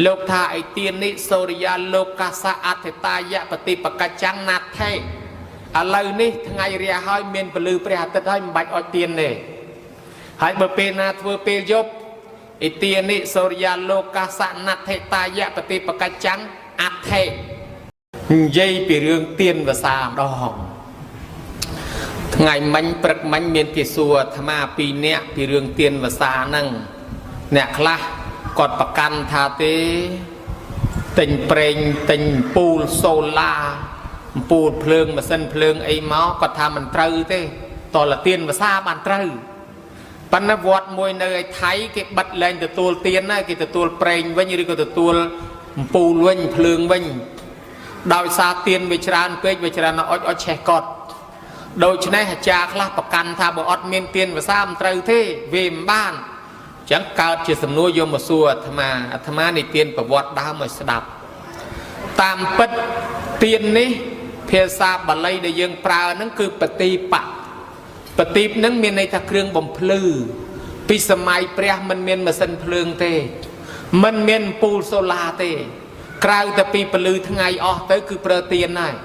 លោកថាអិទានិសូរិយាលោកសៈអដ្ឋិតាយៈបតិបកច្ចាំងណាថេឥឡូវនេះថ្ងៃរះហើយមានពលឺព្រះអាទិត្យហើយមិនបាច់អុជទៀនទេហើយបើពេលណាធ្វើពេលយប់អិទានិសូរិយាលោកសៈណដ្ឋិតាយៈបតិបកច្ចាំងអដ្ឋិនិយាយពីរឿងទៀនវសាម្ដងថ្ងៃមិញព្រឹកមិញមានគេសួរអាត្មាពីរនាក់ពីរឿងទៀនវសាហ្នឹងអ្នកខ្លះគាត់ប្រកាន់ថាទេទិញប្រេងទិញអំពូលសូឡាអំពូលភ្លើងម៉ាស៊ីនភ្លើងអីមកគាត់ថាមិនត្រូវទេតលទៀនវសាបានត្រូវប៉ុន្តែវត្តមួយនៅឯថៃគេបិទលែងទទួលទៀនហើយគេទទួលប្រេងវិញឬក៏ទទួលអំពូលវិញភ្លើងវិញដោយសារទៀនវាច្រើនពេកវាច្រើនអុចអុចឆេះកត់ដូច្នេះអាចារ្យខ្លះប្រកាន់ថាបើអត់មានទៀនវសាមិនត្រូវទេវាមិនបានអញ្ចឹងកើតជាសំណួរយកមកសួរអាត្មាអាត្មានិទានប្រវត្តិដើមឲ្យស្ដាប់តាមពិតទៀននេះភាសាបាលីដែលយើងប្រើហ្នឹងគឺបតិបៈបតិបហ្នឹងមានន័យថាគ្រឿងបំភ្លឺពីសម័យព្រះមិនមានម៉ាស៊ីនភ្លើងទេមិនមានអំពូលសូឡាទេក្រៅតែពីពលឺថ្ងៃអស់ទៅគឺប្រើទៀនហើយ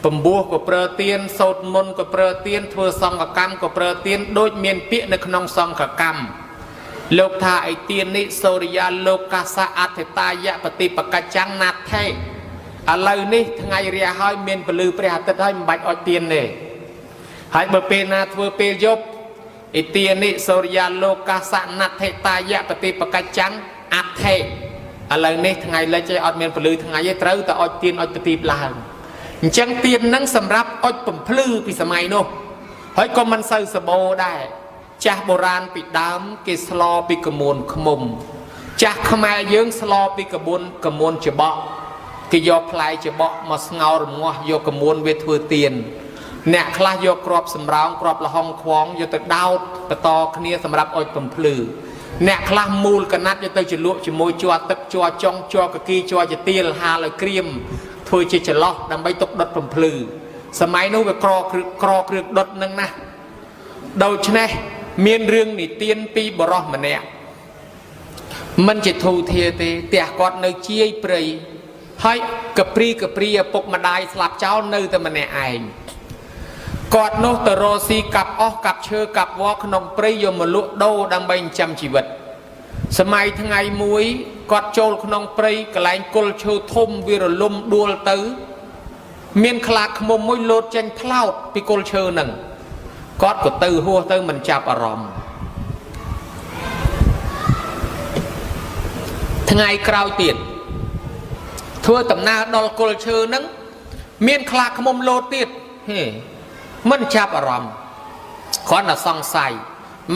ពំពោះក៏ប្រើទៀនសូត្រមន្តក៏ប្រើទៀនធ្វើសង្ឃកម្មក៏ប្រើទៀនដូចមានពាក្យនៅក្នុងសង្ឃកម្មលោកថាអិទានិសូរិយាលោកសៈអដ្ឋិតាយៈបតិបកច្ចាំងណាថេឥឡូវនេះថ្ងៃរះហើយមានពលឺព្រះអាទិត្យហើយមិនបាច់អុជទៀនទេហើយបើពេលណាធ្វើពេលយប់អិទានិសូរិយាលោកសៈណដ្ឋិតាយៈបតិបកច្ចាំងអដ្ឋិឥឡូវនេះថ្ងៃលិចឯងអត់មានពលឺថ្ងៃទេត្រូវតែអុជទៀនអុជប្រទីបឡើងអញ្ចឹងទៀននឹងសម្រាប់អុជបំភ្លឺពីសម័យនោះហើយក៏មិនសូវសបោដែរចាស់បុរាណពីដើមគេស្លពីកមួនខ្មុំចាស់ខ្មែរយើងស្លពីកមួនកមួនច្បក់គេយកផ្លែច្បក់មកស្ងោររងាស់យកកមួនវាធ្វើទៀនអ្នកខ្លះយកគ្រាប់សំរោងគ្រាប់លហុងខ្វងយកទៅដោតបន្តគ្នាសម្រាប់អុជបំភ្លឺអ្នកខ្លះមូលកណាត់យកទៅជ្រលក់ជាមួយជ័រទឹកជ័រចុងជ័រកគីជ័រជាទៀលហាលឲ្យក្រៀមធ្វើជាចន្លោះដើម្បីទុកដុតបំភ្លឺសម័យនោះវាក្រក្រគ្រឿងដុតនឹងណាស់ដូច្នេះមានរឿងនិទានពីបរោះម្នាក់មិនជាធូធាទេផ្ទះគាត់នៅជាយព្រៃហើយកព្រីកព្រីឪពុកម្ដាយស្លាប់ចោលនៅតែម្នាក់ឯងគាត់នោះទៅរកស៊ីកាប់អស់កាប់ឈើកាប់វល្លិក្នុងព្រៃយកមកលក់ដូរដើម្បីចិញ្ចឹមជីវិតសម័យថ្ងៃមួយគាត់ចូលក្នុងព្រៃកន្លែងគល់ឈើធំវារលំដួលទៅមានខ្លាឃ្មុំមួយលោតចេញផ្លោតពីគល់ឈើហ្នឹងគាត់ក៏ទៅហួសទៅមិនចាប់អារម្មណ៍ថ្ងៃក្រោយទៀតធ្វើដំណើរដល់គល់ឈើហ្នឹងមានខ្លាឃ្មុំលោតទៀតហេមិនចាប់អារម្មណ៍គ្រាន់តែសង្ស័យ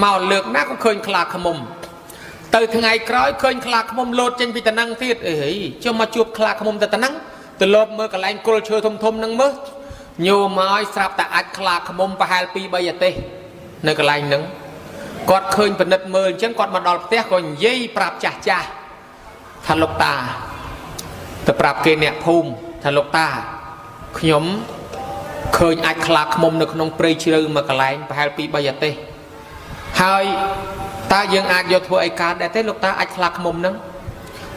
មកលើកណាក៏ឃើញខ្លាឃ្មុំទៅថ្ងៃក្រោយឃើញខ្លាឃ្មុំលោតចេញពីតំណឹងទៀតអេចុះមកជួបខ្លាឃ្មុំទៅតំណឹងទៅលបមើលកន្លែងគល់ឈើធំធំហ្នឹងមើលញោមកឲ្យស្រាប់តែអាចខ្លាឃ្មុំប្រហែល2 3អាទិសនៅកន្លែងហ្នឹងគាត់ឃើញពិនិត្យមើលអញ្ចឹងគាត់មកដល់ផ្ទះក៏និយាយប្រាប់ចាស់ចាស់ថាលោកតាទៅប្រាប់គេអ្នកភូមិថាលោកតាខ្ញុំឃើញអាចខ្លាឃ្មុំនៅក្នុងព្រៃជ្រៅមួយកន្លែងប្រហែល2 3អាទិសហើយតើយើងអាចយកធ្វើអីកើតដែរទេលោកតាអាចខ្លាឃ្មុំហ្នឹង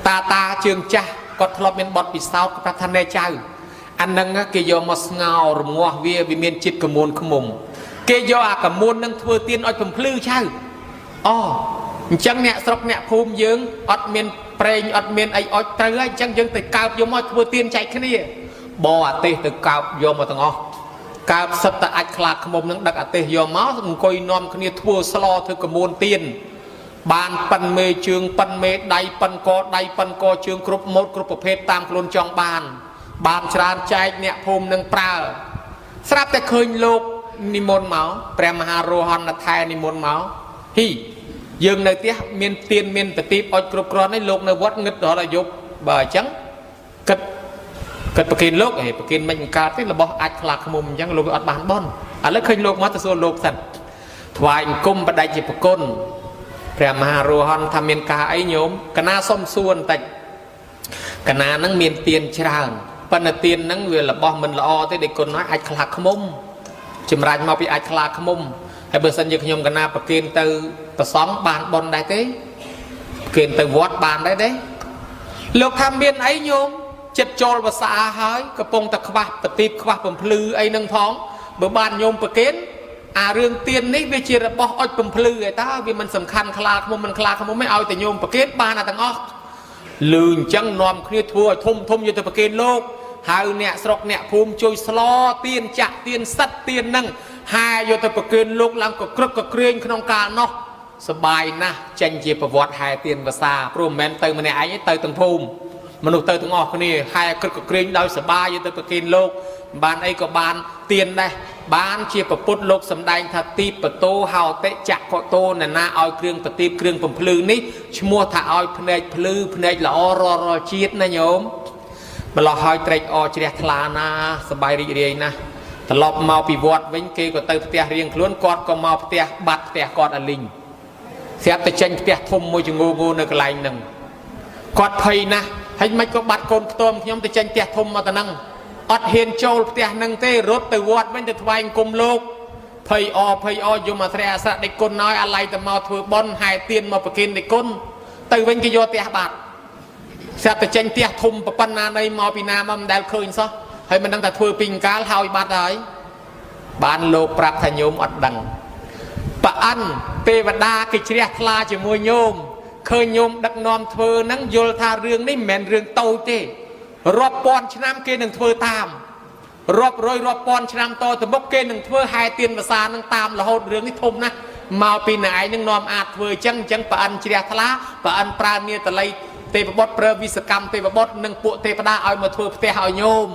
តាតាជើងចាស់គាត់ធ្លាប់មានបទពិសោធន៍គាត់ប្រាប់ថាណែចៅអានឹងគេយកមកស្ងោររងាស់វាវាមានជាតិកមួនឃ្មុំគេយកអាកមួននឹងធ្វើទៀនឲ្យបំភ្លឺចៅអូអញ្ចឹងអ្នកស្រុកអ្នកភូមិយើងអត់មានប្រេងអត់មានអីអុចត្រូវហើយអញ្ចឹងយើងទៅកើបយកមកធ្វើទៀនចែកគ្នាបអាទេសទៅកើបយកមកទាំងអស់កើបសិតតែអាចខ្លាឃ្មុំនឹងដឹកអាទេសយកមកអង្គុយនាំគ្នាធ្វើស្លធ្វើកមួនទៀនបានប៉ិនមេជើងប៉ិនមេដៃប៉ិនកដៃប៉ិនកជើងគ្រប់ម៉ូតគ្រប់ប្រភេទតាមខ្លួនចង់បានបានច្រើនចែកអ្នកភូមិនឹងប្រើស្រាប់តែឃើញលោកនិមន្តមកព្រះមហារោហនថែនិមន្តមកហ៊ីយើងនៅផ្ទះមានទៀនមានប្រទីបអុចគ្រប់គ្រាន់នេះលោកនៅវត្តងឹតដល់អាយុបើអញ្ចឹងគិតគិតប្រគិនលោកហេប្រគិនមិនកើតទេរបស់អាចខ្លាឃ្មុំអញ្ចឹងលោកអត់បានបនឥឡូវឃើញលោកមកទៅសួរលោកសិនថ្វាយអង្គមបដិជាប្រគុណព្រះមហារោហនថាមានការអីញោមកណាសុំសួរបន្តិចកណានឹងមានទៀនច្រើនប៉ុន្តែទៀននឹងវារបស់មិនល្អទេដែលគុណហើយអាចខ្លាឃ្មុំចម្រាញ់មកពីអាចខ្លាឃ្មុំហើយបើសិនជាខ្ញុំកណាប្រគិនទៅប្រសង់បានបនដែរទេប្រគិនទៅវត្តបានដែរទេ លោកថាមានអីញោមចិត្តចូលវសាហើយកំពុងតែខ្វះប្រទីបខ្វះបំភ្លឺអីនឹងផងបើបានញោមប្រគេនអារឿងទៀននេះវាជារបស់អុចបំភ្លឺឯតើវាមិនសំខាន់ខ្លាឃ្មុំមិនខ្លាឃ្មុំទេឲ្យតែញោមប្រគេនបានអាទាំងអស់លឺអញ្ចឹងនាំគ្នាធ្វើឲ្យធំធំយកទៅប្រគេនលោកហៅអ្នកស្រុកអ្នកភូមិជួយស្លទៀនចាក់ទៀនសិតទៀននឹងហែយកទៅប្រគេនលោកឡើងក៏ក្រឹកក៏ក្រែងក្នុងកាលនោះសបាយណាស់ចេញជាប្រវត្តិហែទៀនវសាព្រោះមិនមែនទៅម្នាក់ឯងទេទៅទាំងភូមិមនុស្សទៅទាំងអស់គ្នាហែក្រឹកក៏ក្រែងដោយសបាយយកទៅប្រគេនលោកបានអីក៏បានទៀនដែរបានជាប្រពុតលោកសំដែងថាទីបតោហោតិចក្ខតោនណាឲ្យគ្រឿងប្រទីបគ្រឿងបំភ្លឺនេះឈ្មោះថាឲ្យភ្នែកភ្លឺភ្នែកល្អរាល់រាល់ជាតិណាញោមម្លោះហើយត្រេកអរជ្រះថ្លាណាសប្បាយរីករាយណាស់ត្រឡប់មកពីវត្តវិញគេក៏ទៅផ្ទះរៀងខ្លួនគាត់ក៏មកផ្ទះបាត់ផ្ទះគាត់អាលីងស្រាប់តែចេញផ្ទះធំមួយចងូងូនៅកន្លែងហ្នឹងគាត់ភ័យណាស់ហើយមិនក៏បាត់កូនខ្ទមខ្ញុំទៅចេញផ្ទះធំមកទៅហ្នឹងអត់ហ៊ានចូលផ្ទះហ្នឹងទេរត់ទៅវត្តវិញទៅថ្វាយអង្គមលោកភ័យអភ័យអយមអត្រេអសៈដេចគុណហើយអាឡ័យទៅមកធ្វើបុណ្យហែទៀនមកប្រគិនដេចគុណទៅវិញគេយកផ្ទះបាត់ស្រាប់តែចេញផ្ទះធំប៉ុណ្ណានៃមកពីណាមកមិនដែលឃើញសោះហើយមិនដឹងថាធ្វើពីអង្កាលហើយបាត់ហើយបានលោកប្រាប់ថាញោមអត់ដឹងប្រអិនទេវតាគេជ្រះថ្លាជាមួយញោមឃើញញោមដឹកនាំធ្វើហ្នឹងយល់ថារឿងនេះមិនមែនរឿងតូចទេរាប់ពាន់ឆ្នាំគេនឹងធ្វើតាមរាប់រយរាប់ពាន់ឆ្នាំតទៅមុខគេនឹងធ្វើហែទៀនវសានឹងតាមរហូតរឿងនេះធំណាស់មកពីណែឯងនឹងនាំអាចធ្វើអញ្ចឹងអញ្ចឹងប្រអិនជ្រះថ្លាប្រអិនប្រើនាតល័យទេវបុត្រប្រើវិសកម្មទេវបុត្រនិងពួកទេវតាឲ្យមកធ្វើផ្ទះឲ្យញោម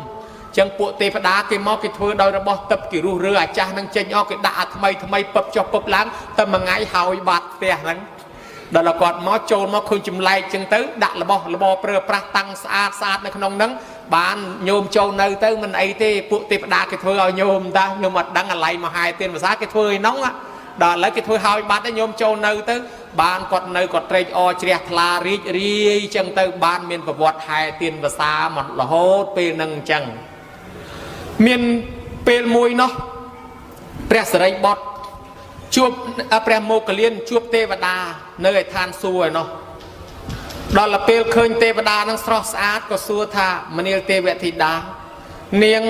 ចឹងពួកទេវតាគេមកគេធ្វើដោយរបស់ទឹកគេរុះរើអាចាស់នឹងចេញអស់គេដាក់អាថ្មីថ្មីពឹបចុះពឹបឡើងតែមួយថ្ងៃហើយបាត់ផ្ទះហ្នឹងដល់គាត់មកចូលមកឃើញចម្លែកចឹងទៅដាក់របស់របរប្រើប្រាស់តាំងស្អាតស្អាតនៅក្នុងហ្នឹងបានញោមចូលនៅទៅមិនអីទេពួកទេវតាគេធ្វើឲ្យញោមតាញោមអត់ដឹងអាឡ័យមកហាយទៀនភាសាគេធ្វើឯនោះដល់ឥឡូវគេធ្វើឲ្យបាត់ហើយញោមចូលនៅទៅបានគាត់នៅគាត់ត្រេកអរជ្រះថ្លារីករាយចឹងទៅបានមានប្រវត្តិហែទៀនភាសាមករហូតពេលហ្នឹងអញ្ចឹងមានពេលមួយនោះព្រះសិរីបុត្រជួបព្រះមោគលានជួបទេវតានៅឯឋានសួគ៌ឯនោះដល់ទៅពេលឃើញទេវតានឹងស្រស់ស្អាតក៏សួរថាមនាលទេវធីតានាង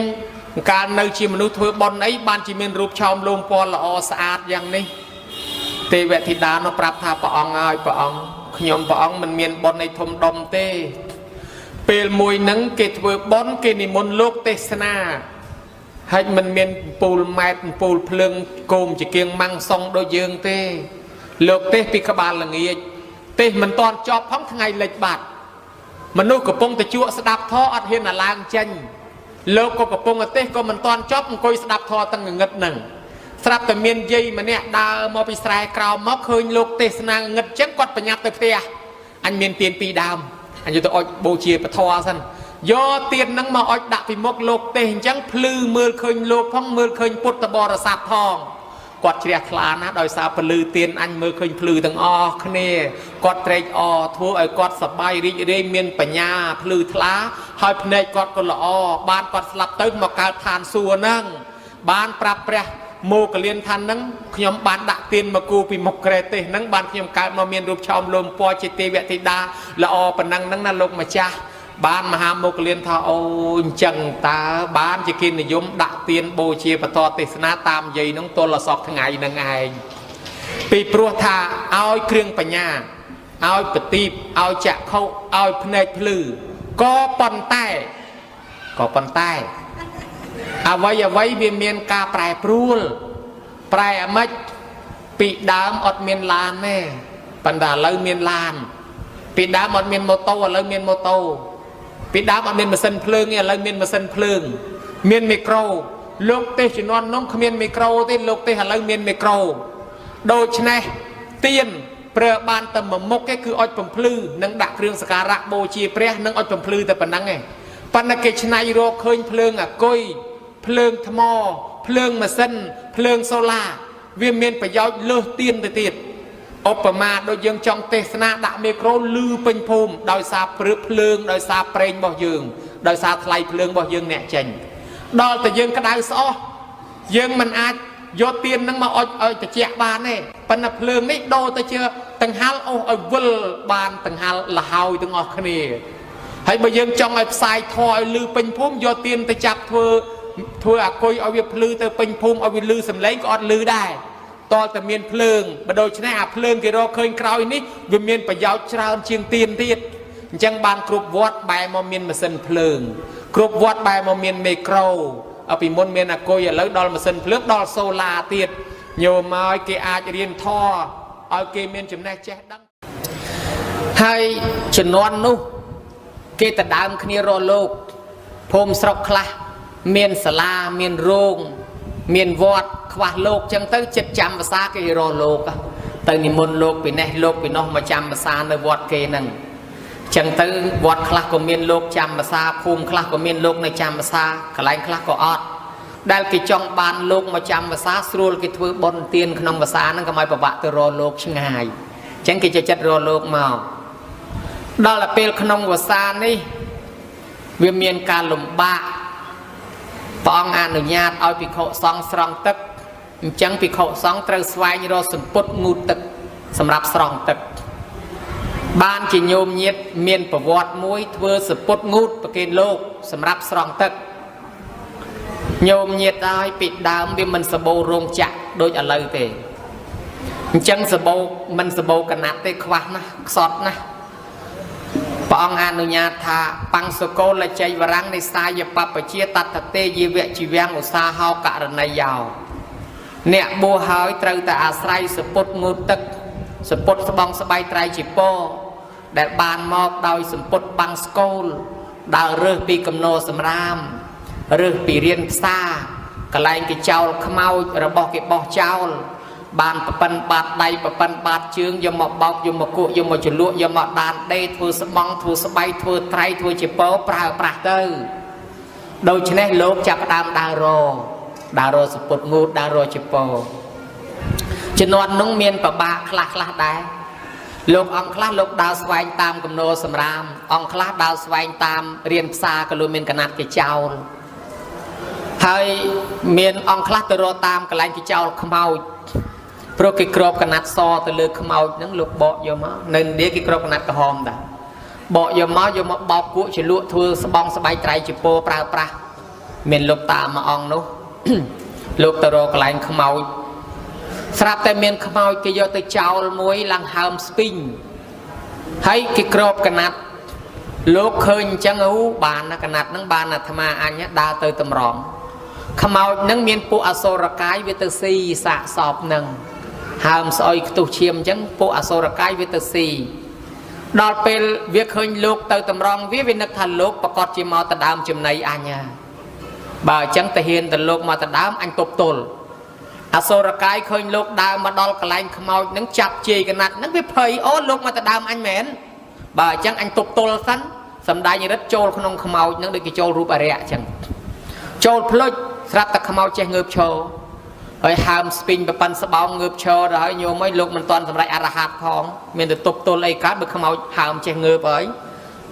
កាលនៅជាមនុស្សធ្វើបុណ្យអីបានជាមានរូបឆោមលោមពណ៌ល្អស្អាតយ៉ាងនេះទេវធីតានោះប្រាប់ថាព្រះអង្គហើយព្រះអង្គខ្ញុំព្រះអង្គមិនមានបុណ្យអីធំដុំទេពេលមួយនឹងគេធ្វើបុណ្យគេនិមន្តលោកទេសនាហើយមិនមានពូលម៉ែតពូលភ្លើងគោមជាគៀងម៉ាំងសុងដូចយើងទេលោកទេសពីក្បាលល្ងាចទេសមិនតាន់ចប់ផងថ្ងៃលិចបាត់មនុស្សកំពុងតែជក់ស្ដាប់ធម៌អត់ហ៊ានអាឡើងចេញលោកក៏កំពុងតែទេសក៏មិនតាន់ចប់អង្គុយស្ដាប់ធម៌ទាំងងងឹតនឹងស្រាប់តែមានយាយម្នាក់ដើរមកពីស្រែក្រោមមកឃើញលោកទេសនាងងឹតចឹងគាត់ប្រញាប់ទៅផ្ទះអញមានទៀនពីរដើមអញយកទៅអុចបូជាពធសិនយកទៀនហ្នឹងមកអុចដាក់ពីមុខលោកទេសអញ្ចឹងភ្លឺមើលឃើញលោកផងមើលឃើញពុទ្ធបរិស័ទផងគាត់ជ្រះថ្លាណាស់ដោយសារពលឺទៀនអញមើលឃើញភ្លឺទាំងអស់គ្នាគាត់ត្រេកអរធ្វើឲ្យគាត់សប្បាយរីករាយមានបញ្ញាភ្លឺថ្លាហើយភ្នែកគាត់ក៏ល្អបានគាត់ស្លាប់ទៅមកកើតឋានសួគ៌ហ្នឹងបានប្រាប់ព្រះមោគលានថានឹងខ្ញុំបានដាក់ទៀនមកគូពីមុខក្រែទេសហ្នឹងបានខ្ញុំកើតមកមានរូបឆោមលោមពណ៌ជាទេវធីតាល្អប៉ុណ្ណឹងហ្នឹងណាលោកម្ចាស់បានមហាមោគលានថាអូអញ្ចឹងតើបានជាគេនិយមដាក់ទៀនបូជាបតទេសនាតាមយាយហ្នឹងទល់អសពថ្ងៃហ្នឹងឯងពីព្រោះថាឲ្យគ្រឿងបញ្ញាឲ្យប្រទីបឲ្យចក្ខុឲ្យភ្នែកភ្លឺក៏ប៉ុន្តែក៏ប៉ុន្តែអ្វីអ្វីវាមានការប្រែប្រួលប្រែអាម៉េចពីដើមអត់មានឡានទេប៉ុន្តែឥឡូវមានឡានពីដើមអត់មានម៉ូតូឥឡូវមានម៉ូតូពីដើមអត់មានម៉ាស៊ីនភ្លើងទេឥឡូវមានម៉ាស៊ីនភ្លើងមានមីក្រូលោកទេសជំនាន់នោះគ្មានមីក្រូទេលោកទេសឥឡូវមានមីក្រូដូច្នេះទៀនប្រើបានតែមួយមុខទេគឺអុចបំភ្លឺនិងដាក់គ្រឿងសក្ការៈបូជាព្រះនិងអុចបំភ្លឺតែប៉ុណ្ណឹងឯងប៉ុន្តែគេឆ្នៃរកឃើញភ្លើងអាគុយភ្លើងថ្មភ្លើងម៉ាស៊ីនភ្លើងសូឡាវាមានប្រយោជន៍លើសទៀនទៅទៀតឧបមាដូចយើងចង់ទេសនាដាក់មីក្រូលឺពេញភូមិដោយសារព្រឹបភ្លើងដោយសារប្រេងរបស់យើងដោយសារថ្លៃភ្លើងរបស់យើងអ្នកចេញដល់តែយើងក្តៅស្អុះយើងមិនអាចយកទៀនហ្នឹងមកអុចឲ្យត្រជាក់បានទេប៉ុន្តែភ្លើងនេះដូរទៅជាតង្ហាល់អូសឲ្យវិលបានតង្ហាល់លហើយទាំងអស់គ្នា ហើយបើយើងចង់ឲ្យផ្សាយធម៌ឲ្យលឺពេញភូមិយកទៀនទៅចាប់ធ្វើធ្វើអាគុយឲ្យវាភ្លឺទៅពេញភូមិឲ្យវាលឺសំឡេងក៏អត់លឺដែរតលតែមានភ្លើងបើដូច្នេះអាភ្លើងគេរកឃើញក្រោយនេះវាមានប្រយោជន៍ច្រើនជាងទៀនទៀតអញ្ចឹងបានគ្រប់វត្តបែរមកមានម៉ាស៊ីនភ្លើងគ្រប់វត្តបែរមកមានមេក្រូអពីមុនមានអាគុយឥឡូវដល់ម៉ាស៊ីនភ្លើងដល់សូឡាទៀតញោមមកគេអាចរៀនធម៌ឲ្យគេមានចំណេះចេះដឹងហើយជំនាន់នោះគេដដើមគ្នារកលោកភូមិស្រុកខ្លះមានសាលាមានរោងមានវត្តខ្វះលោកចឹងទៅចិត្តចាំភាសាគេរកលោកទៅនិមន្តលោកពីនេះលោកពីនោះមកចាំភាសានៅវត្តគេហ្នឹងចឹងទៅវត្តខ្លះក៏មានលោកចាំភាសាភូមិខ្លះក៏មានលោកនៅចាំភាសាកន្លែងខ្លះក៏អត់ដែលគេចង់បានលោកមកចាំភាសាស្រួលគេធ្វើបុណ្យទានក្នុងភាសាហ្នឹងកុំឲ្យពិបាកទៅរកលោកឆ្ងាយចឹងគេចូលចិត្តរកលោកមកដល់ទៅពេលក្នុងវស្សានេះវាមានការលំបាកព្រះអង្គអនុញ្ញាតឲ្យភិក្ខុសង្ឃស្រង់ទឹកអញ្ចឹងភិក្ខុសង្ឃត្រូវស្វែងរកសម្ពុតងូតទឹកសម្រាប់ស្រង់ទឹកបានជាញោមញាតមានប្រវត្តិមួយធ្វើសម្ពុតងូតប្រគេនលោកសម្រាប់ស្រង់ទឹកញោមញាតឲ្យពីដើមវាមិនសបោរោងចក្រដូចឥឡូវទេអញ្ចឹងសបោមិនសបោកណាត់ទេខ្វះណាស់ខ្សត់ណាស់ព្រះអង្គអនុញ្ញាតថាបង្សកោលចៃវរាំងនិសាយបពជាតតទេយវៈជីវំឧស្សាហោករណីយោអ្នកបួសហើយត្រូវតែអាស្រ័យសពុតងូតទឹកសពុតស្បង់ស្បៃត្រៃជាពរដែលបានមកដោយសម្ពុតបង្សកូលដើររើសពីកំណោសម្រាមរើសពីរៀនផ្សារកន្លែងគេចោលខ្មោចរបស់គេបោះចោលបានប្រប៉ិនបាតដៃប្រប៉ិនបាតជើងយកមកបោកយកមកគក់យកមកជ្រលក់យកមកដានដេធ្វើស្បង់ធ្វើស្បៃធ្វើត្រៃធ្វើជាពោប្រើប្រាស់ទៅដូច្នេះលោកចាប់ផ្ដើមដើររសពុតងូតដើររជាពោជំនាន់នោះមានប្របាកខ្លះខ្លះដែរលោកអង្គខ្លះលោកដើរស្វែងតាមគំនរសម្រាមអង្គខ្លះដើរស្វែងតាមរៀនផ្សារក៏លោកមានកណាត់គេចោលហើយមានអង្គខ្លះទៅរកតាមកន្លែងគេចោលខ្មោចព្រោះគេគ្របកណាត់សទៅលើខ្មោចហ្នឹងលោកបកយកមកនៅឥណ្ឌាគេគ្របកណាត់ក្រហមដែរបកយកមកយកមកបោកគក់ជាលក់ធ្វើស្បង់ស្បៃត្រៃជាពោប្រើប្រាស់មានលោកតាមួយអង្គនោះ លោកទៅរកកន្លែងខ្មោចស្រាប់តែមានខ្មោចគេយកទៅចោលមួយឡើងហើមស្ពីងហើយគេគ្របកណាត់លោកឃើញអញ្ចឹងអូបានណាកណាត់ហ្នឹងបានអាត្មាអញដើរទៅតម្រង់ខ្មោចហ្នឹងមានពួកអសុរកាយវាទៅស៊ីសាកសពហ្នឹងហើមស្អុយខ្ទុះឈាមអញ្ចឹងពួកអសុរកាយវាទៅស៊ីដល់ពេលវាឃើញលោកទៅតម្រង់វានឹកថាលោកប្រកាសជាមកដដើមចំណីអញបើអញ្ចឹងទៅហ៊ានទៅលោកមកដដើមអញទប់ទល់អសុរកាយឃើញលោកដើរមកដល់កន្លែងខ្មោចហ្នឹងចាប់ជាយកណាត់ហ្នឹងវាភ័យអូលោកមកដដើមអញមែនបើអញ្ចឹងអញទប់ទល់សិនសំដែងរិទ្ធចូលក្នុងខ្មោចហ្នឹងដូចគេចូលរូបអរិយអញ្ចឹងចូលភ្លុចស្រាប់តែខ្មោចចេះងើបឈរហើយហើមស្ពីងប្រប៉ិនស្បោងងើបឈរដល់ហើយញោមអើយលោកមិនទាន់សម្រេចអរហន្តផងមានតែទប់ទល់អីកើតបើខ្មោចហើមចេះងើបហើយ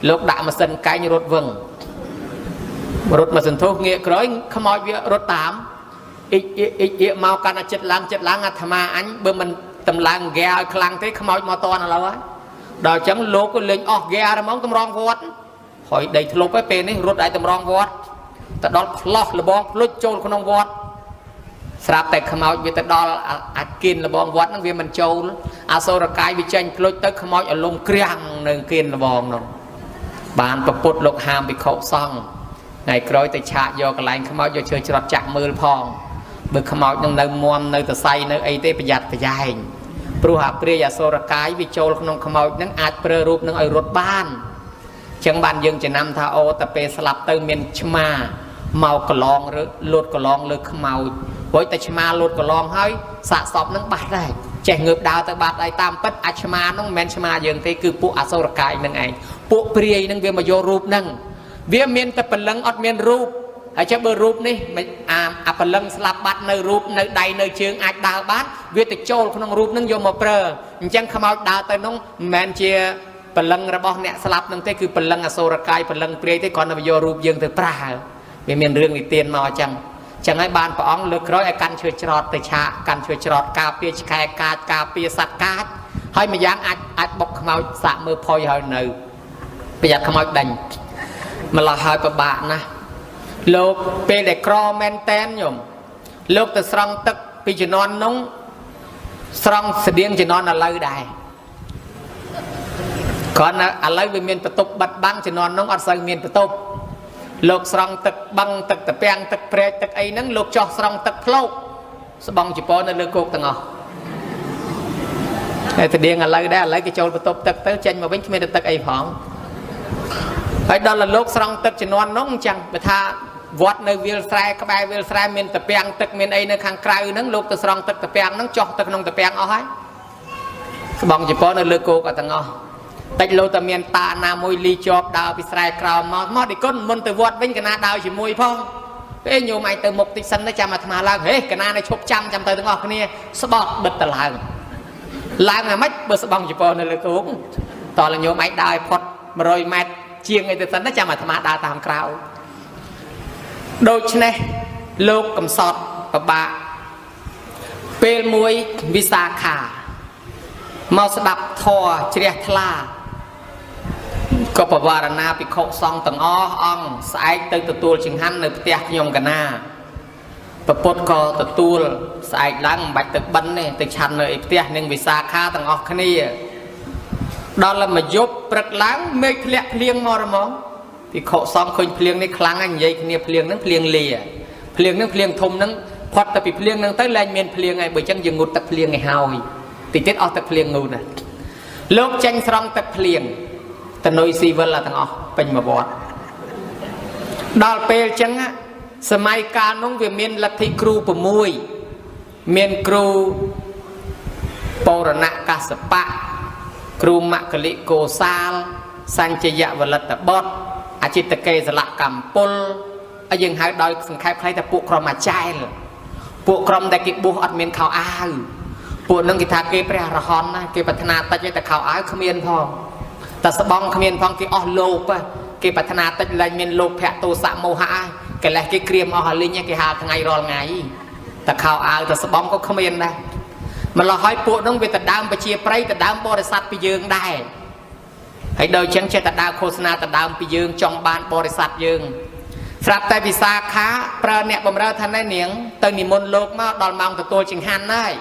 លោកដាក់ម៉ាស៊ីនកែងរត់វឹងរត់មកសន្ធុសងាកក្រោយខ្មោចវារត់តាមអ៊ីកអ៊ីកអ៊ីកអ៊ីកមកកាន់តែចិត្តឡើងចិត្តឡើងអាត្មាអញបើមិនតម្លើងហ្គាឲ្យខ្លាំងទេខ្មោចមកតន់ឥឡូវហើយដល់អញ្ចឹងលោកក៏លេងអស់ហ្គាហ្មងតម្រង់វត្តហើយដីធ្លុបហើយពេលនេះរត់ឲ្យតម្រង់វត្តទៅដល់ផ្លោះលបងភ្លុចចូលក្នុងវត្តស្រាប់តែខ្មោចវាទៅដល់អាគៀនលបងវត្តហ្នឹងវាមិនចូលអសុរកាយវាចេញភ្លុចទៅខ្មោចអលំក្រាំងនៅគៀនលបងនោះបានប្រពុតលោកហាមភិក្ខុសង្ឃថ្ងៃក្រោយទៅឆាកយកកន្លែងខ្មោចយកឈើច្រត់ចាក់មើលផងបើខ្មោចនឹងនៅមមនៅតសៃនៅអីទេប្រយ័ត្នប្រយែងព្រោះអាព្រាយអសុរកាយវាចូលក្នុងខ្មោចនឹងអាចប្រើរូបនឹងឲ្យរត់បានចឹងបានយើងចំណាំថាអូតែពេលស្លាប់ទៅមានឆ្មាមកកឡងឬលូតកឡងលើខ្មោចព្រោះតែឆ្មាលូតកឡងហើយសាកសពនឹងបាត់ដែរចេះងើបដើរទៅបាត់ហើយតាមពិតអាឆ្មានោះមិនមែនឆ្មាយើងទេគឺពួកអសុរកាយនឹងឯងពួកព្រាយនឹងវាមកយករូបនឹងវាមានតែព្រលឹងអត់មានរូបហើយចេះបើរូបនេះអាព្រលឹងស្លាប់បាត់នៅរូបនៅដៃនៅជើងអាចដើរបានវាទៅចូលក្នុងរូបនឹងយកមកប្រើអញ្ចឹងខ្មោចដើរទៅនោះមិនមែនជាព្រលឹងរបស់អ្នកស្លាប់នឹងទេគឺព្រលឹងអសុរកាយព្រលឹងព្រាយទេគ្រាន់តែយករូបយើងទៅប្រើវាមានរឿងនិទានមកអញ្ចឹងចឹងហើយបានព្រះអង្គលើកក្រោយឲ្យកាន់ឈើច្រត់ទៅឆាកកាន់ឈើច្រត់ការពារឆ្កែកាចការពារសត្វកាចហើយម្យ៉ាងអាចបុកខ្មោចសាកមើលផុយហើយនៅប្រយ័ត្នខ្មោចដេញ ម្ល៉េះហើយពិបាកណាស់លោកពេលដែលក្រមែនតែនញោមលោកទៅស្រង់ទឹកពីជំនាន់នោះស្រង់ស្តៀងជំនាន់ឥឡូវដែរគ្រាន់តែឥឡូវវាមានបន្ទប់បិទបាំងជំនាន់នោះអត់សូវមានបន្ទប់លោកស្រង់ទឹកបឹងទឹកតាពាំងទឹកព្រែកទឹកអីហ្នឹងលោកចោះស្រង់ទឹកផ្លោកស្បង់ចពរនៅលើគោកទាំងអស់ហើយស្តៀងឥឡូវដែរឥឡូវគេចូលបន្ទប់ទឹកទៅចេញមកវិញគ្មានតែទឹកអីផងហើយដល់លោកស្រង់ទឹកជំនាន់នោះអញ្ចឹងបើថាវត្តនៅវាលស្រែក្បែរវាលស្រែមានតាពាំងទឹកមានអីនៅខាងក្រៅហ្នឹងលោកទៅស្រង់ទឹកតាពាំងហ្នឹងចោះទៅក្នុងតាពាំងអស់ហើយស្បង់ចពរនៅលើគោកអត់ទាំងអស់តិចលោកតែមានតាណាមួយលីជាប់ដើរពីស្រែក្រោមមកមកឌីគុណមុនទៅវត្តវិញកណាដើរជាមួយផងពេលញោមឯងទៅមុខតិចសិនទៅចាំអាត្មាឡើងហេកណានៅឈប់ចាំចាំទៅទាំងអស់គ្នាស្បត់បិទទៅឡើងឡើងអាម៉េចបើស្បង់ចពរនៅលើគោកតោះញោមឯងដើរឲ្យផុត100ម៉ែត្រជាងអីទៅសិនទៅចាំអាត្មាដើរតាមក្រោយដូច្នេះលោកកំសត់ពិបាកពេលមួយវិសាខាមកស្ដាប់ធម៌ជ្រះថ្លាក៏បវរណាភិក្ខុសង្ឃទាំងអស់អង្គស្អែកទៅទទួលចង្ហាន់នៅផ្ទះខ្ញុំកណាពពុទ្ធក៏ទទួលស្អែកឡើងមិនបាច់ទៅបិណ្ឌទេទៅឆាន់នៅឯផ្ទះនឹងវិសាខាទាំងអស់គ្នាដល់មកយប់ព្រឹកឡើងមេឃធ្លាក់ភ្លៀងមករហ្មងភិក្ខុសង្ឃឃើញភ្លៀងនេះខ្លាំងហើយនិយាយគ្នាភ្លៀងហ្នឹងភ្លៀងលាភ្លៀងហ្នឹងភ្លៀងធំហ្នឹងផុតទៅពីភ្លៀងហ្នឹងទៅលែងមានភ្លៀងហើយបើចឹងយើងងូតទឹកភ្លៀងឲ្យហើយតិចទៀតអស់ទឹកភ្លៀងងូតណាលោកចេញស្រង់ទឹកភ្លៀងតនុយស៊ីវិលទាំងអស់ពេញមួយវត្តដល់ពេលចឹងសម័យកាលនោះវាមានលទ្ធិគ្រូ6មានគ្រូបរណកសបៈគ្រូមគ្គលិកោសាលសញ្ជយវលិតបុត្រអចិត្តកេសលកម្មពលហើយយើងហៅដោយសង្ខេបខ្លីថាពួកក្រុមអាចែលពួកក្រុមដែលគេបួសអត់មានខោអាវពួកនឹងគេថាគេព្រះអរហន្តណាគេប្រាថ្នាតិចតែខោអាវគ្មានផងតែស្បង់គ្មានផងគេអស់លោភគេប្រាថ្នាតិចលែងមានលោភៈទោសៈមោហៈកិលេសគេក្រៀមអស់អាលីងគេហៅថ្ងៃរាល់ថ្ងៃតែខោអាវតែស្បង់ក៏គ្មានដែរម្ល៉េះហើយពួកនោះវាទៅដើមប្រជាប្រិយទៅដើមបរិស័ទពីយើងដែរហើយដល់ចឹងចេះតែដើរឃោសនាទៅដើមពីយើងចង់បានបរិស័ទយើងស្រាប់តែវិសាខាប្រើអ្នកបំរើថាណែនាងទៅនិមន្តលោកមកដល់ម៉ោងទទួលចង្ហាន់ហើយ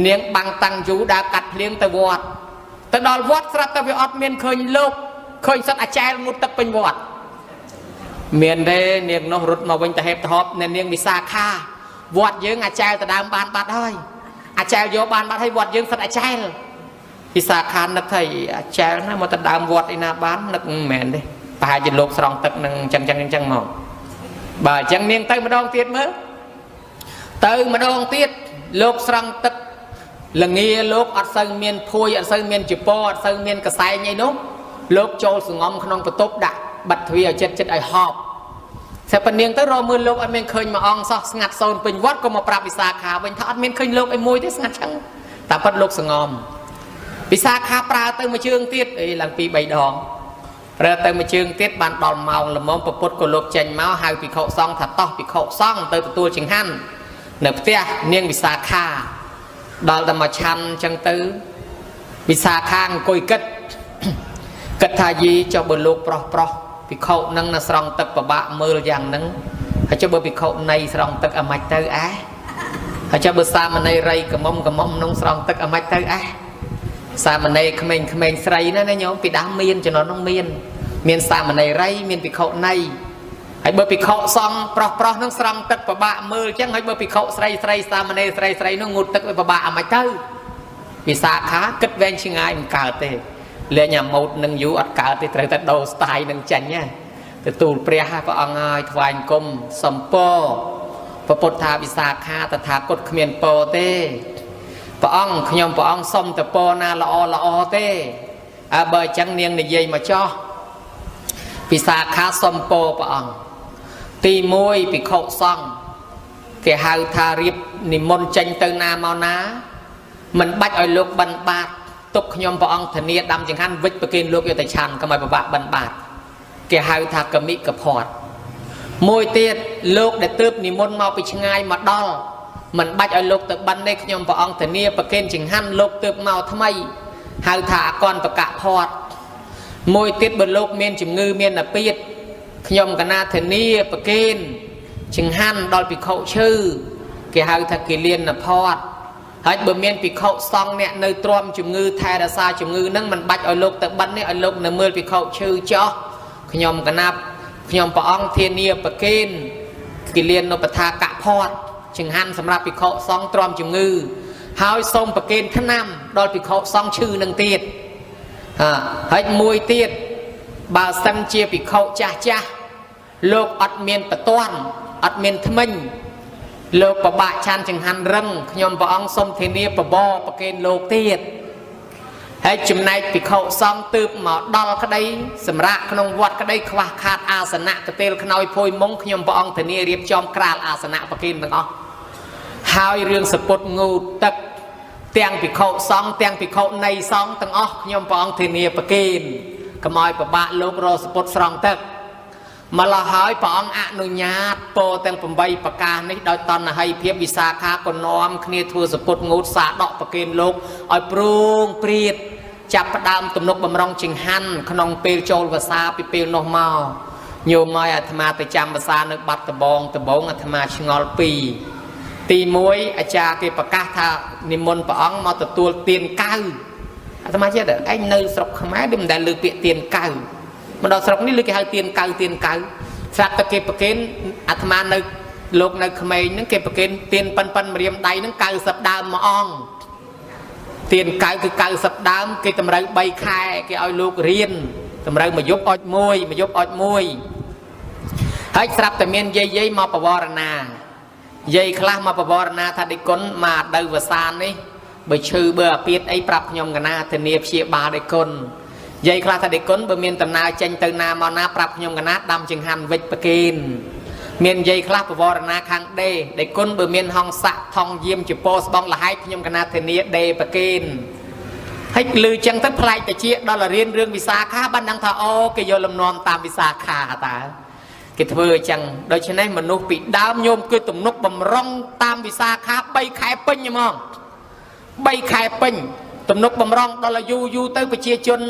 នាងបាំងតាំងយូរដើរកាត់ភ្លៀងទៅវត្តទៅដល់វត្តស្រាប់តែវាអត់មានឃើញលោកឃើញសិតអាចែលងូតទឹកពេញវត្តមានទេនាងនោះរត់មកវិញទៅហេបទៅហបនាងវិសាខាវត្តយើងអាចែលទៅដើមបានបាត់ហើយអាចែលយកបានបាត់ហើយវត្តយើងសិតអាចែលវិសាខានឹកថាអាចែលណាមកទៅដើមវត្តឯណាបាននឹកមិនមែនទេប្រហែលជាលោកស្រង់ទឹកនឹងចឹងចឹងចឹងមកបើអញ្ចឹងនាងទៅម្ដងទៀតមើលទៅម្ដងទៀតលោកស្រង់ទឹកលងាលោកអត់សូវមានភួយអត់សូវមានចពអត់សូវមានកសែងអីនោះលោកចូលសងំក្នុងបន្ទប់ដាក់បិទទ្វារឲ្យចិត្តចិត្តឲ្យហប់ស្រាប់តែនាងទៅរកមើលលោកអត់មានឃើញមួយអង្គសោះស្ងាត់សូន្យពេញវត្តក៏មកប្រាប់វិសាខាវិញថាអត់មានឃើញលោកអីមួយទេស្ងាត់ចឹងតែប៉ិតលោកសងំវិសាខាប្រើទៅមួយជើងទៀតអីឡើងពី3ដងប្រើទៅមួយជើងទៀតបានដល់ម៉ោងល្មមពពុទ្ធក៏លោកចេញមកហៅភិក្ខុសង្ឃថាតោះភិក្ខុសង្ឃទៅទទួលចង្ហាន់នៅផ្ទះនាងវិសាខាដល់តែមកឆាន់ចឹងទៅវិសាខាអង្គុយគិតគិតថាយីចុះបើលោកប្រុសប្រុសភិក្ខុនឹងនៅស្រង់ទឹកពិបាកមើលយ៉ាងហ្នឹងហើយចុះបើភិក្ខុនៃស្រង់ទឹកអាម៉េចទៅអែហើយចុះបើសាមណេរីកមុំកមុំក្នុងស្រង់ទឹកអាម៉េចទៅអែសាមណេរក្មេងក្មេងស្រីណាណាញោមពីដើមមានជំនាន់នោះមានសាមណេរីមានភិក្ខុនៃហើយបើភិក្ខុសង្ឃប្រុសប្រុសនឹងស្រង់ទឹកពិបាកមើលចឹងហើយបើភិក្ខុស្រីស្រីសាមណេរស្រីស្រីនោះងូតទឹកវាពិបាកអាម៉េចទៅវិសាខាគិតវែងឆ្ងាយមិនកើតទេលែងអាម៉ូតនឹងយូរអត់កើតទេត្រូវតែដូរស្ទាយនឹងចាញ់ណាទទួលព្រះព្រះអង្គហើយថ្វាយគុំសំពរព្រះពុទ្ធថាវិសាខាតថាគតគ្មានពរទេព្រះអង្គខ្ញុំព្រះអង្គសុំតពរណាល្អល្អទេអើបើអញ្ចឹងនាងនិយាយមកចោះវិសាខាសុំពរព្រះអង្គទី1ភិក្ខុសង្ឃគេហៅថារៀបនិមន្តចេញទៅណាមកណាមិនបាច់ឲ្យលោកបិណ្ឌបាតទុកខ្ញុំព្រះអង្គធានាដាំចង្ហាន់វិច្ចប្រគេនលោកយកទៅឆាន់កុំឲ្យពិបាកបិណ្ឌបាតគេហៅថាកមិកភ័តមួយទៀតលោកដែលទើបនិមន្តមកពីឆ្ងាយមកដល់មិនបាច់ឲ្យលោកទៅបិណ្ឌទេខ្ញុំព្រះអង្គធានាប្រគេនចង្ហាន់លោកទើបមកថ្មីហៅថាអកន្តកភ័តមួយទៀតបើលោកមានជំងឺមានអាពាធ ខ្ញុំកណាធានាប្រគេនចង្ហាន់ដល់ភិក្ខុឈឺគេហៅថាគិលានភ័ត្តហើយបើមានភិក្ខុសង្ឃអ្នកនៅទ្រាំជំងឺថែរក្សាជំងឺហ្នឹងមិនបាច់ឲ្យលោកទៅបិណ្ឌនេះឲ្យលោកនៅមើលភិក្ខុឈឺចោះខ្ញុំកណាខ្ញុំព្រះអង្គធានាប្រគេនគិលានុបដ្ឋាកភ័ត្តចង្ហាន់សម្រាប់ភិក្ខុសង្ឃទ្រាំជំងឺហើយសូមប្រគេនថ្នាំដល់ភិក្ខុសង្ឃឈឺនឹងទៀតហើយមួយទៀតបើសិនជាភិក្ខុចាស់ចាស់លោកអត់មានបតាន់អត់មានថ្មិញលោកប្របាក់ឆានចង្ហាន់រឹងខ្ញុំព្រះអង្គសូមធានាបបរប្រគេនលោកទៀតហើយចំណែកភិក្ខុសង្ឃទើបមកដល់ក្តីសម្រាប់ក្នុងវត្តក្តីខ្វះខាតអាសនៈកទេលខ្នើយភួយមុងខ្ញុំព្រះអង្គធានារៀបចំក្រាលអាសនៈប្រគេនទាំងអស់ហើយរឿងសពុតងូទឹកទាំងភិក្ខុសង្ឃទាំងភិក្ខុនៃសង្ឃទាំងអស់ខ្ញុំព្រះអង្គធានាប្រគេនកុំឲ្យប្របាក់លោករកសពុតស្រង់ទឹកម្ល៉េះហើយព្រះអង្គអនុញ្ញាតពោទាំង8ប្រការនេះដោយតណ្ហីភាពវិសាខាក៏នាំគ្នាធ្វើសពុតងូតសាដកប្រគេនលោកឲ្យព្រងព្រាតចាប់ផ្ដើមទំនុកបំរុងចង្ហាន់ក្នុងពេលចូលវស្សាពីពេលនោះមកញោមឲ្យអាត្មាទៅចាំវស្សានៅបាត់ដបងដបងអាត្មាឆ្ងល់ពីរទី1អាចារ្យគេប្រកាសថានិមន្តព្រះអង្គមកទទួលទានកៅអាត្មាចេះតែឯងនៅស្រុកខ្មែរដូចមិនដែលលើពាក្យទានកៅមកដល់ស្រុកនេះលើគេហៅទានកៅទានកៅស្រាប់តែគេប្រគេនអាត្មានៅលោកនៅក្មេងហ្នឹងគេប្រគេនទានប៉ិនប៉ិនម្រាមដៃហ្នឹង90ដើមមួយអង្គទានកៅគឺ90ដើមគេតម្រូវ3ខែគេឲ្យលោករៀនតម្រូវមួយយប់អុចមួយមួយយប់អុចមួយហើយស្រាប់តែមានយាយយាយមកបវរណាយាយខ្លះមកបវរណាថាដេគុណមកដៅវសាននេះបើឈឺបើអាពាតអីប្រាប់ខ្ញុំកណាធានាព្យាបាលដេគុណយាយខ្លះថាដេគុណបើមានដំណើរចេញទៅណាមកណាប្រាប់ខ្ញុំកណាដាំចង្ហាន់វិចប្រគេនមានយាយខ្លះបវរណាខាងដេដេគុណបើមានហង្ស័កថងយាមជពោស្បងលហែកខ្ញុំកណាធានាដេប្រគេនហើយលឺចឹងទៅប្លែកតិចដល់រៀនរឿងវិសាខាបានដឹងថាអូគេយកលំនាំតាមវិសាខាតើគេធ្វើអញ្ចឹងដូច្នេះមនុស្សពីដើមញោមគឺទំនុកបំរុងតាមវិសាខា3ខែពេញហ្មង3ខែពេញទំនុកបំរុងដល់យូរយូរទៅប្រជាជន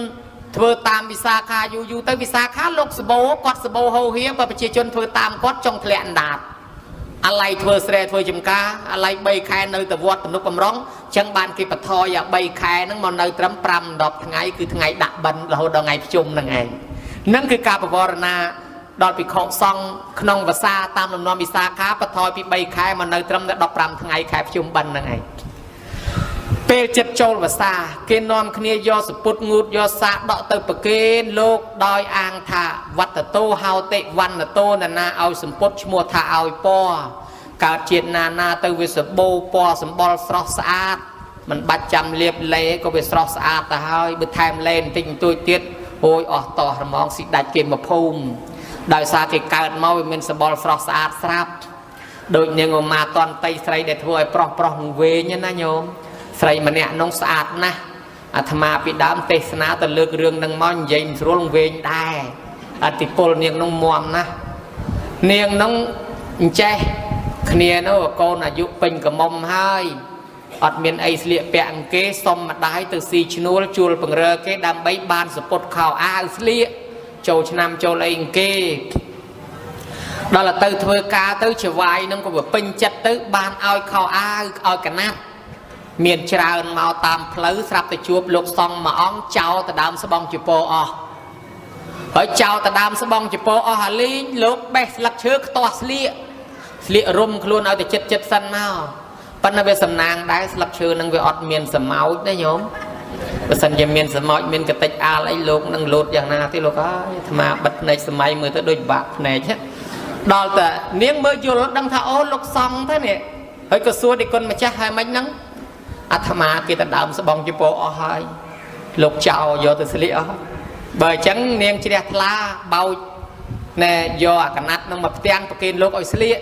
ធ្វើតាមវិសាខាយូរយូរទៅវិសាខាលោកសបោគាត់សបោហោហៀបើប្រជាជនធ្វើតាមគាត់ចង់ធ្លាក់អណ្ដាតអាឡ័យធ្វើស្រែធ្វើចំការអាឡ័យ3ខែនៅតែវត្តទំនុកបំរុងចឹងបានគេបថយអា3ខែហ្នឹងមកនៅត្រឹម5 10ថ្ងៃគឺថ្ងៃដាក់បិណ្ឌរហូតដល់ថ្ងៃភ្ជុំហ្នឹងឯងហ្នឹងគឺការបវរណាដល់ភិក្ខុសង្ឃក្នុងវស្សាតាមលំនាំវិសាខាបថយពី3ខែមកនៅត្រឹមតែ15ថ្ងៃខែភ្ជុំបិណ្ឌហ្នឹងឯងពេលចិត្តចូលវស្សាគេនាំគ្នាយកសពុតងូតយកសាដកទៅប្រគេនលោកដោយអាងថាវត្តតោហោតិវណ្ណតោនណាឲ្យសម្ពុតឈ្មោះថាឲ្យពណ៌កើតជាតិណាណាទៅវាសបោពណ៌សម្បុរស្រស់ស្អាតមិនបាច់ចាំលាបលេក៏វាស្រស់ស្អាតទៅហើយបើថែមលេបន្តិចបន្តួចទៀតអូយអស់តោះរមងស៊ីដាច់គេមកភូមិដោយសារគេកើតមកវាមានសម្បុរស្រស់ស្អាតស្រាប់ដូចនាងឧមាតន្តីស្រីដែលធ្វើឲ្យប្រុសប្រុសវែងណាញោមស្រីម្នាក់នោះស្អាតណាស់អាត្មាពីដើមទេសនាទៅលើករឿងនឹងមកនិយាយមិនស្រួលវែងដែរអតិពលនាងនោះមណាស់នាងនោះអញ្ចេះគ្នានោះកូនអាយុពេញក្រមុំហើយអត់មានអីស្លៀកពាក់អង្គគេសុំម្ដាយទៅស៊ីឈ្នួលជួលពង្រើគេដើម្បីបានសពុតខោអាវស្លៀកចូលឆ្នាំចូលអីអង្គគេដល់ទៅធ្វើការទៅចវាយនឹងក៏វាពេញចិត្តទៅបានឲ្យខោអាវឲ្យកណាត់មានច្រើនមកតាមផ្លូវស្រាប់តែជួបលោកសង្ឃមួយអង្គចោលទៅដើមស្បង់ជពោអស់ហើយចោលទៅដើមស្បង់ជពោអស់អាលីងលោកបេះស្លឹកឈើខ្ទាស់ស្លៀកស្លៀករំខ្លួនឲ្យតែចិត្តចិត្តសិនមកប៉ុន្តែវាសំណាងដែរស្លឹកឈើនឹងវាអត់មានសមោចទេញោមបើសិនជាមានសមោចមានកតិចអាលអីលោកនឹងលោតយ៉ាងណាទេលោកអើយអាត្មាបិទភ្នែកសម័យមើលទៅដូចបាក់ភ្នែកដល់តែនាងមើលយល់ដឹងថាអូលោកសង្ឃទៅនេះហើយក៏សួរដេគុណម្ចាស់ហើយមិនហ្នឹងអាត្មាគេទៅដើមស្បង់ជពោអស់ហើយលោកចោលយកទៅស្លៀកអស់បើអញ្ចឹងនាងជ្រះថ្លាបោចណែយកអាកណាត់នឹងមកផ្ទាំងប្រគេនលោកឲ្យស្លៀក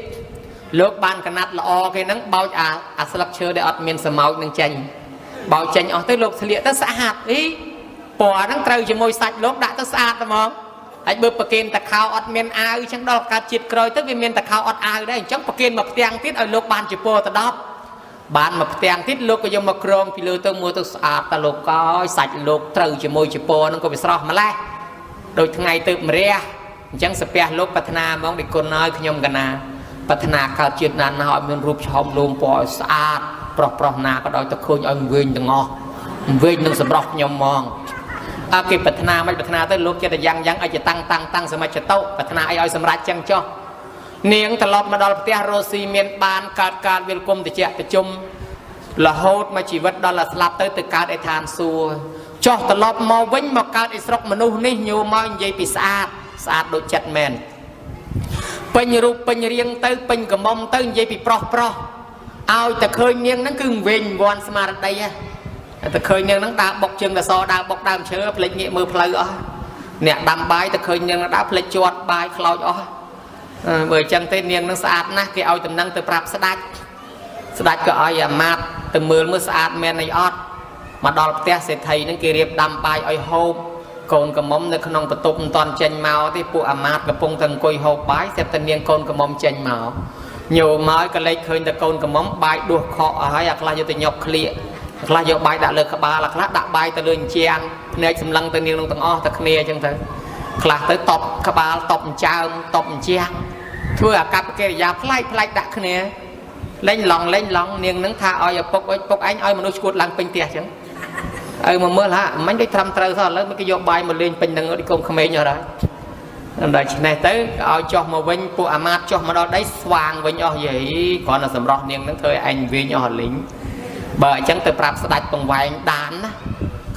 លោកបានកណាត់ល្អគេហ្នឹងបោចអាស្លឹកឈើដែលអត់មានសមោចនឹងចេញបោចចេញអស់ទៅលោកស្លៀកទៅស្អាតអីពណ៌ហ្នឹងត្រូវជាមួយសាច់លោកដាក់ទៅស្អាតហ្មងហើយបើប្រគេនតខោអត់មានអាវអញ្ចឹងដល់កើតជាតិក្រោយទៅវាមានតខោអត់អាវដែរអញ្ចឹងប្រគេនមកផ្ទាំងទៀតឲ្យលោកបានជាពណ៌ទៅ10បានមកផ្ទាំងទៀតលោកក៏យកមកក្រងពីលើទៅមើលទៅស្អាតតលោកកោយសាច់លោកត្រូវជាមួយជាពណ៌ហ្នឹងក៏វាស្រស់ម្លេះដូចថ្ងៃទៅម្រះ អញ្ចឹងសាពះលោកប្រាថ្នាហ្មងដូចគុណហើយខ្ញុំកណាប្រាថ្នាកើតជាតិណាណាឲ្យមានរូបឆោមលោមពណ៌ឲ្យស្អាតប្រុសប្រុសណាក៏ដោយទៅឃើញឲ្យវិញទាំងអស់វិញនឹងសម្រស់ខ្ញុំហ្មងអើគេប្រាថ្នាមិនប្រាថ្នាទៅលោកចិត្តយ៉ាងយ៉ាងឲ្យជាតាំងតាំងតាំងសមច្ចតុប្រាថ្នាអីឲ្យសម្រេចចឹងចុះនាងត្រឡប់មកដល់ផ្ទះរស់ស៊ីមានបានកើតកើតវិលគុំតិចតិជុំរហូតមកជីវិតដល់ស្លាប់ទៅទៅកើតឯឋានសួគ៌ចុះត្រឡប់មកវិញមកកើតឯស្រុកមនុស្សនេះញោមមកនិយាយពីស្អាតស្អាតដូចចិត្តមែនពេញរូបពេញរាងទៅពេញកំមុំទៅនិយាយពីប្រុសប្រុសឲ្យតែឃើញនាងហ្នឹងគឺវិញវាន់ស្មារតីហ៎តែឃើញនាងហ្នឹងដើរបុកជើងកសដើរបុកដើមឈើផ្លេចងាកមើលផ្លូវអស់អ្នកដាំបាយតែឃើញនាងដើរផ្លេចជាត់បាយខ្លោចអស់បើអញ្ចឹងទេនាងនឹងស្អាតណាស់គេឲ្យតំណែងទៅប្រាប់ស្ដាច់ស្ដាច់ក៏ឲ្យអាមាត្យទៅមើលមើលស្អាតមែនអីអត់មកដល់ផ្ទះសេដ្ឋីហ្នឹងគេរៀបដាំបាយឲ្យហូបកូនកំមុំនៅក្នុងបន្ទប់មិនតាន់ចេញមកទេពួកអាមាត្យកំពុងតែអង្គុយហូបបាយស្រាប់តែនាងកូនកំមុំចេញមកញោមកក៏លេចឃើញតែកូនកំមុំបាយដួសខកអស់ហើយអាខ្លះយកទៅញាប់ក្លៀកអាខ្លះយកបាយដាក់លើក្បាលអាខ្លះដាក់បាយទៅលើអញ្ជាំងភ្នែកសម្លឹងទៅនាងនឹងទាំងអស់តែគ្នាអញ្ចឹងទៅខ្លះទៅតបក្បាលតបអញ្ចើមតបអញ្ជាំងធ្វើអាកប្បកិរិយាប្លែកប្លែកដាក់គ្នាលេងឡងលេងឡងនាងនឹងថាឲ្យឪពុកឲ្យពុកឯងឲ្យមនុស្សឈួតឡើងពេញផ្ទះអញ្ចឹងឲ្យមកមើលហាមិញដូចត្រឹមត្រូវសោះឥឡូវមិនគេយកបាយមកលេងពេញនឹងដូចកូនក្មេងអស់ហើយដល់ឆ្នេះទៅឲ្យចុះមកវិញពួកអាមាត្យចុះមកដល់ដីស្វាងវិញអស់យាយគ្រាន់តែសម្រស់នាងនឹងធ្វើឲ្យឯងវិញអស់លីងបើអញ្ចឹងទៅប្រាប់ស្ដាច់បង្វែងដានណា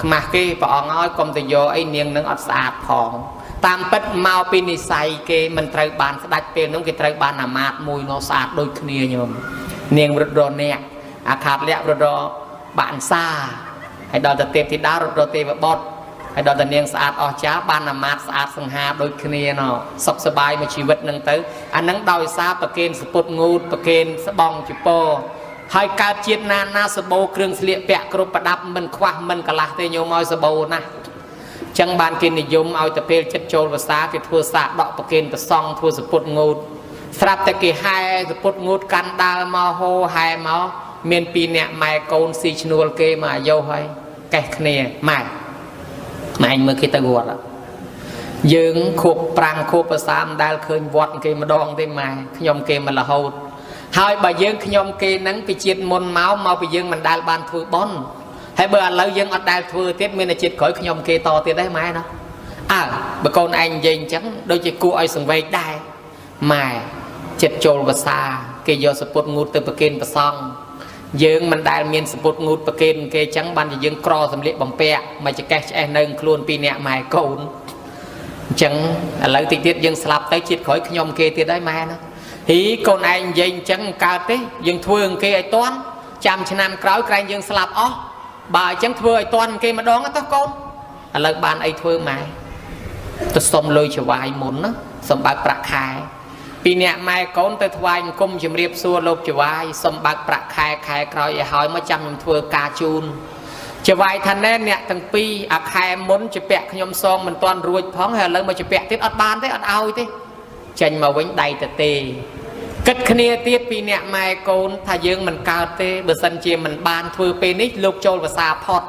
ខ្មាស់គេព្រះអង្គឲ្យកុំទៅយកអីនាងនឹងអត់ស្អាតផងតាមពិតមកពីនិស័យគេមិនត្រូវបានស្ដាច់ពេលនោះគេត្រូវបានអាមាត្យមួយនោះស្អាតដូចគ្នាញោមនាងរត់រអ្នកអាខាតលៈរត់របានសាហើយដល់ទៅទេពធីតារត់រទេវបុត្រហើយដល់តែនាងស្អាតអស្ចារ្យបានអាមាត្យស្អាតសង្ហាដូចគ្នាណសុខសប្បាយមួយជីវិតនឹងទៅអានឹងដោយសារប្រគេនសពុតងូតប្រគេនស្បង់ជពហើយកើតជាតិណាណាសបោគ្រឿងស្លៀកពាក់គ្រប់ប្រដាប់មិនខ្វះមិនកន្លះទេញោមឲ្យសបោណាស់ចឹងបានគេនិយមឲ្យទៅពេលចិត្តចូលវសាគេធ្វើសាកដកប្រគេនប្រសង់ធ្វើសពុតងូតស្រាប់តែគេហែសពុតងូតកាន់ដើរមកហូហែមកមានពីរអ្នកម៉ែកូនស៊ីឈ្នួលគេមកអាយុហើយកេះគ្នាម៉ែម៉ែឯងមើលគេទៅវត្តយើងខួបប្រាំងខួបភាសាមិនដែលឃើញវត្តគេម្ដងទេម៉ែខ្ញុំគេមករហូតហើយបើយើងខ្ញុំគេនឹងពីជាតិមុនមកមកពីយើងមិនដែលបានធ្វើបុណ្យហើយបើឥឡូវយើងអត់ដែលធ្វើទៀតមានតែជាតិក្រោយខ្ញុំគេតទៀតដែរម៉ែណាអើបើកូនឯងនិយាយអញ្ចឹងដូចជាគួរឲ្យសង្វេគដែរម៉ែចិត្តចូលវសាគេយកសពុតងូតទៅប្រគេនព្រះសង្ឃយើងមិនដែលមានសពុតងូតប្រគេនគេអញ្ចឹងបានជាយើងក្រសម្លៀកបំពាក់មកចកេះឆ្អេះនៅខ្លួនពីរអ្នកម៉ែកូនអញ្ចឹងឥឡូវតិចទៀតយើងស្លាប់ទៅជាតិក្រោយខ្ញុំគេទៀតហើយម៉ែណាហ៊ីកូនឯងនិយាយអញ្ចឹងកើតទេយើងធ្វើគេឲ្យតន់ចាំឆ្នាំក្រោយក្រែងយើងស្លាប់អស់បើអញ្ចឹងធ្វើឲ្យតន់គេម្ដងទៅកូនឥឡូវបានអីធ្វើម៉ែទៅសុំលុយចវាយមុនណាសុំបើកប្រាក់ខែពីអ្នកម៉ែកូនទៅថ្វាយអង្គមជំរាបសួរលោកចវាយសុំបើកប្រាក់ខែខែក្រោយឲ្យហើយមកចាំខ្ញុំធ្វើការជូនចវាយថាណែអ្នកទាំងពីរអាខែមុនជពាក់ខ្ញុំសងមិនទាន់រួចផងហើយឥឡូវមកជពាក់ទៀតអត់បានទេអត់ឲ្យទេចេញមកវិញដៃទៅទេគិតគ្នាទៀតពីអ្នកម៉ែកូនថាយើងមិនកើតទេបើសិនជាមិនបានធ្វើពេលនេះលោកចូលវសាផុត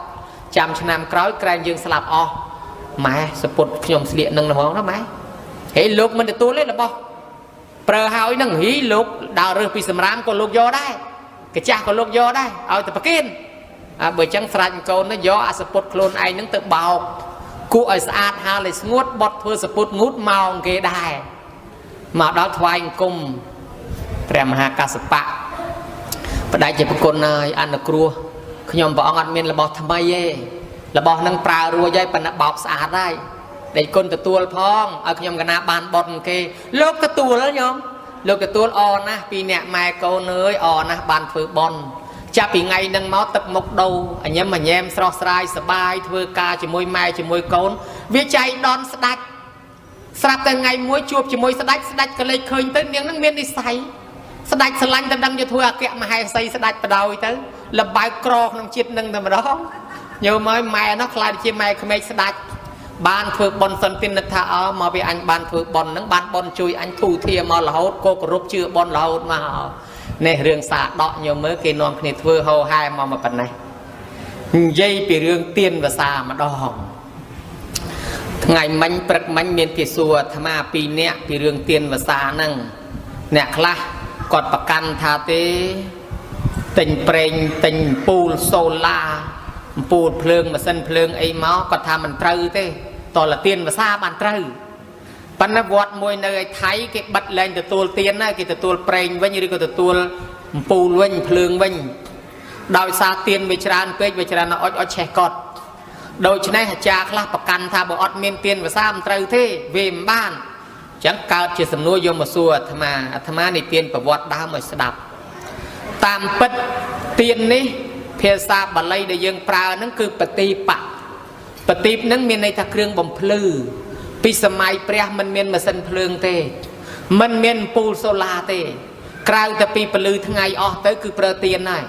ចាំឆ្នាំក្រោយក្រែងយើងស្លាប់អស់ម៉ែសពុតខ្ញុំស្លៀកនឹងហ្មងណាម៉ែហេលោកមិនទទួលទេរបស់ប្រើហើយនឹងហ៊ីលោកដើររើសពីសម្រាមក៏លោកយកដែរកាចាស់ក៏លោកយកដែរឲ្យតែប្រគិនអើបើចឹងស្រាច់កូននេះយកអាសពុតខ្លួនឯងនឹងទៅបោកគក់ឲ្យស្អាតហាលឲ្យស្ងួតបត់ធ្វើសពុតងូតមកគេដែរមកដល់ថ្វាយអង្គមព្រះមហាកសបៈបដិជាប្រគុណហើយអនុគ្រោះខ្ញុំព្រះអង្គអត់មានរបស់ថ្មីទេរបស់នឹងប្រើរួចហើយប៉ុន្តែបោកស្អាតហើយដេកគុណទទួលផងឲ្យខ្ញុំកណាបានបត់គេលោកទទួលញោមលោកទទួលអណាស់ពីអ្នកម៉ែកូនអើយអណាស់បានធ្វើបុណ្យចាប់ពីថ្ងៃនឹងមកទឹកមុខដូរអញឹមអញែមស្រស់ស្រាយសបាយធ្វើការជាមួយម៉ែជាមួយកូនវាចៃដនស្ដាច់ស្រាប់តែថ្ងៃមួយជួបជាមួយស្ដាច់ស្ដាច់ក៏លេចឃើញទៅនាងនឹងមាននិស័យស្ដាច់ស្រឡាញ់តែដឹងយកធ្វើអគ្គមហេសីស្ដាច់បដ ாய் ទៅលបើកក្រក្នុងជាតិនឹងតែម្ដងញោមហើយម៉ែនោះខ្លាចជាម៉ែក្មេកស្ដាច់បានធ្វើបុណ្យសន្តិនឹកថាអមកពីអញបានធ្វើបុណ្យនឹងបានបុណ្យជួយអញធូធាមករហូតក៏គោរពជឿបុណ្យរហូតមកនេះរឿងសាដកញោមមើលគេនាំគ្នាធ្វើហោហែមកមកប៉ុណ្ណេះនិយាយពីរឿងទៀនវសាម្ដង ថ្ងៃមិញព្រឹកមិញមានគេសួរអាត្មាពីរនាក់ពីរឿងទៀនវស្សាហ្នឹងអ្នកខ្លះគាត់ប្រកាន់ថាទេទិញប្រេងទិញអំពូលសូឡាអំពូលភ្លើងម៉ាស៊ីនភ្លើងអីមកគាត់ថាមិនត្រូវទេតលទៀនវស្សាបានត្រូវប៉ុន្តែវត្តមួយនៅឯថៃគេបិទលែងទទួលទៀនណាគេទទួលប្រេងវិញឬក៏ទទួលអំពូលវិញភ្លើងវិញដោយសារទៀនវាច្រើនពេកវាច្រើនអុចអុចឆេះកត់ដូច្នេះអាចារ្យខ្លះប្រកាន់ថាបើអត់មានទៀនវស្សាមិនត្រូវទេវាមិនបានអញ្ចឹងកើតជាសំណួរយកមកសួរអាត្មាអាត្មានិទានប្រវត្តិដើមឲ្យស្ដាប់តាមពិតទៀននេះភាសាបាលីដែលយើងប្រើហ្នឹងគឺបតិបៈបតិបហ្នឹងមានន័យថាគ្រឿងបំភ្លឺពីសម័យព្រះមិនមានម៉ាស៊ីនភ្លើងទេមិនមានអំពូលសូឡាទេក្រៅតែពីពលឺថ្ងៃអស់ទៅគឺប្រើទៀនហើយ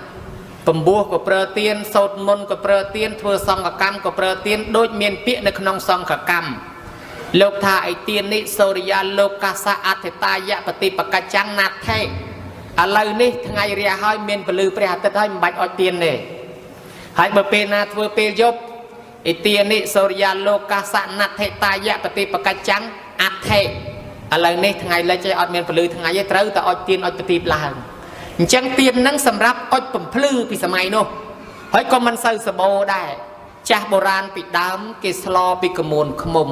ពំពោះក៏ប្រើទៀនសូត្រមន្តក៏ប្រើទៀនធ្វើសង្ឃកម្មក៏ប្រើទៀនដូចមានពាក្យនៅក្នុងសង្ឃកម្មលោកថាឯទៀននេះសូរិយាលោកសៈអធិតាយៈបតិបកច្ចំណាថេឥឡូវនេះថ្ងៃរះហើយមានពលឺព្រះអាទិត្យហើយមិនបាច់អុចទៀនទេហើយបើពេលណាធ្វើពេលយប់ឯទៀននេះសូរិយាលោកសៈណដ្ឋិតាយៈបតិបកច្ចំអថេឥឡូវនេះថ្ងៃលិចឯងអត់មានពលឺថ្ងៃទេត្រូវតែអុចទៀនអុចប្រទីបឡើងអញ្ចឹងទៀនហ្នឹងសម្រាប់អុចបំភ្លឺពីសម័យនោះហើយក៏មិនសូវសបោដែរចាស់បុរាណពីដើមគេស្លពីកមួនខ្មុំ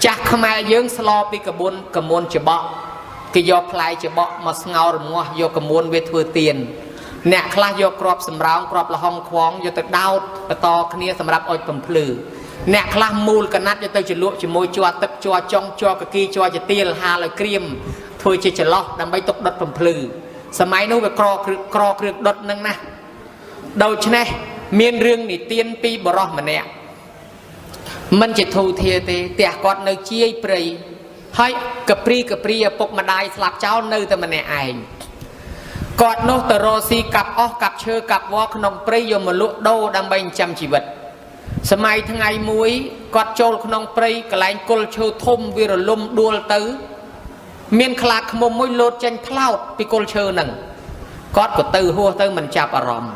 ចាស់ខ្មែរយើងស្លពីកមួនកមួនច្បក់គេយកផ្លែច្បក់មកស្ងោររងាស់យកកមួនវាធ្វើទៀនអ្នកខ្លះយកគ្រាប់សំរោងគ្រាប់លហុងខ្វងយកទៅដោតបន្តគ្នាសម្រាប់អុចបំភ្លឺអ្នកខ្លះមូលកណាត់យកទៅជ្រលក់ជាមួយជ័រទឹកជ័រចុងជ័រកគីជ័រចទៀលហាលឲ្យក្រៀមធ្វើជាចន្លោះដើម្បីទុកដុតបំភ្លឺសម័យនោះវាក្រក្រគ្រឿងដុតនឹងណាស់ដូច្នេះមានរឿងនិទានពីបរោះម្នាក់មិនជាធូធាទេផ្ទះគាត់នៅជាយព្រៃហើយកព្រីកព្រីឪពុកម្ដាយស្លាប់ចោលនៅតែម្នាក់ឯងគាត់នោះទៅរកស៊ីកាប់អស់កាប់ឈើកាប់វល្លិក្នុងព្រៃយកមកលក់ដូរដើម្បីចិញ្ចឹមជីវិតសម័យថ្ងៃមួយគាត់ចូលក្នុងព្រៃកន្លែងគល់ឈើធំវារលំដួលទៅមានខ្លាឃ្មុំមួយលោតចេញផ្លោតពីគល់ឈើហ្នឹងគាត់ក៏ទៅហួសទៅមិនចាប់អារម្មណ៍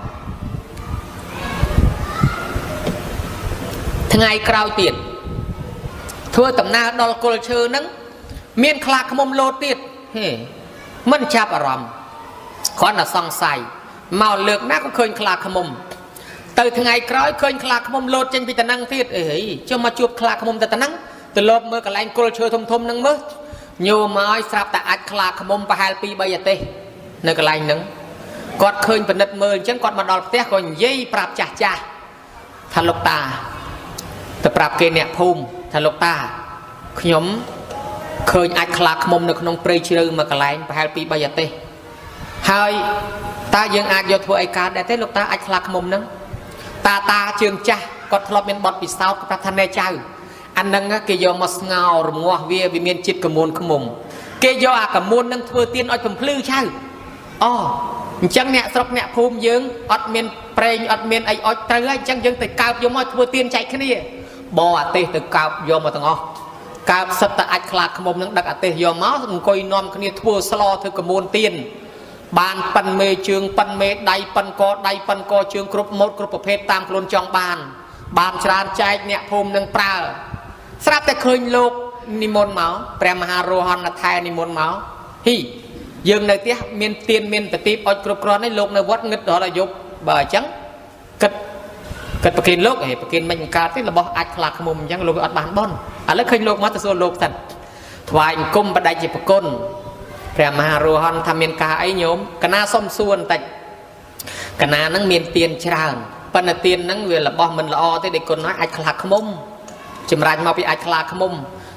ថ្ងៃក្រោយទៀតធ្វើដំណើរដល់គល់ឈើហ្នឹងមានខ្លាឃ្មុំលោតទៀតហេមិនចាប់អារម្មណ៍គ្រាន់តែសង្ស័យមកលើកណាក៏ឃើញខ្លាឃ្មុំទៅថ្ងៃក្រោយឃើញខ្លាឃ្មុំលោតចេញពីតំណឹងទៀតអីហីចុះមកជួបខ្លាឃ្មុំទៅតំណឹងទៅលបមើលកន្លែងគល់ឈើធំធំហ្នឹងមើលញោមឲ្យស្រាប់តែអាចខ្លាឃ្មុំប្រហែល2 3អាទិសនៅកន្លែងហ្នឹងគាត់ឃើញពិនិត្យមើលអញ្ចឹងគាត់មកដល់ផ្ទះក៏និយាយប្រាប់ចាស់ចាស់ថាលោកតាទៅប្រាប់គេអ្នកភូមិថាលោកតាខ្ញុំឃើញអាចខ្លាឃ្មុំនៅក្នុងព្រៃជ្រៅមួយកន្លែងប្រហែល2 3អាទិសហើយតើយើងអាចយកធ្វើអីកើតដែរទេលោកតាអាចខ្លាឃ្មុំហ្នឹងតាតាជើងចាស់គាត់ធ្លាប់មានបទពិសោធន៍គាត់ប្រាប់ថាណែចៅអាហ្នឹងគេយកមកស្ងោរងាស់វាមានជាតិកមួនឃ្មុំគេយកអាកមួននឹងធ្វើទៀនឲ្យបំភ្លឺចៅអូអញ្ចឹងអ្នកស្រុកអ្នកភូមិយើងអត់មានប្រេងអត់មានអីអុចត្រូវហើយអញ្ចឹងយើងទៅកើបយកមកធ្វើទៀនចែកគ្នាបអាទេសទៅកើបយកមកទាំងអស់កើបសិតតែអាចខ្លាឃ្មុំនឹងដឹកអាទេសយកមកអង្គុយនាំគ្នាធ្វើស្លធ្វើកមួនទៀនបានប៉ិនមេជើងប៉ិនមេដៃប៉ិនកដៃប៉ិនកជើងគ្រប់ម៉ូតគ្រប់ប្រភេទតាមខ្លួនចង់បានបានច្រើនចែកអ្នកភូមិនឹងប្រើស្រាប់តែឃើញលោកនិមន្តមកព្រះមហារោហនថែនិមន្តមកហ៊ីយើងនៅផ្ទះមានទៀនមានប្រទីបអុចគ្រប់គ្រាន់នេះលោកនៅវត្តងឹតដល់អាយុបើអញ្ចឹងគិតគិតប្រគិនលោកហេប្រគិនមិនកើតទេរបស់អាចខ្លាឃ្មុំអញ្ចឹងលោកវាអត់បានបនឥឡូវឃើញលោកមកទៅសួរលោកសិនថ្វាយអង្គមបដិជាប្រគុណព្រះមហារោហនថាមានការអីញោមកណាសុំសួរបន្តិចកណានឹងមានទៀនច្រើនប៉ុន្តែទៀននឹងវារបស់មិនល្អទេដូចគុណហើយអាចខ្លាឃ្មុំចម្រាញ់មកពីអាចខ្លាឃ្មុំ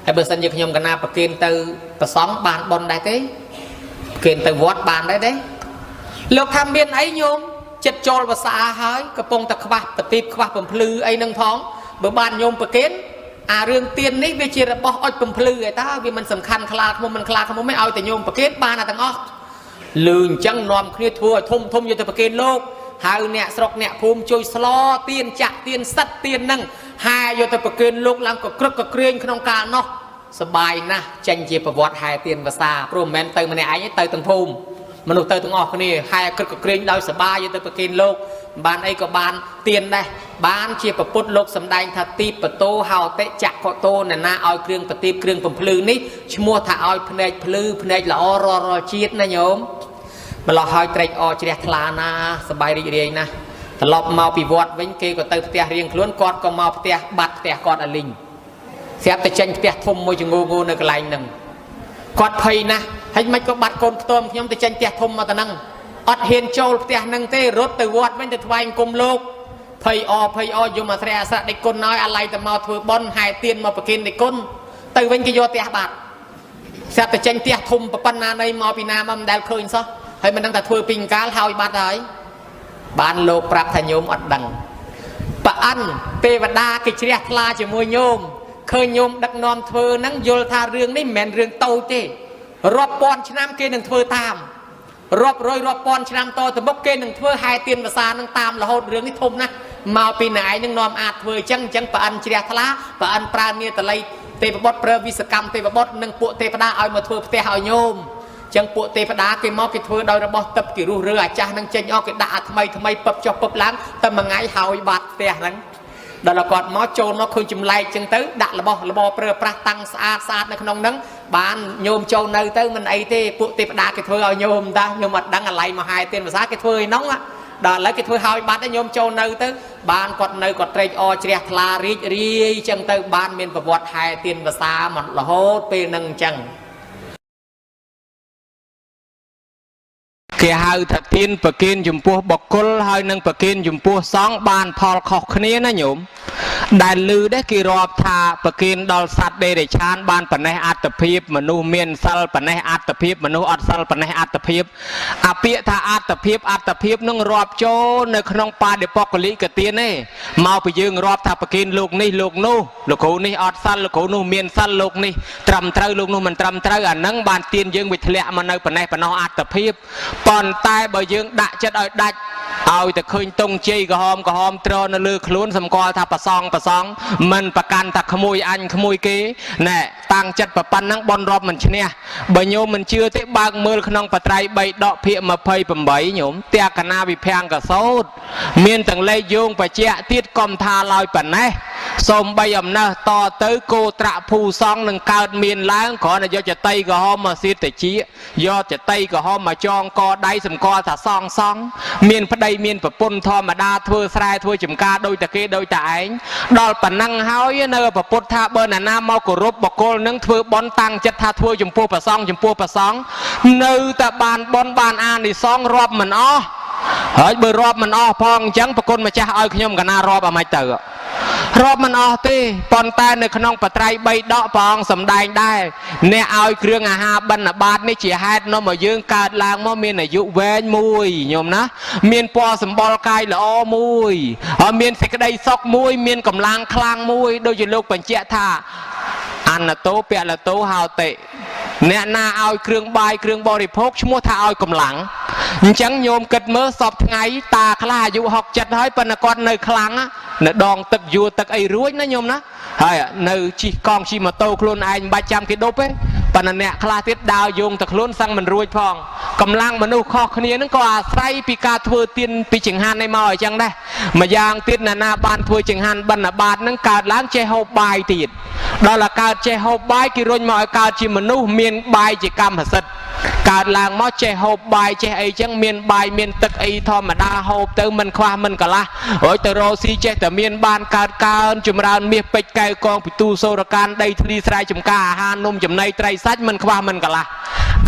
ហើយបើសិនជាខ្ញុំកណាប្រគិនទៅប្រសង់បានបនដែរទេប្រគិនទៅវត្តបានដែរទេលោកថាមានអីញោមចិត្តចូលវសាហើយកំពុងតែខ្វះប្រទីបខ្វះបំភ្លឺអីនឹងផងបើបានញោមប្រគិនអារឿងទៀននេះវាជារបស់អុចបំភ្លឺឯតើវាមិនសំខាន់ខ្លាឃ្មុំមិនខ្លាឃ្មុំទេឲ្យតែញោមប្រគិនបានអាទាំងអស់លឺអញ្ចឹងនាំគ្នាធ្វើឲ្យធំធំយកទៅប្រគិនលោកហៅអ្នកស្រុកអ្នកភូមិជួយស្លទៀនចាក់ទៀនសិតទៀននឹងហែយកទៅប្រគិនលោកឡើងក៏ក្រឹកក៏គ្រៀងក្នុងកាលនោះសបាយណាស់ចេញជាប្រវត្តិហែទៀនវសាព្រោះមិនមែនទៅម្នាក់ឯងទេទៅទាំងភូមិ មនុស្សទៅទាំងអស់គ្នាហែក្រឹកក្រែងដោយសបាយទៅប្រគេនលោកបានអីក៏បានទៀនដែរបានជាពពុទ្ធលោកសំដែងថាទីបតោហោតិចក្ខតោនណាឲ្យគ្រឿងប្រទីបគ្រឿងបំភ្លឺនេះឈ្មោះថាឲ្យភ្នែកភ្លឺភ្នែកល្អរាល់រាល់ជាតិណាញោមម្លោះហើយត្រេកអរជ្រះថ្លាណាសប្បាយរីករាយណាស់ត្រឡប់មកពីវត្តវិញគេក៏ទៅផ្ទះរៀងខ្លួនគាត់ក៏មកផ្ទះបាត់ផ្ទះគាត់អលីងស្រាប់តែចេញផ្ទះធំមួយចងូងូនៅកន្លែងហ្នឹងគាត់ភ័យណាស់ហើយមិនក៏បាត់កូនផ្ទំខ្ញុំទៅចេញផ្ទះធំមកទៅហ្នឹងអត់ហ៊ានចូលផ្ទះហ្នឹងទេរត់ទៅវត្តវិញទៅថ្វាយអង្គមលោកភ័យអភ័យអយមអាស្រ័យអាស្រៈដេចគុណហើយអាឡ័យទៅមកធ្វើបុណ្យហែទៀនមកប្រគិនដេចគុណទៅវិញគេយកផ្ទះបាត់ស្រាប់តែចេញផ្ទះធំប៉ុណ្ណានៃមកពីណាមកមិនដែលឃើញសោះហើយមិនដឹងថាធ្វើពីកាលហើយបាត់ហើយបានលោកប្រាប់ថាញោមអត់ដឹងប្រអិនទេវតាគេជ្រះថ្លាជាមួយញោមឃើញញោមដឹកនាំធ្វើហ្នឹងយល់ថារឿងនេះមិនមែនរឿងតូចទេរាប់ពាន់ឆ្នាំគេនឹងធ្វើតាមរាប់រយរាប់ពាន់ឆ្នាំតទៅមុខគេនឹងធ្វើហែទៀនភាសានឹងតាមរហូតរឿងនេះធំណាស់មកពីណែឯងនឹងនាំអាចធ្វើអញ្ចឹងអញ្ចឹងប្រអិនជ្រះថ្លាប្រអិនប្រើនេតល័យទេវបុត្រប្រើវិសកម្មទេវបុត្រនិងពួកទេវតាឲ្យមកធ្វើផ្ទះឲ្យញោមចឹងពួកទេវតាគេមកគេធ្វើដោយរបស់ទឹកគេរុះរើអាចាស់នឹងចេញអស់គេដាក់អាថ្មីថ្មីពឹបចុះពឹបឡើងតែមួយថ្ងៃហើយបាត់ផ្ទះហ្នឹងដល់គាត់មកចូលមកឃើញចម្លែកចឹងទៅដាក់របស់របរប្រើប្រាស់តាំងស្អាតស្អាតនៅក្នុងហ្នឹងបានញោមចូលនៅទៅមិនអីទេពួកទេវតាគេធ្វើឲ្យញោមតាញោមអត់ដឹងអាឡ័យមកហែទៀនភាសាគេធ្វើឯនោះដល់ឥឡូវគេធ្វើឲ្យបាត់ញោមចូលនៅទៅបានគាត់នៅគាត់ត្រេកអរជ្រះថ្លារីករាយចឹងទៅបានមានប្រវត្តិហែទៀនភាសាមករហូតពេលហ្នឹងចឹងគេហៅថាទានប្រគិនចំពោះបុគ្គលហើយនឹងប្រគិនចំពោះសង្ឃបានផលខុសគ្នាណាញោមដែលឮដែរគេរាប់ថាប្រគិនដល់សត្វដេរិឆានបានប៉ុណ្ណេះអត្តភាពមនុស្សមានសិលប៉ុណ្ណេះអត្តភាពមនុស្សអត់សិលប៉ុណ្ណេះអត្តភាពអាពាក្យថាអត្តភាពអត្តភាពនឹងរាប់ចូលនៅក្នុងបាដិបុគ្គលិកទានទេមកពីយើងរាប់ថាប្រគិនលោកនេះលោកនោះលោកគ្រូនេះអត់សិលលោកគ្រូនោះមានសិលលោកនេះត្រឹមត្រូវលោកនោះមិនត្រឹមត្រូវអានឹងបានទានយើងវាធ្លាក់មកនៅប៉ុណ្ណេះប៉ុណ្ណោះអត្តភាពប៉ុន្តែបើយើងដាក់ចិត្តឲ្យដាច់ឲ្យតែឃើញតុងជ័យក្រហមក្រហមត្រនៅលើខ្លួនសម្គាល់ថាប្រសងប្រសងមិនប្រកាន់ថាក្មួយអញក្មួយគេណែតាំងចិត្តប៉ុណ្ណឹងបនរាប់មិនឈ្នះបើញោមមិនជឿទេបើកមើលក្នុងបត្រៃ3ដកភាគ28ញោមទក្កណាវិភាំងកសោតមានទាំងលេខយោងបច្ចៈទៀតកុំថាឡើយប៉ុណ្ណេះសូមបីអំណះតទៅគោត្រៈភូសងនឹងកើតមានឡើងគ្រាន់តែយកចតីក្រហមមកសៀតតិចយកចតីក្រហមមកចងកដៃសម្គាល់ថាសងសងមានប្តីមានប្រពន្ធធម្មតាធ្វើស្រែធ្វើចំការដោយតែគេដោយតែឯងដល់ប៉ុណ្ណឹងហើយនៅប្រពុតថាបើណាណាមកគោរពបុគ្គលនឹងធ្វើបន់តាំងចិត្តថាធ្វើចំពោះប្រសងចំពោះប្រសងនៅតែបានបន់បានអានិសងរាប់មិនអស់ហើយបើរាប់មិនអស់ផងអញ្ចឹងប្រគុណម្ចាស់ឲ្យខ្ញុំកណារាប់អាម៉េចទៅរាប់មិនអស់ទេប៉ុន្តែនៅក្នុងបត្រៃ3ដកព្រះអង្គសម្ដែងដែរអ្នកឲ្យគ្រឿងអាហារបិណ្ឌបាតនេះជាហេតុនាំឲ្យយើងកើតឡើងមកមានអាយុវែងមួយញោមណាមានពណ៌សម្បុរកាយល្អមួយហើយមានសេចក្តីសុខមួយមានកម្លាំងខ្លាំងមួយដូចជាលោកបញ្ជាក់ថាអនតោពលតោហោតិអ្នកណាឲ្យគ្រឿងបាយគ្រឿងបរិភោគឈ្មោះថាឲ្យកម្លាំងអញ្ចឹងញោមគិតមើលសពថ្ងៃតាខ្លះអាយុ67ហើយប៉ុន្តែគាត់នៅខ្លាំងនៅដងទឹកយួរទឹកអីរួចណាញោមណាហើយនៅជិះកង់ជិះម៉ូតូខ្លួនឯងមិនបាច់ចាំគេដប់ទេប៉ុន្តែអ្នកខ្លះទៀតដើរយោងទៅខ្លួនសឹងមិនរួចផងកម្លាំងមនុស្សខុសគ្នានឹងក៏អាស្រ័យពីការធ្វើទានពីចង្ហាន់នេះមកអញ្ចឹងដែរម្យ៉ាងទៀតណាណាបានធ្វើចង្ហាន់បិណ្ឌបាតនឹងកើតឡើងចេះហូបបាយទៀតដល់តែកើតចេះហូបបាយគេរុញមកឲ្យកើតជាមនុស្សមានបាយជាកម្មសិទ្ធិកើតឡើងមកចេះហូបបាយចេះអីចឹងមានបាយមានទឹកអីធម្មតាហូបទៅមិនខ្វះមិនកន្លះរួចទៅរកស៊ីចេះតែមានបានកើតកើនចម្រើនមាសពេជ្រកែវកងពិទូសូរកានដីធ្លីស្រែចម្ការអាហារនំចំណីត្រីសាច់មិនខ្វះមិនកន្លះ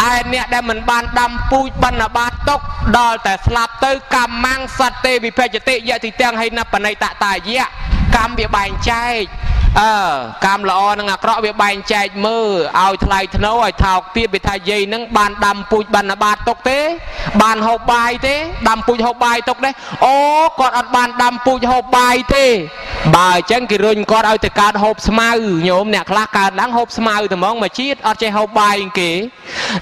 ឯអ្នកដែលមិនបានដាំពូជបណ្ឌបាតទុកដល់តែស្លាប់ទៅកម្មੰសត្វទេវិភជតិយតិទាំងហិនបណិតតាយៈកម្មវាបែងចែកកម្មល្អនិងអាក្រក់វាបែងចែកមើលឲ្យថ្លៃថ្នូរឲ្យថោកទាបវាថាយាយនឹងបានដាំពូជបណ្ឌបាតទុកទេបានហូបបាយទេដាំពូជហូបបាយទុកទេអូគាត់អត់បានដាំពូជហូបបាយទេបើអញ្ចឹងគេរុញគាត់ឲ្យទៅកើតហូបស្មៅញោមអ្នកខ្លះកើតឡើងហូបស្មៅតែហ្មងមួយជាតិអត់ចេះហូបបាយគេ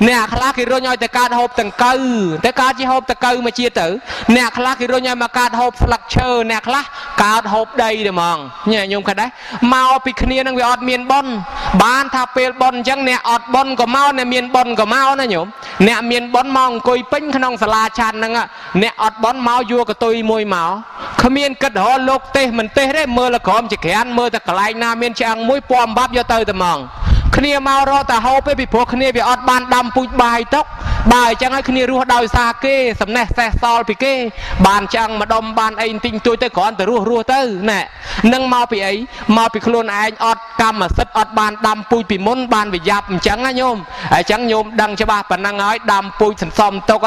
អ្នកខ្លះគេរុញឲ្យទៅកើតហូបតង្កូវតែកើតជាហូបតង្កូវមកជាទៅអ្នកខ្លះគេរុញឲ្យមកកើតហូបស្លឹកឈើអ្នកខ្លះកើតហូបដីតែហ្មងញ៉ែញោមឃើញដែរមកពីគ្នានឹងវាអត់មានបុណ្យបានថាពេលបុណ្យអញ្ចឹងអ្នកអត់បុណ្យក៏មកអ្នកមានបុណ្យក៏មកណាញោមអ្នកមានបុណ្យមកអង្គុយពេញក្នុងសាលាឆាន់ហ្នឹងអ្នកអត់បុណ្យមកយួរកតុយមួយមកគ្មានគិតរកលោកទេសមិនទេសទេមើលក្រមជាក្រានមើលតែកន្លែងណាមានឆ្អឹងមួយពំបាប់យកទៅតែហ្មងគ្នាមករកតែហូបទេពីព្រោះគ្នាវាអត់បានដាំពូជបាយទុកបើអញ្ចឹងហើយគ្នារស់ដោយសារគេសំណេះសេះសល់ពីគេបានឆ្អឹងម្ដុំបានអីទិញទួយទៅគ្រាន់តែរស់រស់ទៅណែនឹងមកពីអីមកពីខ្លួនឯងអត់កម្មសិទ្ធិអត់បានដាំពូជពីមុនបានវាយ៉ាប់អញ្ចឹងណាញោមអញ្ចឹងញោមដឹងច្បាស់ប៉ុណ្ណឹងហើយដាំពូជសន្សំទុក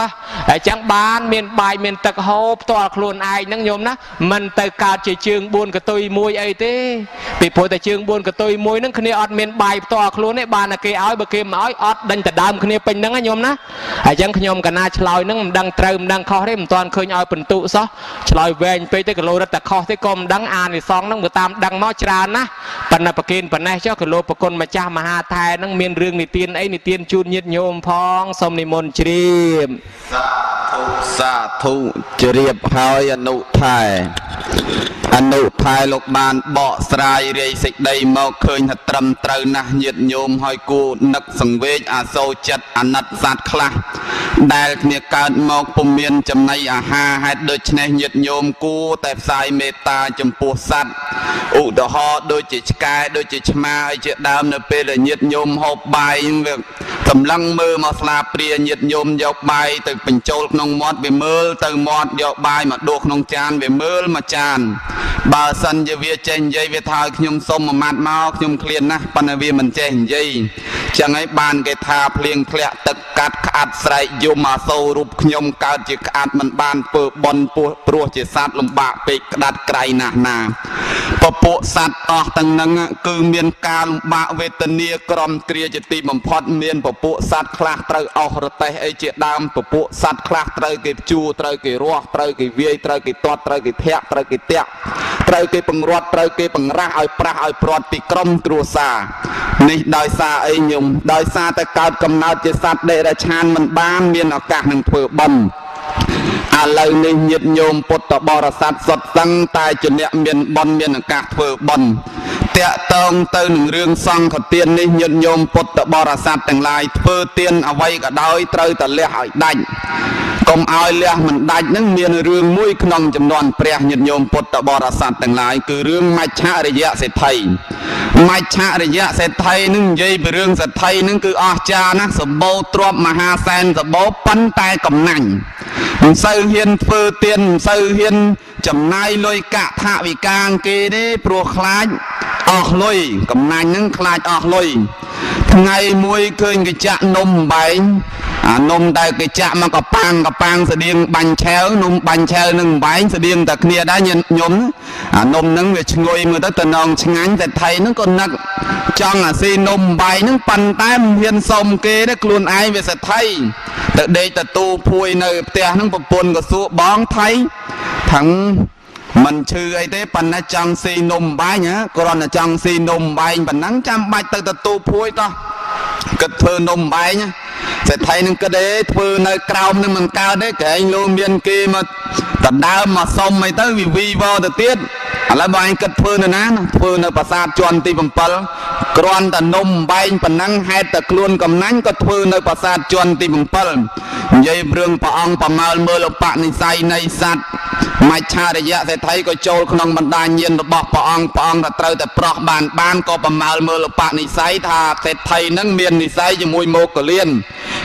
អញ្ចឹងបានមានបាយមានទឹកហូបផ្ទាល់ខ្លួនឯងហ្នឹងញោមណាមិនទៅកើតជាជើង4កតុយមួយអីទេពីព្រោះតែជើង4កតុយមួយហ្នឹងគ្នាអត់មានបាយផ្ទាល់ខ្លួនទេបានតែគេឲ្យបើគេមិនឲ្យអត់ដេញដដើមគ្នាពេញហ្នឹងណាញោមណាអញ្ចឹងខ្ញុំកណាឆ្លើយហ្នឹងមិនដឹងត្រូវមិនដឹងខុសទេមិនទាន់ឃើញឲ្យពិន្ទុសោះឆ្លើយវែងពេកទេគីឡូរត់តែខុសទេក៏មិនដឹងអានិសងហ្នឹងបើតាមដឹងមកច្រើនណាស់ប៉ុន្តែប្រគិនប៉ុណ្ណេះចុះគីឡូប្រគុណម្ចាស់មហាថែហ្នឹងមានរឿងនិទានអីនិទានជូនញាតិញោមផងសូមនិមន្តជ្រាបសាធុសាធុជ្រាបហើយអនុថែអនុថែលោកបានបកស្រាយរាយសេចក្តីមកឃើញថាត្រឹមត្រូវណាស់ញាតិញោមហើយគួរនឹកសង្វេគអាសូរចិត្តអាណិតសត្វខ្លះដែលគ្នាកើតមកពុំមានចំណីអាហារហេតុដូច្នេះញាតិញោមគួរតែផ្សាយមេត្តាចំពោះសត្វឧទាហរណ៍ដូចជាឆ្កែដូចជាឆ្មាអីជាដើមនៅពេលដែលញាតិញោមហូបបាយវាសម្លឹងមើលមកស្លាព្រាញាតិញោមយកបាយទៅបញ្ចូលក្នុងមាត់វាមើលទៅមាត់យកបាយមកដួសក្នុងចានវាមើលមកចានបើសិនជាវាចេះនិយាយវាថាឲ្យខ្ញុំសុំមួយម៉ាត់មកខ្ញុំឃ្លានណាស់ប៉ុន្តែវាមិនចេះនិយាយចឹងហើយបានគេថាភ្លៀងធ្លាក់ទឹកកាត់ក្អាត់ស្រែកយំអាសូររូបខ្ញុំកើតជាក្អាត់មិនបានធ្វើបុណ្យពោះព្រោះជាសត្វលំបាកពេកក្តាត់ក្រៃណាស់ណាពពួកសត្វអស់ទាំងនឹងគឺមានការលំបាកវេទនាក្រំគ្រាជាទីបំផុតមានពពួកសត្វខ្លះត្រូវអស់រទេះអីជាដើមពពួកសត្វខ្លះត្រូវគេជួត្រូវគេរស់ត្រូវគេវាយត្រូវគេទាត់ត្រូវគេធាក់ត្រូវគេតាក់ត្រូវគេពង្រត់ត្រូវគេបង្រាស់ឲ្យប្រាស់ឲ្យព្រាត់ពីក្រុមគ្រួសារនេះដោយសារអីញោមដោយសារតែកើតកំណើតជាសត្វតិរច្ឆានមិនបានមានឱកាសនឹងធ្វើបុណ្យឥឡូវនេះញាតិញោមពុទ្ធបរិស័ទសុទ្ធសឹងតែជាអ្នកមានបុណ្យមានឱកាសធ្វើបុណ្យតាក់តងទៅនឹងរឿងសង្ឃទាននេះញាតិញោមពុទ្ធបរិស័ទទាំងឡាយធ្វើទានអ្វីក៏ដោយត្រូវតែលះឲ្យដាច់កុំឲ្យលះមិនដាច់នឹងមានរឿងមួយក្នុងចំនួនព្រះញាតិញោមពុទ្ធបរិស័ទទាំងឡាយគឺរឿងមច្ឆរិយសេដ្ឋីមច្ឆរិយសេដ្ឋីនឹងនិយាយពីរឿងសេដ្ឋីនឹងគឺអស្ចារ្យណាស់សម្បូរទ្រព្យមហាសែនសម្បូរប៉ុន្តែកំណាញ់មិនសូវហ៊ានធ្វើទានមិនសូវហ៊ានចំណាយលុយកាក់ថវិកាគេទេព្រោះខ្លាចអស់លុយកំណាញ់នឹងខ្លាចអស់លុយថ្ងៃមួយឃើញគេចាក់នំបែងអានំដែលគេចាក់មកកប៉ាងកប៉ាងស្តៀងបាញ់ឆែវនំបាញ់ឆែវនឹងបែងស្តៀងតែគ្នាដែរញោមអានំនឹងវាឈ្ងុយមើលទៅតំណងឆ្ងាញ់តែថៃនឹងក៏នឹកចង់អាស៊ីនំបែងនឹងប៉ុន្តែមិនហ៊ានសុំគេទេខ្លួនឯងវាសេដ្ឋីទៅដេកទៅទូភួយនៅផ្ទះនឹងប្រពន្ធក៏សួរបងថៃថឹងមិនឈឺអីទេប៉ុន្តែចង់ស៊ីនំបែងហ៎គ្រាន់តែចង់ស៊ីនំបែងប៉ុណ្ណឹងចាំបាច់ទៅទទួលភួយតោះគិតធ្វើនំបែងសេដ្ឋីនឹងគិតអេធ្វើនៅក្រោមនឹងមិនកើតទេក្រែងលោកមានគេមកដណ្ដើមមកសុំអីទៅវាវីវទៅទៀតឥឡូវបងឯងគិតធ្វើនៅណាធ្វើនៅប្រាសាទជាន់ទី7គ្រាន់តែនំបែងប៉ុណ្ណឹងហេតុតែខ្លួនកំណាញ់ក៏ធ្វើនៅប្រាសាទជាន់ទី7និយាយរឿងព្រះអង្គប្រមើលមើលឧបនិស្ស័យនៃសត្វមច្ឆរិយសេដ្ឋីក៏ចូលក្នុងបណ្ដាញញាណរបស់ព្រះអង្គព្រះអង្គថាត្រូវតែប្រោះបានក៏ប្រមើលមើលឧបនិស្ស័យថាសេដ្ឋីនឹងមាននិស្ស័យជាមួយមោគលាន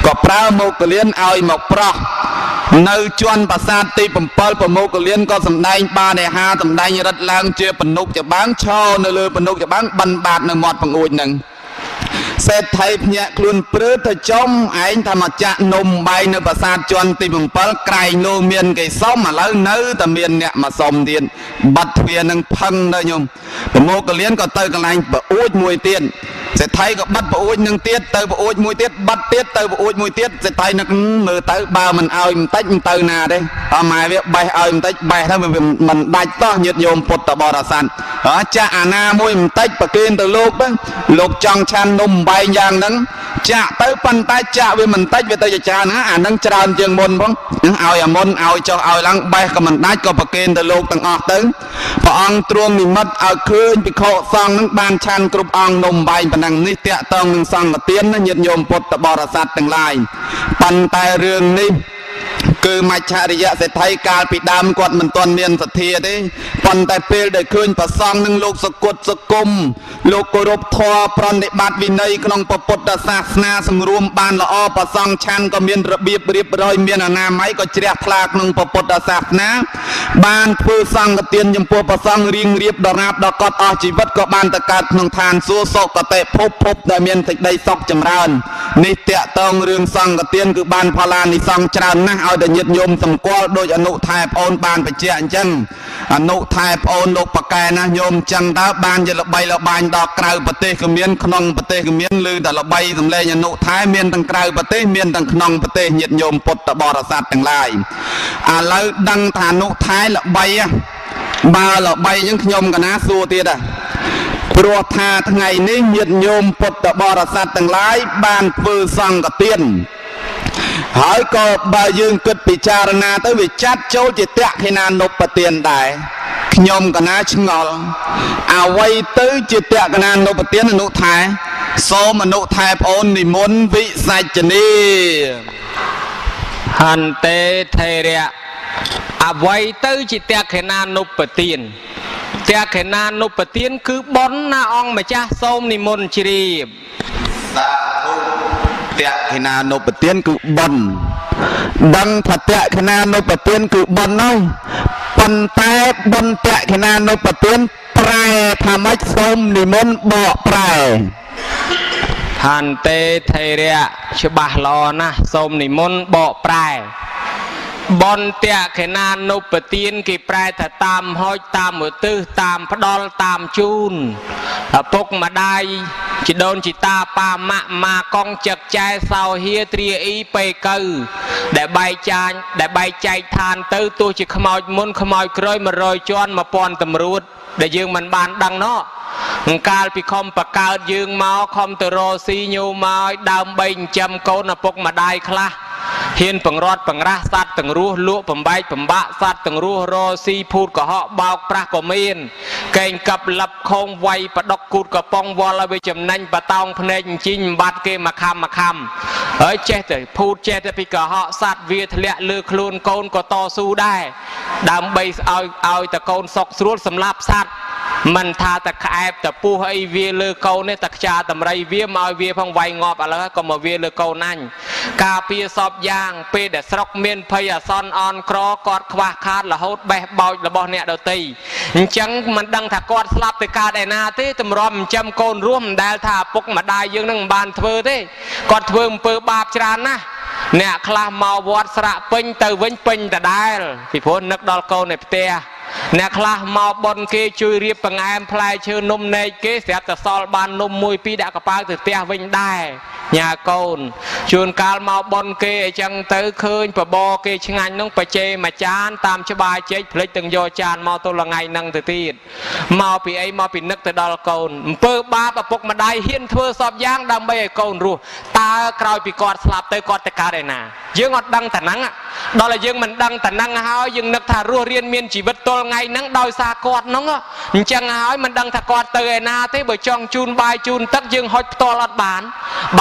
ក៏ប្រើមោគលានឲ្យមកប្រោះនៅជាន់ប្រាសាទទី7ប្រមោគលានក៏សម្ដែងបានអាហារសម្ដែងរិទ្ធឡើងជាពនុកច្បាំងឈរនៅលើពនុកច្បាំងបិណ្ឌបាតនៅមាត់បង្អួចនឹងសេដ្ឋីភ្ញាក់ខ្លួនព្រឺទៅចំឯងថាមកចាក់នំបែងនៅប្រាសាទជាន់ទី7ក្រែងលោមានគេសុំឥឡូវនៅតែមានអ្នកមកសុំទៀតបាត់ទ្វារនឹងផឹងទៅញោមប្រមោគលានក៏ទៅកន្លែងប្អួចមួយទៀត សេដ្ឋីក៏បិទប្អួចនឹងទៀតទៅប្អួចមួយទៀតបិទទៀតទៅប្អួចមួយទៀតសេដ្ឋីនឹកមើលទៅបើមិនឲ្យបន្តិចមិនទៅណាទេអម៉ែវាបេះឲ្យបន្តិចបេះទៅវាមិនដាច់តោះញាតិញោមពុទ្ធបរិស័ទចាក់អាណាមួយបន្តិចប្រគេនទៅលោកទៅលោកចង់ឆាន់នំបែងយ៉ាងហ្នឹងចាក់ទៅប៉ុន្តែចាក់វាមិនតិចវាទៅជាច្រើនណាអាហ្នឹងច្រើនជាងមុនផងនឹងឲ្យអាមុនឲ្យចុះឲ្យឡើងបេះក៏មិនដាច់ក៏ប្រគេនទៅលោកទាំងអស់ទៅព្រះអង្គទ្រង់និមិត្តឲ្យឃើញភិក្ខុសង្ឃនឹងបានឆាន់គ្រប់អង្គនំបែងប៉ុណ្ណឹងនេះតាក់តងនឹងសង្ឃទានណាញាតិញោមពុទ្ធបរិស័ទទាំងឡាយប៉ុន្តែរឿងនេះគឺមច្ឆរិយសេដ្ឋីកាលពីដើមគាត់មិនទាន់មានសទ្ធាទេប៉ុន្តែពេលដែលឃើញព្រះសង្ឃនឹងលោកសគត់សគមលោកគោរពធម៌ប្រណិប័តវិន័យក្នុងពុទ្ធសាសនាសង្រួមបានល្អព្រះសង្ឃឆាន់ក៏មានរបៀបរៀបរយមានអនាម័យក៏ជ្រះថ្លាក្នុងពុទ្ធសាសនាបានធ្វើសង្ឃទានចំពោះព្រះសង្ឃរៀងរៀបដរាបដល់គាត់អស់ជីវិតក៏បានទៅកើតក្នុងឋានសួគ៌សុគតិភពភពដែលមានសេចក្តីសុខចម្រើននេះតាក់តងរឿងសង្ឃទានគឺបានផលានិសង្ឃច្រើនណាស់ឲ្យតែញាតិញោមសម្គាល់ដោយអនុថែប្អូនបានបញ្ជាក់អញ្ចឹងអនុថែប្អូនលោកប៉កែណាញោមចឹងតើបានជាល្បីល្បាញដល់ក្រៅប្រទេសក៏មានក្នុងប្រទេសក៏មានឬតែល្បីសំឡេងអនុថែមានទាំងក្រៅប្រទេសមានទាំងក្នុងប្រទេសញាតិញោមពុទ្ធបរិស័ទទាំងឡាយឥឡូវដឹងថាអនុថែល្បីបើល្បីអញ្ចឹងខ្ញុំកណាសួរទៀតហ่ะព្រោះថាថ្ងៃនេះញាតិញោមពុទ្ធបរិស័ទទាំងឡាយបានធ្វើសង្ឃទានហើយក៏បើយើងគិតពិចារណាទៅវាចាត់ចូលជាតក្ខិណានុបទានដែរខ្ញុំកណាឆ្ងល់អ្វីទៅជាតក្ខិណានុបទានអនុថែសូមអនុថែប្អូននិមន្តវិសាចនីហន្ទេថេរៈអ្វីទៅជាតក្ខិណានុបទានតក្ខិណានុបទានគឺបុណ្យណាអង្គម្ចាស់សូមនិមន្តជ្រាបសាធុតក្ខិណានុបទានគឺបុណ្យដឹងថាតក្ខិណានុបទានគឺបុណ្យហើយប៉ុន្តែបុណ្យតក្ខិណានុបទានប្រែថាម៉េចសូមនិមន្តបកប្រែហន្ទេថេរៈច្បាស់ល្អណាស់សូមនិមន្តបកប្រែបុណ្យតក្ខិណានុបទានគេប្រែថាតាមហុចតាមឧទ្ទិសតាមផ្ដល់តាមជូនឪពុកម្ដាយជីដូនជីតាប៉ាម៉ាក់ម៉ាកងចឹកចែសោហៀទ្រាអ៊ីពេកៅដែលបែកចាញដែលបែកចែកឋានទៅទោះជាខ្មោចមុនខ្មោចក្រោយ100ជាន់1000តម្រួតដែលយើងមិនបានដឹងណោះកាលពីខំបកើតយើងមកខំទៅរកស៊ីញោមកដើមបីចិញ្ចឹមកូនឪពុកម្ដាយខ្លះហ៊ានបង្រត់បង្រាស់សត្វទាំងរស់លក់បំបែកបំបាក់សត្វទាំងរស់រស៊ីភូតកុហកបោកប្រាស់ក៏មានកេងកັບលឹបខងវាយបដុកគូតកប៉ុងវល់ឲ្យវាចំណេញបតោងភ្នែកជីងបាត់គេមកខំមកខំហើយចេះតែភូតចេះតែពីកុហកសត្វវាធ្លាក់លើខ្លួនកូនក៏តស៊ូដែរដើម្បីឲ្យតកូនសុកស្រួលសម្លាប់សត្វមិនថាតែក្អែបតែពោះអីវាលើកូនទេតែខ្យាតម្រៃវាមកឲ្យវាផងវាយងាប់ឥឡូវក៏មកវាលើកូនអញការពារសពយ៉ាងពេលដែលស្រុកមានភ័យអាសន្នអន់ក្រគាត់ខ្វះខាតរហូតបេះបោចរបស់អ្នកដទៃអញ្ចឹងមិនដឹងថាគាត់ស្លាប់ទៅកើតឯណាទេតម្រាំចិញ្ចឹមកូនរស់មិនដែលថាឪពុកម្ដាយយើងនឹងមិនបានធ្វើទេគាត់ធ្វើអំពើបាបច្រើនណាស់អ្នកខ្លះមកវត្តស្រាក់ពេញទៅវិញពេញដដែលពីព្រោះនឹកដល់កូននៅផ្ទះអ្នកខ្លះមកបនគេជួយរៀបបង្អែមផ្លែឈើនំនែកគេស្រាប់តែសល់បាននំមួយពីរដាក់កប៉ាល់ទៅផ្ទះវិញដែរញ៉ាកូនជួនកាលមកបនគេអញ្ចឹងទៅឃើញបបរគេឆ្ងាញ់នោះបច្ចេមួយចានតាមច្បារចេកភ្លេចទាំងយកចានមកទល់ថ្ងៃហ្នឹងទៅទៀតមកពីអីមកពីនឹកទៅដល់កូនអំពើបាបឪពុកម្ដាយហ៊ានធ្វើសពយ៉ាងដើម្បីឲ្យកូនរស់តើក្រោយពីគាត់ស្លាប់ទៅគាត់ទៅកើតឯណាយើងអត់ដឹងតែហ្នឹងដល់តែយើងមិនដឹងតែហ្នឹងហើយយើងនឹកថារស់រៀនមានជីវិតទល់ថ្ងៃហ្នឹងដោយសារគាត់ហ្នឹងអញ្ចឹងហើយមិនដឹងថាគាត់ទៅឯណាទេបើចង់ជូនបាយជូនទឹកយើងហុចផ្ទាល់អត់បាន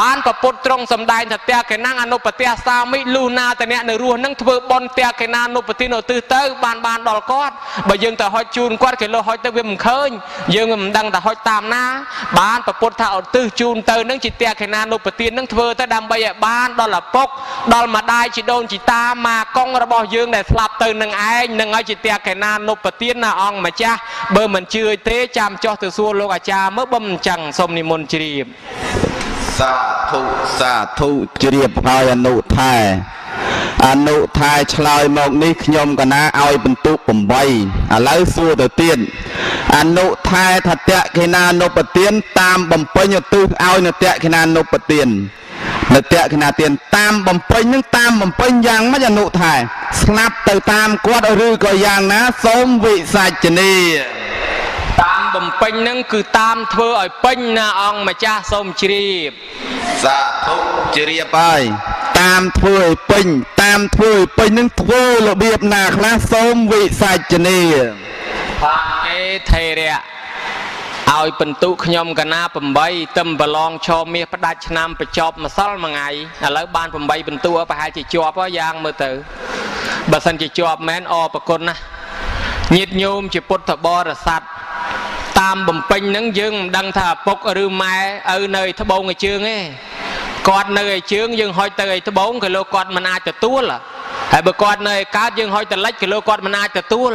បានប្រពុតត្រង់សំដែងថាតក្កណាអនុបទសាមិលុះណាតអ្នកនៅរស់នឹងធ្វើបុណ្យតក្កណាអនុបទានឧទ្ទិសទៅបានដល់គាត់បើយើងទៅហុចជូនគាត់គេលោះហុចទៅវាមិនឃើញយើងមិនដឹងថាហុចតាមណាបានប្រពុតថាឧទ្ទិសជូនទៅនឹងជាតក្កណាអនុបទាននឹងធ្វើទៅដើម្បីឲ្យបានដល់ឪពុកដល់ម្ដាយជីដូនជីតាម៉ាកុងរបស់យើងដែលស្លាប់ទៅនឹងឯងនឹងឲ្យជាតក្កណាអនុបទានណាអង្គម្ចាស់បើមិនជឿទេចាំចុះទៅសួរលោកអាចារ្យមើលបើមិនចឹងសូមនិមន្តជ្រាបសាធុសាធុជ្រាបហើយអនុថែ អនុថែឆ្លើយមកនេះខ្ញុំកណាឲ្យបន្ទុក8ឥឡូវសួរទៅទៀតអនុថែថាតក្ខិណានុបទានតាមបំពេញឧទ្ទិសឲ្យនតក្ខិណានុបទាននតក្ខិណាទានតាមបំពេញនឹងតាមបំពេញយ៉ាងម៉េចអនុថែស្លាប់ទៅតាមគាត់ឬក៏យ៉ាងណាសូមវិសាចនីតាមបំពេញនឹងគឺតាមធ្វើឲ្យពេញណាអង្គម្ចាស់សូមជ្រាបសាធុជ្រាបហើយតាមធ្វើឲ្យពេញតាមធ្វើឲ្យពេញនឹងធ្វើរបៀបណាខ្លះសូមវិសាចនីផេថេរៈឲ្យបន្ទុខ្ញុំកណា8ទឹមប្រឡងឈមាសផ្ដាច់ឆ្នាំបញ្ចប់ម្សិលមួយថ្ងៃឥឡូវបាន8បន្ទុប្រហែលជាជាប់យ៉ាងមើលទៅបើសិនជាជាប់មែនអរប្រគុណណាញាតិញោមជាពុទ្ធបរិស័ទតាមបំពេញនឹងយើងមិនដឹងថាឪពុកឬម៉ែឪនៅឯត្បូងឯជើងទេគាត់នៅឯជើងយើងហុចទៅឯត្បូងក៏លោកគាត់មិនអាចទទួលហើយបើគាត់នៅឯកើតយើងហុចទៅលិចក៏លោកគាត់មិនអាចទទួល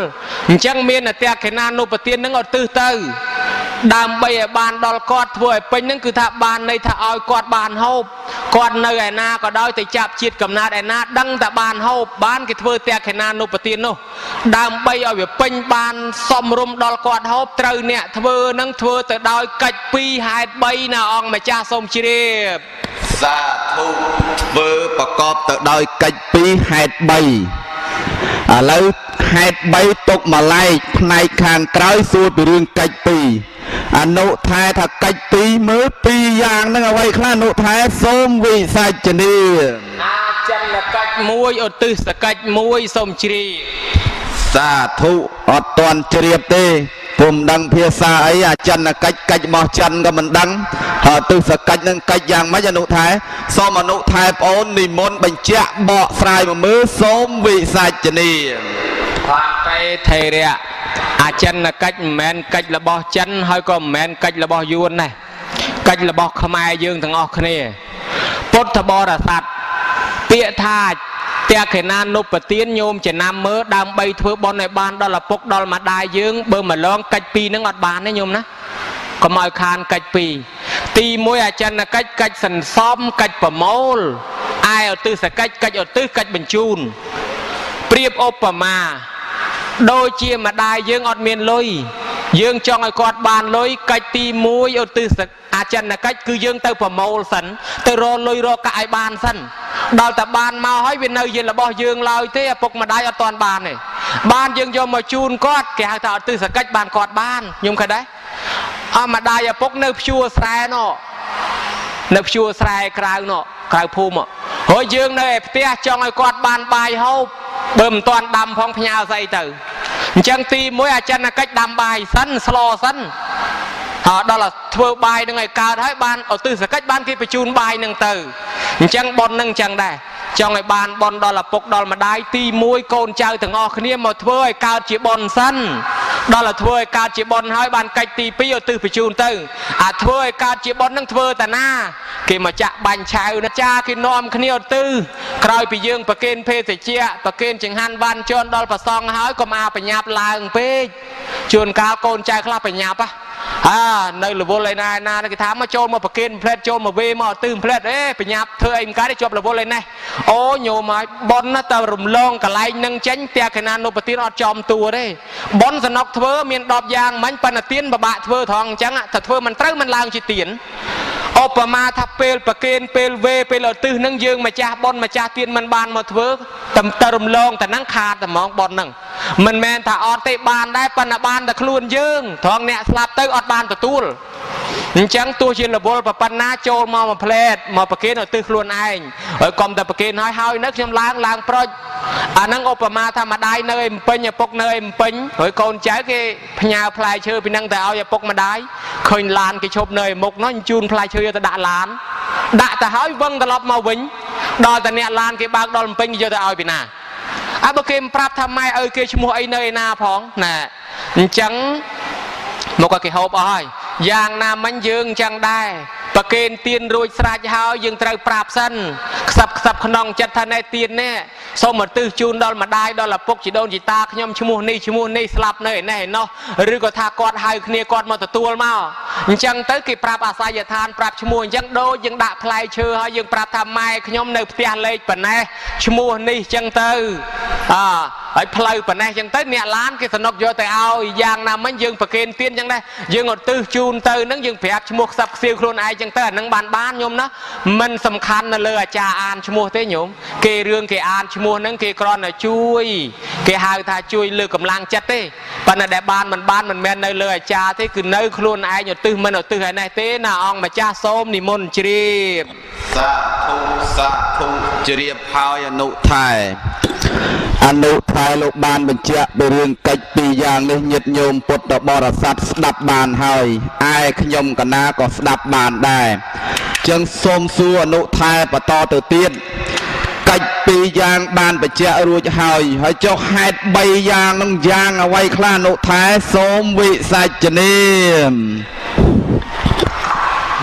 អញ្ចឹងមានអតិខេណានុបទាននឹងឧទ្ទិសទៅដើម្បីឲ្យបានដល់គាត់ធ្វើឲ្យពេញនឹងគឺថាបានន័យថាឲ្យគាត់បានហូបគាត់នៅឯណាក៏ដោយទៅចាប់ជាតិកំណើតឯណាដឹងតែបានហូបបានគេធ្វើតក្ខិណានុបទាននោះដើម្បីឲ្យវាពេញបានសមរម្យដល់គាត់ហូបត្រូវអ្នកធ្វើនឹងធ្វើទៅដោយកិច្ច2ហេតុ3ណាអង្គម្ចាស់សូមជ្រាបសាធុធ្វើប្រកបទៅដោយកិច្ច2ហេតុ3ឥឡូវហេតុ3ទុកមួយឡែកផ្នែកខាងក្រោយសួរពីរឿងកិច្ច2អនុថែថាកិច្ច2មើល2យ៉ាងហ្នឹងអ្វីខ្លះអនុថែសូមវិសាចនីអាចិនកិច្ចមួយឧទ្ទិសកិច្ចមួយសូមជ្រាបសាធុអត់ទាន់ជ្រាបទេពុំដឹងភាសាអីអាចិនកិច្ចកិច្ចរបស់ចិនក៏មិនដឹងហើយទិសកិច្ចនឹងកិច្ចយ៉ាងម៉េចអនុថែសូមអនុថែប្អូននិមន្តបញ្ជាក់បកស្រាយមកមើលសូមវិសាចនីផេថេរៈអាចិនកិច្ចមិនមែនកិច្ចរបស់ចិនហើយក៏មិនមែនកិច្ចរបស់យួនដែរកិច្ចរបស់ខ្មែរយើងទាំងអស់គ្នាពុទ្ធបរិស័ទពាក្យថាតក្ខិណានុបទានញោមចំណាំមើលដើម្បីធ្វើបុណ្យឲ្យបានដល់ឪពុកដល់ម្ដាយយើងបើមកឡងកិច្ចពីរនឹងអត់បានទេញោមណាកុំឲ្យខានកិច្ចពីរទី1អាចិនកិច្ចកិច្ចសន្សំកិច្ចប្រមូលឯឧទ្ទិសកិច្ចកិច្ចឧទ្ទិសកិច្ចបញ្ជូនប្រៀបឧបមាដូចជាម្ដាយយើងអត់មានលុយយើងចង់ឲ្យគាត់បានលុយកិច្ចទី1ឧទ្ទិសអាចិនកិច្ចគឺយើងទៅប្រមូលសិនទៅរកលុយរកកាក់ឲ្យបានសិនដល់តែបានមកហើយវានៅជារបស់យើងឡើយទេឪពុកម្ដាយអត់ទាន់បានទេបានយើងយកមកជូនគាត់គេហៅថាឧទ្ទិសកិច្ចបានគាត់បានខ្ញុំឃើញដែរអម្ដាយឪពុកនៅភ្ជួរស្រែណនៅភ្ជួរស្រែក្រៅណក្រៅភូមិហើយយើងនៅឯផ្ទះចង់ឲ្យគាត់បានបាយហូបបើមិនទាន់ដាំផងផ្ញើស្អីទៅអញ្ចឹងទី1អាចិនកិច្ចដាំបាយសិនស្លសិនហើយដល់ធ្វើបាយនឹងឲ្យកើតហើយបានឧទ្ទិសកិច្ចបានគេបញ្ជូនបាយនឹងទៅអញ្ចឹងប៉ុននឹងអញ្ចឹងដែរចង់ឲ្យបានប៉ុនដល់ឪពុកដល់ម្ដាយទី1កូនចៅទាំងអស់គ្នាមកធ្វើឲ្យកើតជាប៉ុនសិនដល់ឲ្យធ្វើឲ្យកើតជាប៉ុនហើយបានកិច្ចទី2ឧទ្ទិសបញ្ជូនទៅអាធ្វើឲ្យកើតជាប៉ុននឹងធ្វើតាណាគេមកចាក់បាញ់ឆៅណាចាគេនាំគ្នាឧទ្ទិសក្រោយពីយើងប្រគេនភេសជ្ជៈប្រគេនចង្ហាន់បានជន់ដល់ប្រសងហើយកុំអាបញ្ញាប់ឡើងពេកជួនកាលកូនចៅខ្លះបញ្ញាប់នៅរវល់ឯណាឯណាគេថាមកចូលមកប្រគេនផ្លែតចូលមកវេមកទិសផ្លែតអេបញ្ញាប់ធ្វើអីមិនកើតទេជាប់រវល់ឯនេះអូញោមហើយប៉ុនទៅរំលងកន្លែងនឹងចេញផ្ទះកណានុបទានអត់ចំតួទេប៉ុនសនុកធ្វើមាន10យ៉ាងមិញប៉ុន្តែទានពិបាកធ្វើត្រង់អញ្ចឹងតែធ្វើមិនត្រូវមិនឡើងជាទានឧបមាថាពេលប្រគេនពេលវេពេលឧទ្ទិសនឹងយើងម្ចាស់ប៉ុនម្ចាស់ទានមិនបានមកធ្វើតែរំលងតែហ្នឹងខាតតែហ្មងប៉ុនហ្នឹងមិនមែនថាអត់ទេបានដែរប៉ុន្តែបានតែខ្លួនយើងត្រង់អ្នកស្លាប់ទៅអត់បានទទួលអញ្ចឹងទោះជារវល់ប៉ុណ្ណាចូលមកមួយផ្លែតមកប្រគេនឧទ្ទិសខ្លួនឯងហើយកុំតែប្រគេនហើយហើយនៅខ្ញុំឡើងប្រុចអាហ្នឹងឧបមាថាម្ដាយនៅឯពេញឪពុកនៅឯពេញហើយកូនចៅគេផ្ញើផ្លែឈើពីហ្នឹងទៅឲ្យឪពុកម្ដាយឃើញឡានគេឈប់នៅឯមុខនោះជូនផ្លែឈើយកទៅដាក់ឡានដាក់ទៅហើយវឹងត្រឡប់មកវិញដល់តែអ្នកឡានគេបើកដល់ពេញគេយកទៅឲ្យពីណាអើបើគេមិនប្រាប់ថាម៉ែឪគេឈ្មោះអីនៅឯណាផងណែអញ្ចឹងមកក៏គេហូបអស់ហើយយ៉ាងណាមិញយើងអញ្ចឹងដែរប្រគេនទៀនរួចស្រេចហើយយើងត្រូវប្រាប់សិនខ្សឹបខ្សឹបក្នុងចិត្តថាណែទៀននេះសូមឧទ្ទិសជូនដល់ម្ដាយដល់ឪពុកជីដូនជីតាខ្ញុំឈ្មោះនេះឈ្មោះនេះស្លាប់នៅឯនេះឯណោះឬក៏ថាគាត់ហៅគ្នាគាត់មកទទួលមក អញ្ចឹងទៅគេប្រាប់អាសយដ្ឋានប្រាប់ឈ្មោះអញ្ចឹងដូចយើងដាក់ផ្លែឈើហើយយើងប្រាប់ថាម៉ែខ្ញុំនៅផ្ទះលេខប៉ុណ្ណេះឈ្មោះនេះអញ្ចឹងទៅអហើយផ្លូវប៉ុណ្ណេះអញ្ចឹងទៅអ្នកឡានគេសនុកយកទៅឲ្យយ៉ាងណាមិញយើងប្រគេនទៀនអញ្ចឹងដែរយើងឧទ្ទិសជូនទៅនឹងយើងប្រាប់ឈ្មោះខ្សឹបខ្សៀវខ្លួនឯងអញ្ចឹងទៅអានឹងបានញោមណាមិនសំខាន់នៅលើអាចារ្យអានឈ្មោះទេញោមគេរឿងគេអានឈ្មោះហ្នឹងគេគ្រាន់តែជួយគេហៅថាជួយលើកកម្លាំងចិត្តទេប៉ុន្តែដែលបានមិនបានមិនមែននៅលើអាចារ្យទេគឺនៅខ្លួនឯងឧទ្ទិសមិនឧទ្ទិសឯនេះទេណាអង្គម្ចាស់សូមនិមន្តជ្រាប សាធុសាធុជ្រាបហើយអនុថែអនុថែលោកបានបញ្ជាក់ពីរឿងកិច្ចពីរយ៉ាងនេះញាតិញោមពុទ្ធបរិស័ទស្ដាប់បានហើយឯខ្ញុំកណាក៏ស្ដាប់បានដែរចឹងសូមសួរអនុថែបន្តទៅទៀតកិច្ចពីរយ៉ាងបានបញ្ជាក់រួចហើយហើយចុះហេតុ3យ៉ាងនឹងយ៉ាងអ្វីខ្លះអនុថែសូមវិសាចនា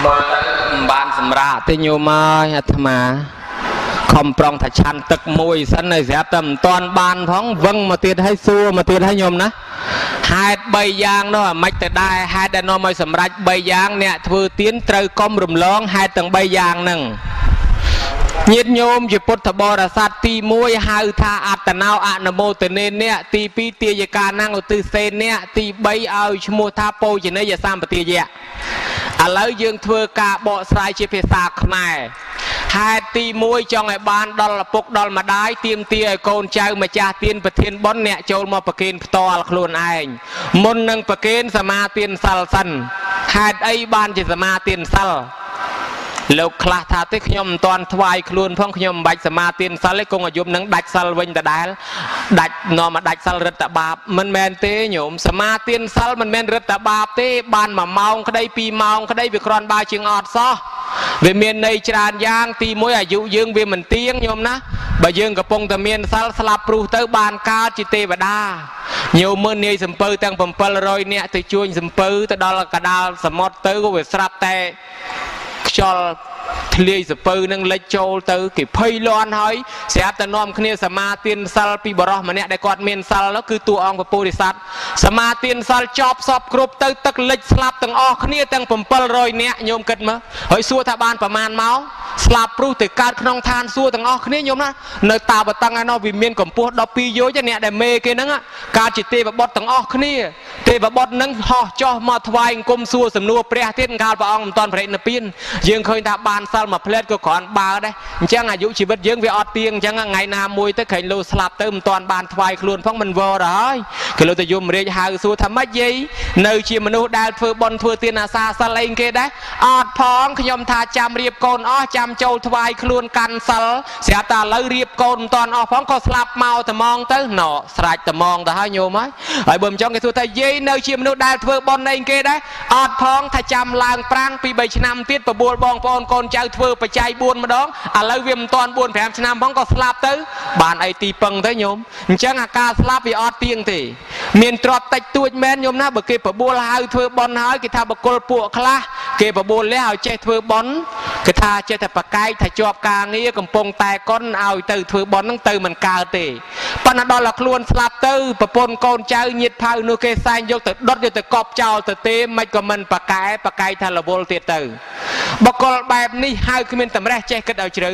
មើលទៅមិនបានសម្រាកទេញោមអើយអាត្មាខំប្រងថាឆាន់ទឹកមួយសិនហើយស្រាប់តែមិនតាន់បានផងវឹងមកទៀតហើយសួរមកទៀតហើយញោមណាហេតុ3យ៉ាងនោះអាម៉េចទៅដែរហេតុដែលនាំឲ្យសម្រេច3យ៉ាងអ្នកធ្វើទៀនត្រូវកុំរំលងហេតុទាំង3យ៉ាងហ្នឹងញាតិញោមជាពុទ្ធបរិស័ទទី1ហៅថាអត្តនោអនុមោទនេនៈទី2ទាយកានំឧទ្ទិសេនៈទី3ឲ្យឈ្មោះថាពោជនីយសម្បទាយៈឥឡូវយើងធ្វើការបកស្រាយជាភាសាខ្មែរហេតុទី1ចង់ឲ្យបានដល់ឪពុកដល់ម្ដាយទាមទារឲ្យកូនចៅម្ចាស់ទានប្រធានបុណ្យអ្នកចូលមកប្រគេនផ្ទាល់ខ្លួនឯងមុននឹងប្រគេនសមាទានសិលសិនហេតុអីបានជាសមាទានសិលលោកខ្លះថាទេខ្ញុំមិនតាន់ថ្វាយខ្លួនផងខ្ញុំមិនបាច់សមាទានសិលទេគង់អាយុនឹងដាច់សិលវិញដដែលដាច់នាំមកដាច់សិលរឹតតបាបមិនមែនទេញោមសមាទានសិលមិនមែនរឹតតបាបទេបាន1ម៉ោងក្តី2ម៉ោងក្តីវាគ្រាន់បើជាងអត់សោះវាមានន័យច្រើនយ៉ាងទី1អាយុយើងវាមិនទៀងញោមណាបើយើងកំពុងតែមានសិលស្លាប់ព្រុសទៅបានកើតជាទេវតាញោមមើលនាយសំពៅទាំង700នាក់ទៅជួញសំពៅទៅដល់កដាលសមុទ្រទៅក៏វាស្រាប់តែខ្យល់ធ្លាយសពៅនឹងលិចចូលទៅគេភ័យលាន់ហើយស្រាប់តែនាំគ្នាសមាទានសិលពីបរោះម្នាក់ដែលគាត់មានសិលនោះគឺតួអង្គពពុរិស័ទសមាទានសិលចប់សពគ្រប់ទៅទឹកលិចស្លាប់ទាំងអស់គ្នាទាំង700នាក់ញោមគិតមើលហើយសួរថាបានប្រមាណមកស្លាប់ព្រុសទៅកើតក្នុងឋានសួគ៌ទាំងអស់គ្នាញោមណានៅតាបតឹងឯនោះវាមានកម្ពស់12យោជអ្នកដែលមេគេហ្នឹងកើតជាទេវបុត្រទាំងអស់គ្នាទេវបុត្រហ្នឹងហោះចោះមកថ្វាយអង្គមសួរសំណួរព្រះទៀតកាលព្រះអង្គមិនទាន់បរិនិព្វានយើងឃើញថាបានសិលមួយផ្លែតក៏គ្រាន់បើដែរអញ្ចឹងអាយុជីវិតយើងវាអត់ទៀងអញ្ចឹងថ្ងៃណាមួយទៅក្រែងលោស្លាប់ទៅមិនទាន់បានថ្វាយខ្លួនផងមិនវរហើយគេលោកទៅយមរាជហៅសួរថាម៉េចយាយនៅជាមនុស្សដែលធ្វើបុណ្យធ្វើទានអាសាសិលអីគេដែរអត់ផងខ្ញុំថាចាំរៀបកូនអស់ចាំចូលថ្វាយខ្លួនកាន់សិលស្រាប់តែឥឡូវរៀបកូនមិនទាន់អស់ផងក៏ស្លាប់មកត្មងទៅណស្រេចត្មងទៅហើយញោមហើយបើមិនចង់គេសួរថាយាយនៅជាមនុស្សដែលធ្វើបុណ្យអីគេដែរអត់ផងថាចាំឡើងប្រាំងពី3ឆ្នាំទៀតបបួលបងប្អូនកូនចៅធ្វើបច្ច័យ4ម្ដងឥឡូវវាមិនទាន់4 5ឆ្នាំផងក៏ស្លាប់ទៅបានអីទីពឹងទៅញោមអញ្ចឹងអាការស្លាប់វាអត់ទៀងទេមានទ្រព្យតិចតួចមែនញោមណាបើគេបបួលហៅធ្វើបុណ្យហើយគេថាបកុលពួកខ្លះគេបបួលលះឲ្យចេះធ្វើបុណ្យគេថាចេះតែប្រកែកថាជាប់ការងារកំពុងតែកុនឲ្យទៅធ្វើបុណ្យហ្នឹងទៅមិនកើតទេប៉ុន្តែដល់តែខ្លួនស្លាប់ទៅប្រពន្ធកូនចៅញាតិផៅនោះគេសែងយកទៅដុតយកទៅកប់ចោលទៅទេមិនក៏មិនប្រកែប្រកែកថារវល់ទៀតទៅបកុលបែបនេះហៅគ្មានតម្រេះចេះគិតឲ្យជ្រៅ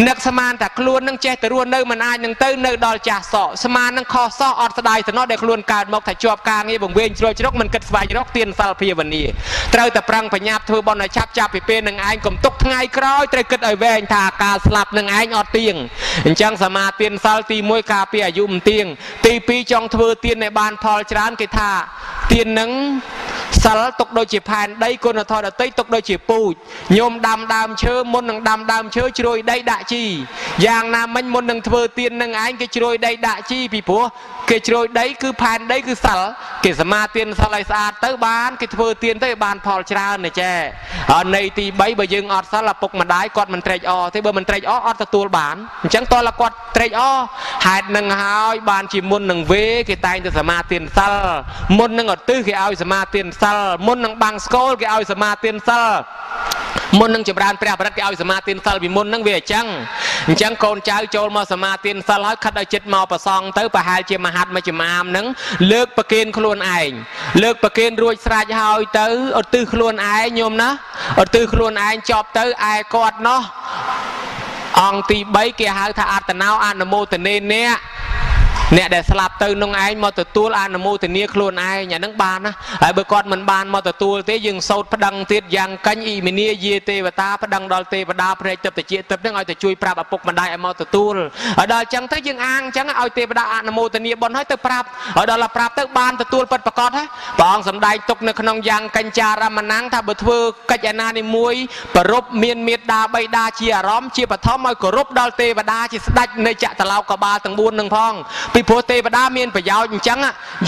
នឹកស្មានតែខ្លួននឹងចេះតែរស់នៅមិនអាចនឹងទៅនៅដល់ចាស់សក់ស្មាននឹងខុសសោះអត់ស្ដាយសំណោះដែលខ្លួនកើតមកថាជាប់ការងារបង្វែងជ្រុលជ្រុកមិនគិតស្វែងរកទានសិលភាវនាត្រូវតែប្រឹងប្រញាប់ធ្វើបុណ្យឲ្យឆាប់ចាប់ពីពេលនឹងឯងកុំទុកថ្ងៃក្រោយត្រូវគិតឲ្យវែងថាការស្លាប់នឹងឯងអត់ទៀងអញ្ចឹងសមាទានសិលទី1ការពារអាយុមិនទៀងទី2ចង់ធ្វើទានឲ្យបានផលច្រើនគេថាទាននឹងសិលទុកដូចជាផែនដីគុណធម៌ដទៃទុកដូចជាពូជញោមដាំដើមឈើមុននឹងដាំដើមឈើជ្រោយដីដាក់ជីយ៉ាងណាមិញមុននឹងធ្វើទាននឹងឯងគេជ្រោយដីដាក់ជីពីព្រោះគេជ្រោយដីគឺផែនដីគឺសិលគេសមាទានសិលឲ្យស្អាតទៅបានគេធ្វើទានទៅបានផលច្រើនណាចេះហើយនៃទី3បើយើងអត់សិលឪពុកម្ដាយគាត់មិនត្រេកអរទេបើមិនត្រេកអរអត់ទទួលបានអញ្ចឹងតើគាត់ត្រេកអរហេតុនឹងហើយបានជាមុននឹងវេគេតែងទៅសមាទានសិលមុននឹងឧទ្ទិសគេឲ្យសមាទានសិលមុននឹងបាំងស្គលគេឲ្យសមាទានសិលមុននឹងចម្រើនព្រះបរិត្តគេឲ្យសមាទានសិលពីមុននឹងវាអញ្ចឹង អញ្ចឹងកូនចៅចូលមកសមាទានសិលហើយខិតឲ្យចិត្តមកប្រសងទៅប្រហែលជាមហាត់មួយចំអាមហ្នឹងលើកប្រគេនខ្លួនឯងលើកប្រគេនរួចស្រេចហើយទៅឧទ្ទិសខ្លួនឯងញោមណាឧទ្ទិសខ្លួនឯងចប់ទៅឯគាត់ណោះអង្គទី3គេហៅថាអត្តនោអនុមោទនេអ្នកដែលស្លាប់ទៅនឹងឯងមកទទួលអនុមោទនាខ្លួនឯងអានឹងបានណាហើយបើគាត់មិនបានមកទទួលទេយើងសូត្រប្តឹងទៀតយ៉ាងកញ្ញអ៊ីមីនាយាទេវតាប្តឹងដល់ទេវតាព្រែកទឹកតិចទឹកនឹងឲ្យទៅជួយប្រាប់ឪពុកម្ដាយឲ្យមកទទួលហើយដល់អញ្ចឹងទៅយើងអាងអញ្ចឹងឲ្យទេវតាអនុមោទនាបុណ្យហើយទៅប្រាប់ហើយដល់ប្រាប់ទៅបានទទួលពិតប្រាកដហើយព្រះអង្គសម្ដែងទុកនៅក្នុងយ៉ាងកញ្ចារមណੰថាបើធ្វើកិច្ចអាណានេះមួយប្រពមានមេត្តាបិតាជាអារម្មណ៍ជាបឋមឲ្យគោរពដល់ទេវតាជាស្ដេចនៃចតុលោកបាលទាំង4នឹងផងពីព្រោះទេវតាមានប្រយោជន៍អញ្ចឹង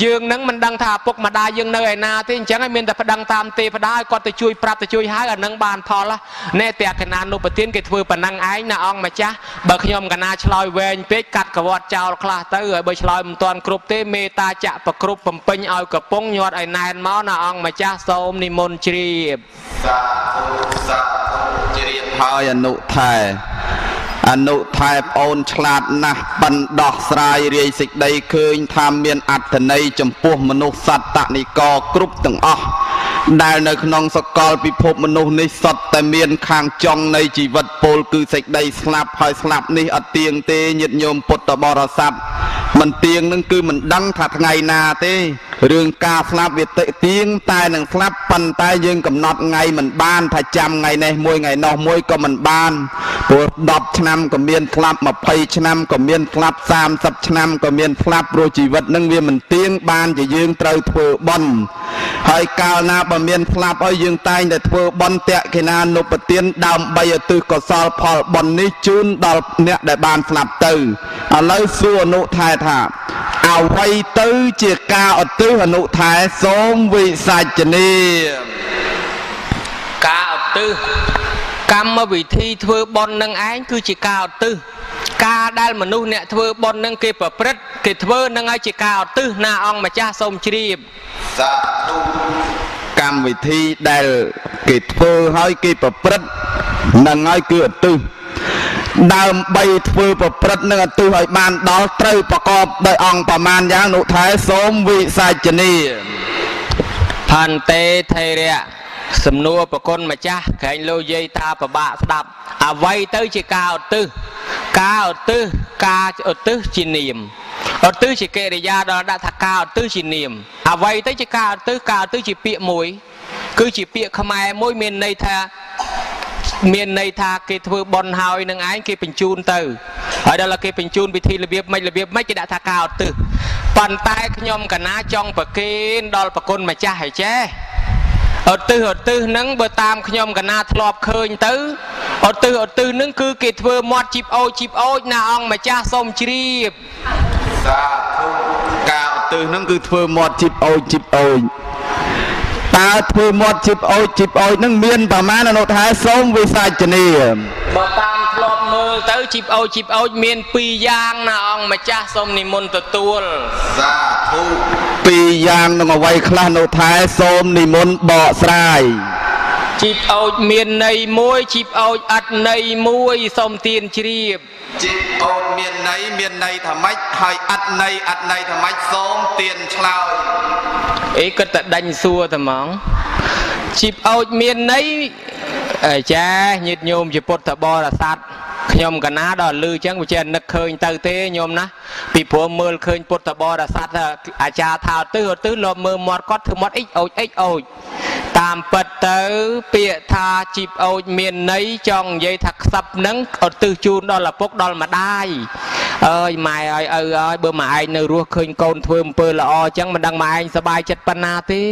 យើងនឹងមិនដឹងថាឪពុកម្ដាយយើងនៅឯណាទេអញ្ចឹងឲ្យមានតែប្តឹងតាមទេវតាឲ្យគាត់ទៅជួយប្រាប់ទៅជួយហៅអានឹងបានផលណែតែកណានុបទានគេធ្វើប៉ុណ្ណឹងឯងណាអង្គម្ចាស់បើខ្ញុំកណាឆ្លើយវែងពេកកាត់កវត្តចោលខ្លះទៅហើយបើឆ្លើយមិនទាន់គ្រប់ទេមេតាចៈប្រគ្រប់បំពេញឲ្យកំពុងញាត់ឲ្យណែនមកណាអង្គម្ចាស់សូមនិមន្តជ្រាបសាធុសាធុជ្រាបហើយអនុថែអនុថែប្អូនឆ្លាតណាស់បណ្ដោះស្រាយរាយសេចក្តីឃើញថាមានអត្ថន័យចំពោះមនុស្សសត្វនិកគ្រប់ទាំងអស់ដែលនៅក្នុងសកលពិភពមនុស្សនេះសុទ្ធតែមានខាងចុងនៃជីវិតពលគឺសេចក្តីស្លាប់ហើយស្លាប់នេះអត់ទៀងទេញាតិញោមពុទ្ធបរិស័ទមិនទៀងនឹងគឺមិនដឹងថាថ្ងៃណាទេរឿងការស្លាប់វាទៀងតែនឹងស្លាប់ប៉ុន្តែយើងកំណត់ថ្ងៃមិនបានថាចាំថ្ងៃនេះមួយថ្ងៃនោះមួយក៏មិនបានព្រោះ10ឆ្នាំក៏មានស្លាប់20ឆ្នាំក៏មានស្លាប់30ឆ្នាំក៏មានស្លាប់ព្រោះជីវិតនឹងវាមិនទៀងបានជាយើងត្រូវធ្វើបុណ្យហើយកាលណាបើមានស្លាប់ហើយយើងតែងតែធ្វើបុណ្យតក្កណានុបទានដើម្បីឧទ្ទិសកុសលផលបុណ្យនេះជូនដល់អ្នកដែលបានស្លាប់ទៅឥឡូវសួរអនុថែថាអ្វីទៅជាការឧទ្ទិសអនុថែសូមវិសាចនាការឧទ្ទិសកម្មវិធីធ្វើបុណ្យនឹងឯងគឺជាការឧទ្ទិសការដែលមនុស្សអ្នកធ្វើបុណ្យនឹងគេប្រព្រឹត្តគេធ្វើនឹងឲ្យជាការឧទ្ទិសណាអង្គម្ចាស់សូមជ្រាបសាធុកម្មវិធីដែលគេធ្វើហើយគេប្រព្រឹត្តនឹងឲ្យគឺឧទ្ទិសដើម្បីធ្វើប្រព្រឹត្តនឹងឧទ្ទិសឲ្យបានដល់ត្រូវប្រកបដោយអង្គប្រមាណយ៉ាងនុថែសូមវិសាចនាផន្តេថេរៈសំណួរប្រគុណម្ចាស់ក្រែងលោកយាយថាប្របាក់ស្ដាប់អ្វីទៅជាការឧទ្ទិសការឧទ្ទិសការឧទ្ទិសជានាមឧទ្ទិសជាកិរិយាដល់ដាក់ថាការឧទ្ទិសជានាមអ្វីទៅជាការឧទ្ទិសការឧទ្ទិសជាពាក្យមួយគឺជាពាក្យខ្មែរមួយមានន័យថាគេធ្វើបុណ្យហើយនឹងឯងគេបញ្ជូនទៅហើយដល់គេបញ្ជូនពិធីរបៀបម៉េចរបៀបម៉េចគេដាក់ថាការឧទ្ទិសប៉ុន្តែខ្ញុំកណាចង់ប្រគេនដល់ប្រគុណម្ចាស់ហើយចេះឧទ្ទិសឧទ្ទិសនឹងបើតាមខ្ញុំកណាធ្លាប់ឃើញទៅឧទ្ទិសឧទ្ទិសនឹងគឺគេធ្វើមាត់ជីបអូចជីបអូចណាអង្គម្ចាស់សូមជ្រាបសាធុការឧទ្ទិសនឹងគឺធ្វើមាត់ជីបអូចជីបអូចតើធ្វើមាត់ជីបអូចជីបអូចនឹងមានប្រមាណអនុថែសូមវិសាចនាបើតាមធ្លាប់មើលទៅជីបអូចជីបអូចមាន2យ៉ាងណាអង្គម្ចាស់សូមនិមន្តទទួលសាធុ2យ៉ាងនឹងអ្វីខ្លះអនុថែសូមនិមន្តបកស្រាយជីបអូចមានន័យមួយជីបអូចអត់ន័យមួយសូមទានជ្រាបជីបអូចមានន័យមានន័យថាម៉េចហើយអត់ន័យអត់ន័យថាម៉េចសូមទានឆ្លើយអីគិតតែដេញសួរតែហ្មងជីបអូចមានន័យចាញាតិញោមជាពុទ្ធបរិស័ទខ្ញុំកណាដល់លឺចឹងវាចេះនឹកឃើញទៅទេញោមណាពីព្រោះមើលឃើញពុទ្ធបរិស័ទអាចារ្យថាទិសទិសលបមើលមាត់គាត់ធ្វើមាត់អ៊ិចអូចអ៊ិចអូចតាមពិតទៅពាក្យថាជីបអូចមានន័យចង់និយាយថាខ្សឹបនឹងឧទ្ទិសជូនដល់ឪពុកដល់ម្ដាយអើយម៉ែអើយឪអើយបើម៉ែឯងនៅរស់ឃើញកូនធ្វើអំពើល្អអញ្ចឹងមិនដឹងម៉ែឯងសប្បាយចិត្តប៉ុណ្ណាទេ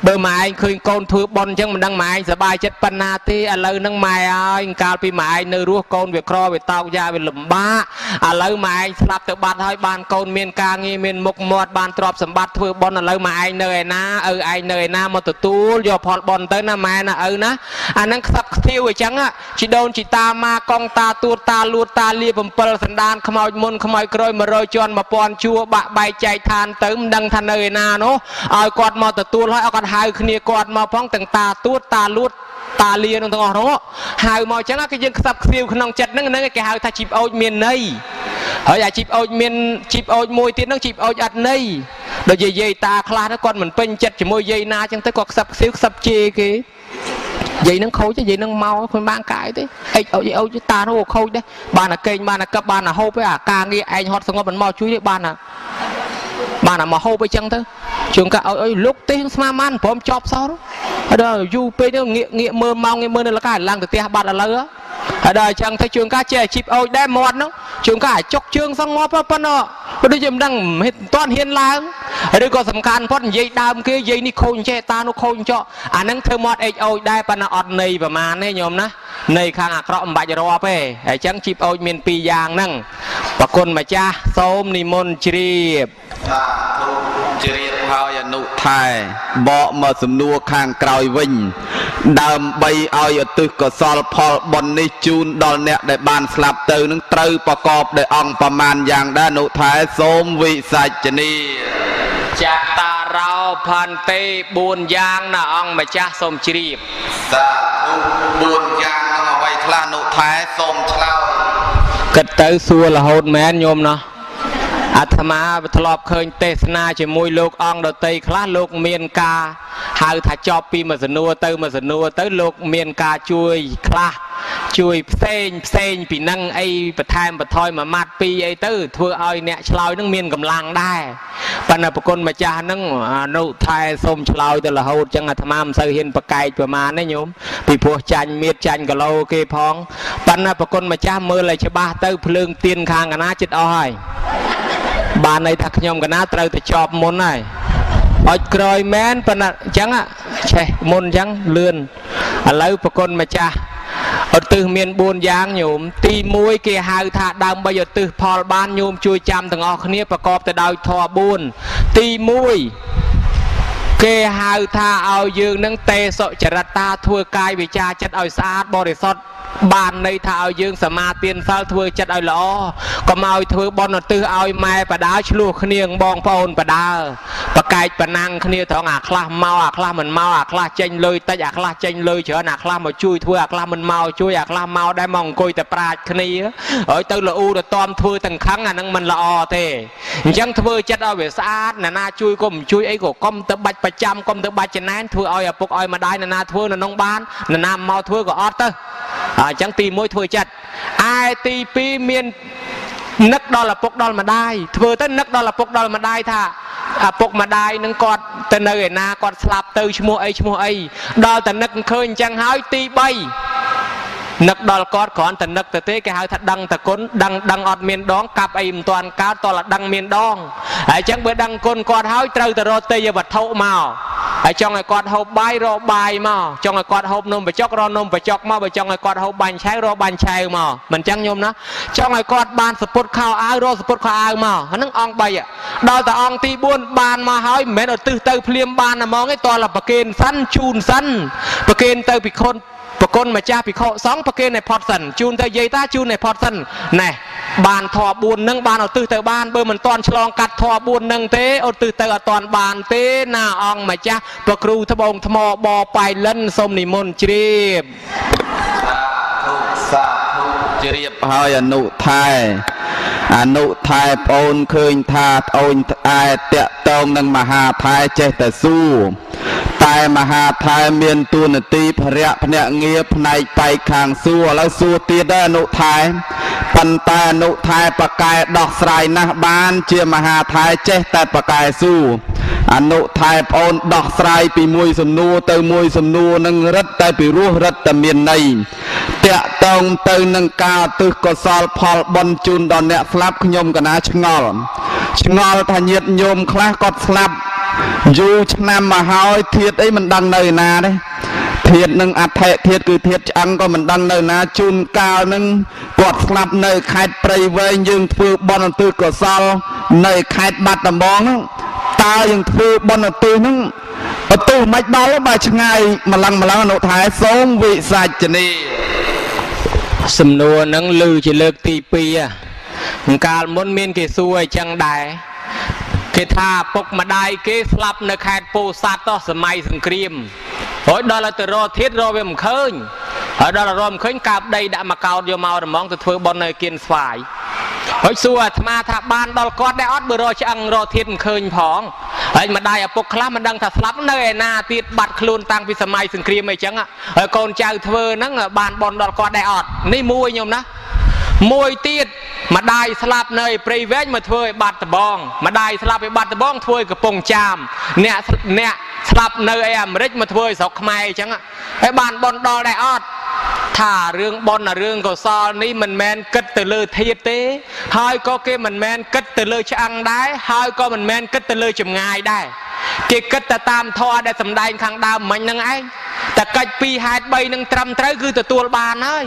បើម៉ែឯងឃើញកូនធ្វើបុណ្យអញ្ចឹងមិនដឹងម៉ែឯងសប្បាយចិត្តប៉ុណ្ណាទេឥឡូវហ្នឹងម៉ែអើយកាលពីម៉ែឯងនៅរស់កូនវាក្រវាតោកយ៉ាវាលំបាកឥឡូវម៉ែឯងស្លាប់ទៅបាត់ហើយបានកូនមានការងារមានមុខមាត់បានទ្រព្យសម្បត្តិធ្វើបុណ្យឥឡូវម៉ែឯងនៅឯណាឪឯងនៅឯណាមកទទួលយកផលបុណ្យទៅណាម៉ែណាឪណាអាហ្នឹងខ្សឹបខ្ទាវអញ្ចឹងជីដូនជីតាម៉ាកងតាទួតតាលួតតាលា7សណ្ដានខ្មោចមុនខ្មោចក្រោយ100ជាន់1000ជួរបាក់បែកចែកឋានទៅមិនដឹងថានៅឯណានោះឲ្យគាត់មកទទួលហើយឲ្យគាត់ហៅគ្នាគាត់មកផងទាំងតាទួតតាលួត តាលានឹងទាំងអស់នោះហៅមកអញ្ចឹងគឺយើងខ្សឹបខ្សៀវក្នុងចិត្តហ្នឹងហ្នឹងគេហៅថាជីបអូចមានន័យហើយអាជីបអូចមានជីបអូចមួយទៀតហ្នឹងជីបអូចអត់ន័យដូចជាយាយតាខ្លះហ្នឹងគាត់មិនពេញចិត្តជាមួយយាយណាអញ្ចឹងទៅគាត់ខ្សឹបខ្សៀវខ្សឹបជេរគេយាយហ្នឹងខូចទេយាយហ្នឹងមកខ្លួនបានកាយទេអិចអូចអូចតានោះខូចដែរបានអាកេងបានអាកឹបបានអាហូបទេអាការងារឯងហត់សងប់មិនមកជួយទេបានអាមកហូបអីចឹងទៅជួនកាលអុយលោកទេសស្មាមានព្រមចប់សោះហើយដល់យូរពេកទៅងាកងាកមើលម៉ោងងាកមើលនៅលកាឡើងទៅផ្ទះបាត់ឥឡូវហើយដល់អញ្ចឹងទៅជួនកាលចេះអាជីពអូចដែរមាត់ហ្នឹងជួនកាលអាចុកជើងសងងាប់ប៉ុណ្ណោះដូចជាមិនដឹងមិនទាន់ហ៊ានឡើងឬក៏សំខាន់ផុតនិយាយដើមគេយាយនេះខូចចេះតានោះខូចចော့អាហ្នឹងធ្វើមាត់អេចអូចដែរប៉ុន្តែអត់ន័យប្រមាណទេញោមណាន័យខាងអាក្រក់មិនបាច់រាប់ទេហើយអញ្ចឹងជីពអូចមានពីរយ៉ាងហ្នឹងប្រគុណម្ចាស់សូមនិមន្តជ្រាប សាធុជ្រាបហើយអនុថែបកមកសំណួរខាងក្រោយវិញដើម្បីឲ្យឧទ្ទិសកុសលផលបុណ្យនេះជូនដល់អ្នកដែលបានស្លាប់ទៅនឹងត្រូវប្រកបដោយអង្គប្រមាណយ៉ាងដែរអនុថែសូមវិសាចនីចតារោផន្តិ4យ៉ាងណាអង្គម្ចាស់សូមជ្រាបសាធុ4យ៉ាងនឹងអ្វីខ្លះអនុថែសូមឆ្លើយគិតទៅសួររហូតមែនញោមណោះអាត្មាធ្លាប់ឃើញទេសនាជាមួយលោកអង្គដតីខ្លះលោកមានការហៅថាចប់ពីមួយសំណួរទៅមួយសំណួរទៅលោកមានការជួយខ្លះជួយផ្សេងផ្សេងពីនឹងអីបន្ថែមបន្ថយមួយម៉ាត់ពីរអីទៅធ្វើឲ្យអ្នកឆ្លើយនឹងមានកម្លាំងដែរប៉ុន្តែប្រគុណម្ចាស់នឹងអនុថែសូមឆ្លើយទៅរហូតចឹងអាត្មាមិនសូវហ៊ានប្រកែកប្រមាណទេញោមពីព្រោះចាញ់មៀតចាញ់គីឡូគេផងប៉ុន្តែប្រគុណម្ចាស់មើលឲ្យច្បាស់ទៅភ្លើងទៀនខាងកណាចិត្តអស់ហើយបានន័យថាខ្ញុំកណាត្រូវទៅចប់មុនហើយអុចក្រោយមែនប៉ុន្តែអញ្ចឹងឆេះមុនអញ្ចឹងលឿនឥឡូវប្រគុណម្ចាស់ឧទ្ទិសមាន4យ៉ាងញោមទី1គេហៅថាដើម្បីឧទ្ទិសផលបានញោមជួយចាំទាំងអស់គ្នាប្រកបទៅដោយធម៌4ទី1គេហៅថាឲ្យយើងនឹងតេសុចរិតាធ្វើកាយវិចារចិត្តឲ្យស្អាតបរិសុទ្ធបានន័យថាឲ្យយើងសមាទានសិលធ្វើចិត្តឲ្យល្អកុំឲ្យធ្វើបុណ្យឧទ្ទិសឲ្យម៉ែបដាឆ្លោះគ្នាបងប្អូនបដាប្រកែកប្រណាំងគ្នាត្រង់អាខ្លះមកអាខ្លះមិនមកអាខ្លះចេញលុយតិចអាខ្លះចេញលុយច្រើនអាខ្លះមកជួយធ្វើអាខ្លះមិនមកជួយអាខ្លះមកដែរមកអង្គុយតែប្រាជ្ញគ្នាហើយទៅលូទៅតមធ្វើទាំងខឹងអានឹងមិនល្អទេអញ្ចឹងធ្វើចិត្តឲ្យវាស្អាតណានាជួយក៏មិនជួយអីក៏កុំទៅបាច់ប្រចាំកុំទៅបាច់ចំណែនធ្វើឲ្យឪពុកឲ្យម្ដាយណានាធ្វើនៅក្នុងបានណានាមកធ្វើក៏អត់ទៅអញ្ចឹងទី1ធ្វើចិត្តឯទី2មាននឹកដល់ឪពុកដល់ម្ដាយធ្វើទៅនឹកដល់ឪពុកដល់ម្ដាយថាឪពុកម្ដាយនឹងគាត់ទៅនៅឯណាគាត់ស្លាប់ទៅឈ្មោះអីឈ្មោះអីដល់តែនឹកឃើញអញ្ចឹងហើយទី3នឹកដល់គាត់គ្រាន់តែនឹកទៅទេគេហៅថាដឹងតគុណដឹងដឹងអត់មានដងកាប់អីមិនទាន់កើតតលដឹងមានដងហើយអញ្ចឹងបើដឹងគុណគាត់ហើយត្រូវទៅរកទេយវត្ថុមកហើយចង់ឲ្យគាត់ហូបបាយរកបាយមកចង់ឲ្យគាត់ហូបនំបញ្ចុករកនំបញ្ចុកមកបើចង់ឲ្យគាត់ហូបបាញ់ឆៅរកបាញ់ឆៅមកមិនអញ្ចឹងញោមណាចង់ឲ្យគាត់បានសពុតខោអាវរកសពុតខោអាវមកហ្នឹងអង្គ3ដល់តែអង្គទី4បានមកហើយមិនមែនឧទ្ទិសទៅភ្លាមបានតែហ្មងទេតលប្រគេនសិនជូនសិនប្រគេនទៅពិខុនប្រគុណម្ចាស់ភិក្ខុសង្ឃប្រគេនឲ្យផុតសិនជូនទៅយាយតាជូនឲ្យផុតសិនណែបានធម៌4នឹងបានឧទ្ទិសទៅបានបើមិនទាន់ឆ្លងកាត់ធម៌4នឹងទេឧទ្ទិសទៅអត់ទាន់បានទេណាអង្គម្ចាស់ប្រគ្រូត្បូងថ្មបប៉ៃលិនសូមនិមន្តជ្រាបសាធុសាធុជ្រាបហើយអនុថែអនុថែប្អូនឃើញថាប្អូនឯតាក់តងនឹងមហាថែចេះតែសួរតែមហាថែមានទួនាទីភរៈភ្នាក់ងារផ្នែកបែកខាងសួរឥឡូវសួរទៀតដែរអនុថែប៉ុន្តែអនុថែប្រកែដោះស្រាយណាស់បានជាមហាថែចេះតែប្រកែសួរអនុថែប្អូនដោះស្រាយពីមួយសំណួរទៅមួយសំណួរនឹងរឹតតែពីរោះរឹតតែមានន័យតាក់តងទៅនឹងការឧទ្ទិសកុសលផលបុណ្យជូនដល់អ្នកស្លាប់ខ្ញុំកណាឆ្ងល់ឆ្ងល់ថាញាតិញោមខ្លះគាត់ស្លាប់យូរឆ្នាំមកហើយធាតុអីមិនដឹងនៅណាទេធាតុនឹងអដ្ឋិធាតុគឺធាតុឆ្អឹងក៏មិនដឹងនៅណាជូនកាលនឹងគាត់ស្លាប់នៅខេត្តព្រៃវែងយើងធ្វើបុណ្យឧទ្ទិសកុសលនៅខេត្តបាត់ដំបងហ្នឹងតើយើងធ្វើបុណ្យឧទ្ទិសហ្នឹងឧទ្ទិសមិនដល់បើឆ្ងាយម្លឹងម្លឹងអនុថែសូមវិសាចនីសំណួរហ្នឹងឮជាលើកទី2កាលមុនមានគេសួរអញ្ចឹងដែរគេថាពុកម្ដាយគេស្លាប់នៅខេត្តពោធិ៍សាត់តោះសម័យសង្គ្រាម ហើយដល់ឲ្យទៅរកធាតុរកវាមិនឃើញហើយដល់រកមិនឃើញកើបដីដាក់មកកោតយកមករមងទៅធ្វើបុណ្យនៅគៀនស្វាយហើយសួរអាត្មាថាបានដល់គាត់ដែរអត់បើរកឆ្អឹងរកធាតុមិនឃើញផងហើយម្ដាយឪពុកខ្លះមិនដឹងថាស្លាប់នៅឯណាទៀតបាត់ខ្លួនតាំងពីសម័យសង្គ្រាមអីចឹងហើយកូនចៅធ្វើហ្នឹងបានបុណ្យដល់គាត់ដែរអត់នេះមួយញោមណាមួយទៀតម្ដាយស្លាប់នៅព្រៃវែងមកធ្វើឲ្យបាត់ដបងម្ដាយស្លាប់ឲ្យបាត់ដបងធ្វើឲ្យកំពង់ចាមអ្នកអ្នកស្លាប់នៅឯអាមេរិកមកធ្វើឲ្យស្រុកខ្មែរអញ្ចឹងហើយបានបុណ្យដល់ដែរអត់ថារឿងបុណ្យរឿងកុសលនេះមិនមែនគិតទៅលើធាតុទេហើយក៏គេមិនមែនគិតទៅលើឆ្អឹងដែរហើយក៏មិនមែនគិតទៅលើចម្ងាយដែរគេគិតតែតាមធម៌ដែលសំដែងខាងដើមមិញហ្នឹងឯងតែកិច្ចពីរហេតុ3នឹងត្រឹមត្រូវគឺទទួលបានហើយ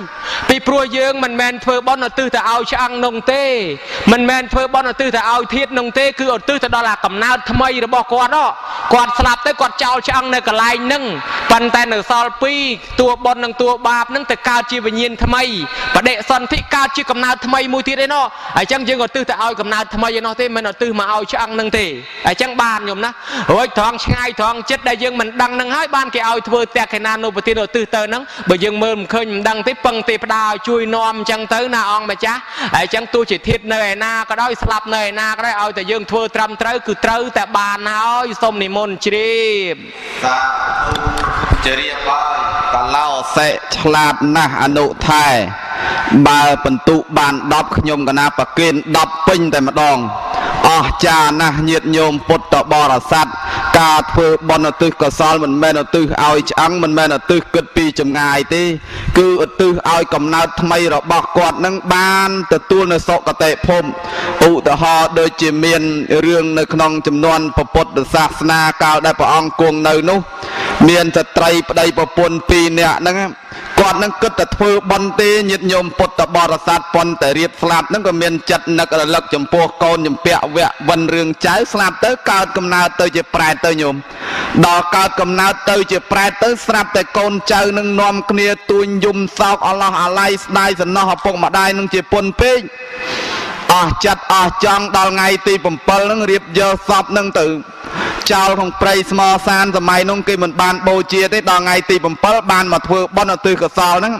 ពីព្រោះយើងមិនមែនធ្វើបុណ្យឧទ្ទិសទៅឲ្យឆ្អឹងនោះទេមិនមែនធ្វើបុណ្យឧទ្ទិសទៅឲ្យធាតុនោះទេគឺឧទ្ទិសទៅដល់អាកំណើតថ្មីរបស់គាត់គាត់ស្លាប់ទៅគាត់ចោលឆ្អឹងនៅកន្លែងហ្នឹងប៉ុន្តែនៅសល់ពីរតួបុណ្យនិងតួបាបហ្នឹងទៅកើតជាវិញ្ញាណថ្មីបដិសន្ធិកើតជាកំណើតថ្មីមួយទៀតឯណោះអញ្ចឹងយើងឧទ្ទិសទៅឲ្យកំណើតថ្មីឯណោះទេមិនឧទ្ទិសមកឲ្យឆ្អឹងហ្នឹងទេអញ្ចឹងបានញោមណារួចត្រង់ឆ្ងាយត្រង់ចិត្តដែលយើងមិនដឹងហ្នឹងហើយបានគេឲ្យធ្វើតក្កណានុប្រទានឧទ្ទិសទៅហ្នឹងបើយើងមើលមិនឃើញមិនដឹងទេពឹងទេពដាឲ្យជួយនាំអញ្ចឹងទៅណាអង្គម្ចាស់ហើយអញ្ចឹងទោះជាធាតុនៅឯណាក៏ដោយស្លាប់នៅឯណាក៏ដោយឲ្យតែយើងធ្វើត្រឹមត្រូវគឺត្រូវតែបានហើយសូមនិមន្តជ្រាបសាធុជ្រាបហើយកឡោសិឆ្លាតណាស់អនុថែបើបន្ទុបាន10ខ្ញុំកណាប្រគេន10ពេញតែម្ដងអស្ចារ្យណាស់ញាតិញោមពុទ្ធបរិស័ទការធ្វើបុណ្យឧទ្ទិសកុសលមិនមែនឧទ្ទិសឲ្យឆ្អឹងមិនមែនឧទ្ទិសគិតពីចម្ងាយទេគឺឧទ្ទិសឲ្យកំណើតថ្មីរបស់គាត់នឹងបានទទួលនៅសុគតិភពឧទាហរណ៍ដូចជាមានរឿងនៅក្នុងចំនួនពុទ្ធសាសនាកាលដែលព្រះអង្គគង់នៅនោះមានស្ត្រីប្តីប្រពន្ធពីរនាក់ហ្នឹងគាត់នឹងគិតតែធ្វើបុណ្យទេញាតិញោមពុទ្ធបរិស័ទប៉ុន្តែរៀបស្លាប់ហ្នឹងក៏មានចិត្តនឹករលឹកចំពោះកូនជំពាក់វៈវិនរឿងចៅស្លាប់ទៅកើតកំណើតទៅជាប្រែតទៅញោមដល់កើតកំណើតទៅជាប្រែតទៅស្រាប់តែកូនចៅនឹងនាំគ្នាទួញយំសោកអឡោះអាល័យស្ដាយសំណោះឪពុកម្ដាយនឹងជាពុនពេកអស់ចិត្តអស់ចង់ដល់ថ្ងៃទី7ហ្នឹងរៀបយកសពហ្នឹងទៅចោលក្នុងព្រៃស្មោសានសម័យនោះគេមិនបានបូជាទេដល់ថ្ងៃទី7បានមកធ្វើបុណ្យឧទ្ទិសកុសលហ្នឹង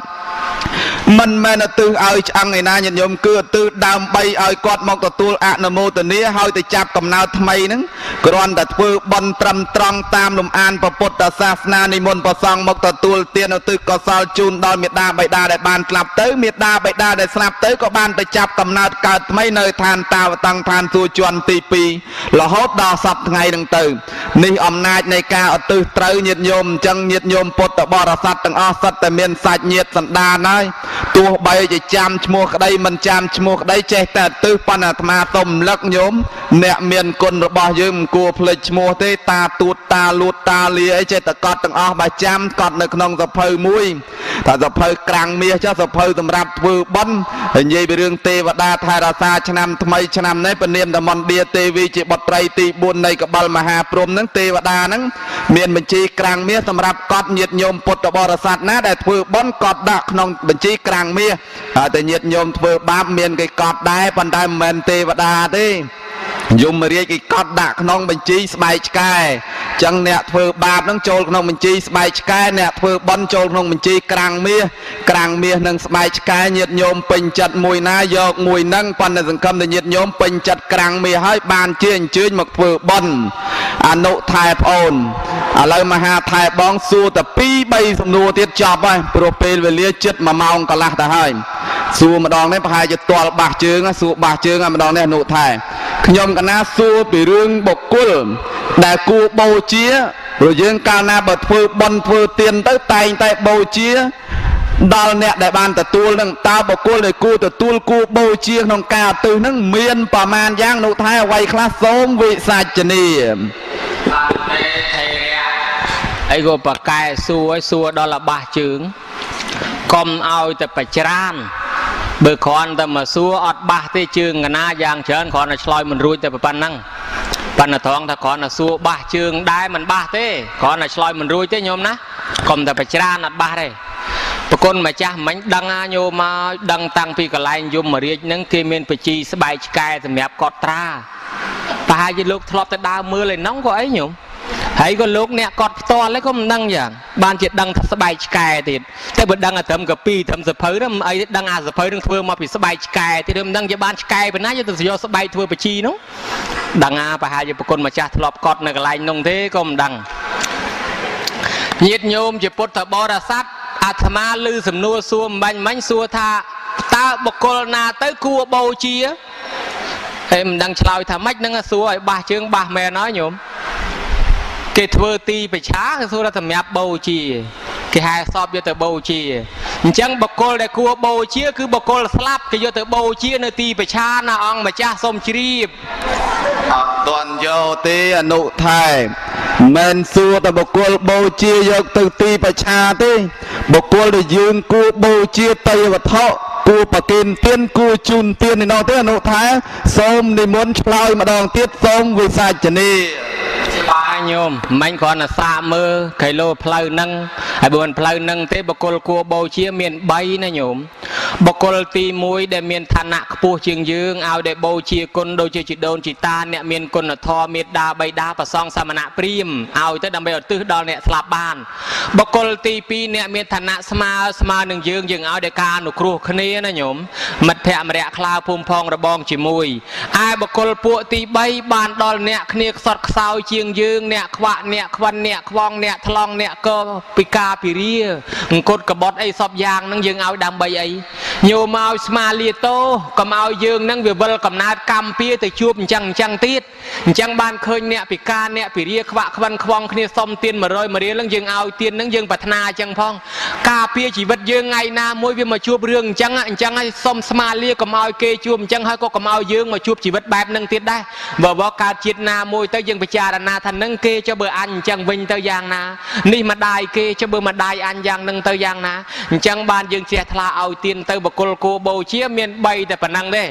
មិនមែនឧទ្ទិសឲ្យឆ្អឹងឯណាញាតិញោមគឺឧទ្ទិសដើម្បីឲ្យគាត់មកទទួលអនុមោទនាហើយទៅចាប់កំណើតថ្មីហ្នឹងគ្រាន់តែធ្វើបុណ្យត្រឹមត្រង់តាមលំអានពុទ្ធសាសនានិមន្តព្រះសង្ឃមកទទួលទានឧទ្ទិសកុសលជូនដល់មេដាបិតាដែលបានស្លាប់ទៅមេដាបិតាដែលស្លាប់ទៅក៏បានទៅចាប់កំណើតកើតថ្មីនៅឋានតាវតឹងឋានសួគ៌ជាន់ទី2រហូតដល់សប្តាហ៍ថ្ងៃហ្នឹងទៅនេះអំណាចនៃការឧទ្ទិសត្រូវញាតិញោមអញ្ចឹងញាតិញោមពុទ្ធបរិស័ទទាំងអស់សុទ្ធតែមានសាច់ញាតិសន្តានហើយទោះបីជាចាំឈ្មោះក្តីមិនចាំឈ្មោះក្តីចេះតែឧទ្ទិសប៉ុន្តែអាត្មាសូមរំលឹកញោមអ្នកមានគុណរបស់យើងមិនគួរភ្លេចឈ្មោះទេតាទួតតាលួតតាលាអីចេះតែកត់ទាំងអស់បើចាំកត់នៅក្នុងសភៅមួយថាសភៅក្រាំងមាសចុះសភៅសម្រាប់ធ្វើបុណ្យនិយាយពីរឿងទេវតាថែរក្សាឆ្នាំថ្មីឆ្នាំនេះពនាមតមន្ទាទេវីជាបុត្រីទី4នៃកបិលមហាព្រហ្មហ្នឹងទេវតាហ្នឹងមានបញ្ជីក្រាំងមាសសម្រាប់កត់ញាតិញោមពុទ្ធបរិស័ទណាដែលធ្វើបុណ្យកត់ដាក់ក្នុងបញ្ជីក្រាំងមាសហើយតែញាតិញោមធ្វើបាបមានគេកត់ដែរប៉ុន្តែមិនមែនទេវតាទេយមរាជគេកត់ដាក់ក្នុងបញ្ជីស្បែកឆ្កែចឹងអ្នកធ្វើបាបនឹងចូលក្នុងបញ្ជីស្បែកឆ្កែអ្នកធ្វើបុណ្យចូលក្នុងបញ្ជីក្រាំងមាសក្រាំងមាសនិងស្បែកឆ្កែញាតិញោមពេញចិត្តមួយណាយកមួយនឹងប៉ុន្តែសង្ឃឹមតែញាតិញោមពេញចិត្តក្រាំងមាសហើយបានជាអញ្ជើញមកធ្វើបុណ្យអនុថែប្អូនឥឡូវមហាថែបងសួរតែ2 3សំណួរទៀតចប់ហើយព្រោះពេលវេលាជិត1ម៉ោងកន្លះទៅហើយសួរម្ដងនេះប្រហែលជាទាល់បាសជើងសួរបាសជើងម្ដងនេះអនុថែខ្ញុំកណាសួរពីរឿងបុគ្គលដែលគួរបូជាព្រោះយើងកាលណាបើធ្វើបុណ្យធ្វើទានទៅតែងតែបូជាដល់អ្នកដែលបានទទួលនឹងតើបុគ្គលដែលគួរទទួលគួរបូជាក្នុងការឧទ្ទិសនឹងមានប្រមាណយ៉ាងនោះថែអ្វីខ្លះសូមវិសាចនីអីក៏ប្រកែសួរឲ្យសួរដល់លបាសជើងកុំឲ្យតែបច្រានបើគ្រាន់តែមកសួរអត់បាសទេជើងកណាយ៉ាងច្រើនគ្រាន់តែឆ្លើយមិនរួចតែប៉ុណ្ណឹងប៉ុន្តែត្រង់ថាគ្រាន់តែសួរបាសជើងដែរមិនបាសទេគ្រាន់តែឆ្លើយមិនរួចទេញោមណាកុំតែបច្រានអត់បាសទេប្រគុណម្ចាស់មិញដឹងណាញោមមកដឹងតាំងពីកន្លែងយមរាជហ្នឹងគេមានបជីស្បែកឆ្កែសម្រាប់កត់ត្រាប្រហែលជាលោកធ្លាប់ទៅដើរមើលឯនោះក៏អីញោម ហើយក៏លោកអ្នកកត់ផ្ទាល់ឯងក៏មិនដឹងយ៉ាងបានជាដឹងថាស្បែកឆ្កែទៀតតែបើដឹងតែត្រឹមកពីត្រឹមសភៅហ្នឹងមិនអីទេដឹងអាសភៅនឹងធ្វើមកពីស្បែកឆ្កែទៀតមិនដឹងជាបានឆ្កែប៉ុណ្ណាយកទៅយកស្បែកធ្វើបជីនោះដឹងអាប្រហែលជាប្រគុណម្ចាស់ធ្លាប់កត់នៅកន្លែងនោះទេក៏មិនដឹងញាតិញោមជាពុទ្ធបរិស័ទអាត្មាឮសំណួរសួរមិញមិញសួរថាតើបុគ្គលណាទៅគួរបូជាហើយមិនដឹងឆ្លើយថាម៉េចនឹងសួរឲ្យបាសជើងបាសមែនហើយញោមគេធ្វើទីប្រឆាគេសួរថាសម្រាប់បូជាគេហៅសពយកទៅបូជាអញ្ចឹងបុគ្គលដែលគួរបូជាគឺបុគ្គលស្លាប់គេយកទៅបូជានៅទីប្រឆាណាអង្គម្ចាស់សូមជ្រាបអត់ទាន់យកទេអនុថែមិនសួរតែបុគ្គលបូជាយកទៅទីប្រឆាទេបុគ្គលដែលយើងគួរបូជាតយវត្ថុគួរប្រគេនទានគួរជូនទាននេះនោះទេអនុថែសូមនិមន្តឆ្លើយម្ដងទៀតសូមវិសាចនីបាទញោមមិញគ្រាន់តែសាកមើលគីឡូផ្លូវហ្នឹងហើយបើមិនផ្លូវហ្នឹងទេបុគ្គលគួរបូជាមាន3ណាញោមបុគ្គលទី1ដែលមានឋានៈខ្ពស់ជាងយើងឲ្យដែលបូជាគុណដូចជាជីដូនជីតាអ្នកមានគុណធម៌មេត្តាបិតាប្រសងសមណៈព្រាហ្មណ៍ឲ្យទៅដើម្បីឧទ្ទិសដល់អ្នកស្លាប់បានបុគ្គលទី2អ្នកមានឋានៈស្មើនឹងយើងយើងឲ្យដោយការអនុគ្រោះគ្នាណាញោមមិត្តភក្តិម្នាក់ខ្លាភូមិផងរបងជាមួយឯបុគ្គលពួកទី3បានដល់អ្នកគ្នាខ្សត់ខ្សោយជាងយើងអ្នកខ្វាក់អ្នកខ្វិនអ្នកខ្វងអ្នកថ្លង់អ្នកកពិការពិរាអង្គត់កបត់អីសពយ៉ាងហ្នឹងយើងឲ្យដើម្បីអីញោមឲ្យស្មាលាតោកុំឲ្យយើងហ្នឹងវាវិលកំណើតកម្មពៀទៅជួបអញ្ចឹងអញ្ចឹងទៀតអញ្ចឹងបានឃើញអ្នកពិការអ្នកពិរាខ្វាក់ខ្វិនខ្វងគ្នាសុំទាន100 1រៀលហ្នឹងយើងឲ្យទានហ្នឹងយើងប្រាថ្នាអញ្ចឹងផងការពារជីវិតយើងថ្ងៃណាមួយវាមកជួបរឿងអញ្ចឹងអញ្ចឹងឲ្យសុំស្មាលាកុំឲ្យគេជួបអញ្ចឹងហើយក៏កុំឲ្យយើងមកជួបជីវិតបែបហ្នឹងទៀតដែរបើកើតជាតិណាមួយទៅយើងពិចារណាថានឹងគេចុះបើអញអញ្ចឹងវិញទៅយ៉ាងណានេះម្ដាយគេចុះបើម្ដាយអញយ៉ាងនឹងទៅយ៉ាងណាអញ្ចឹងបានយើងជ្រះថ្លាឲ្យទានទៅបុគ្គលគួរបូជាមាន3តែប៉ុណ្ណឹងទេ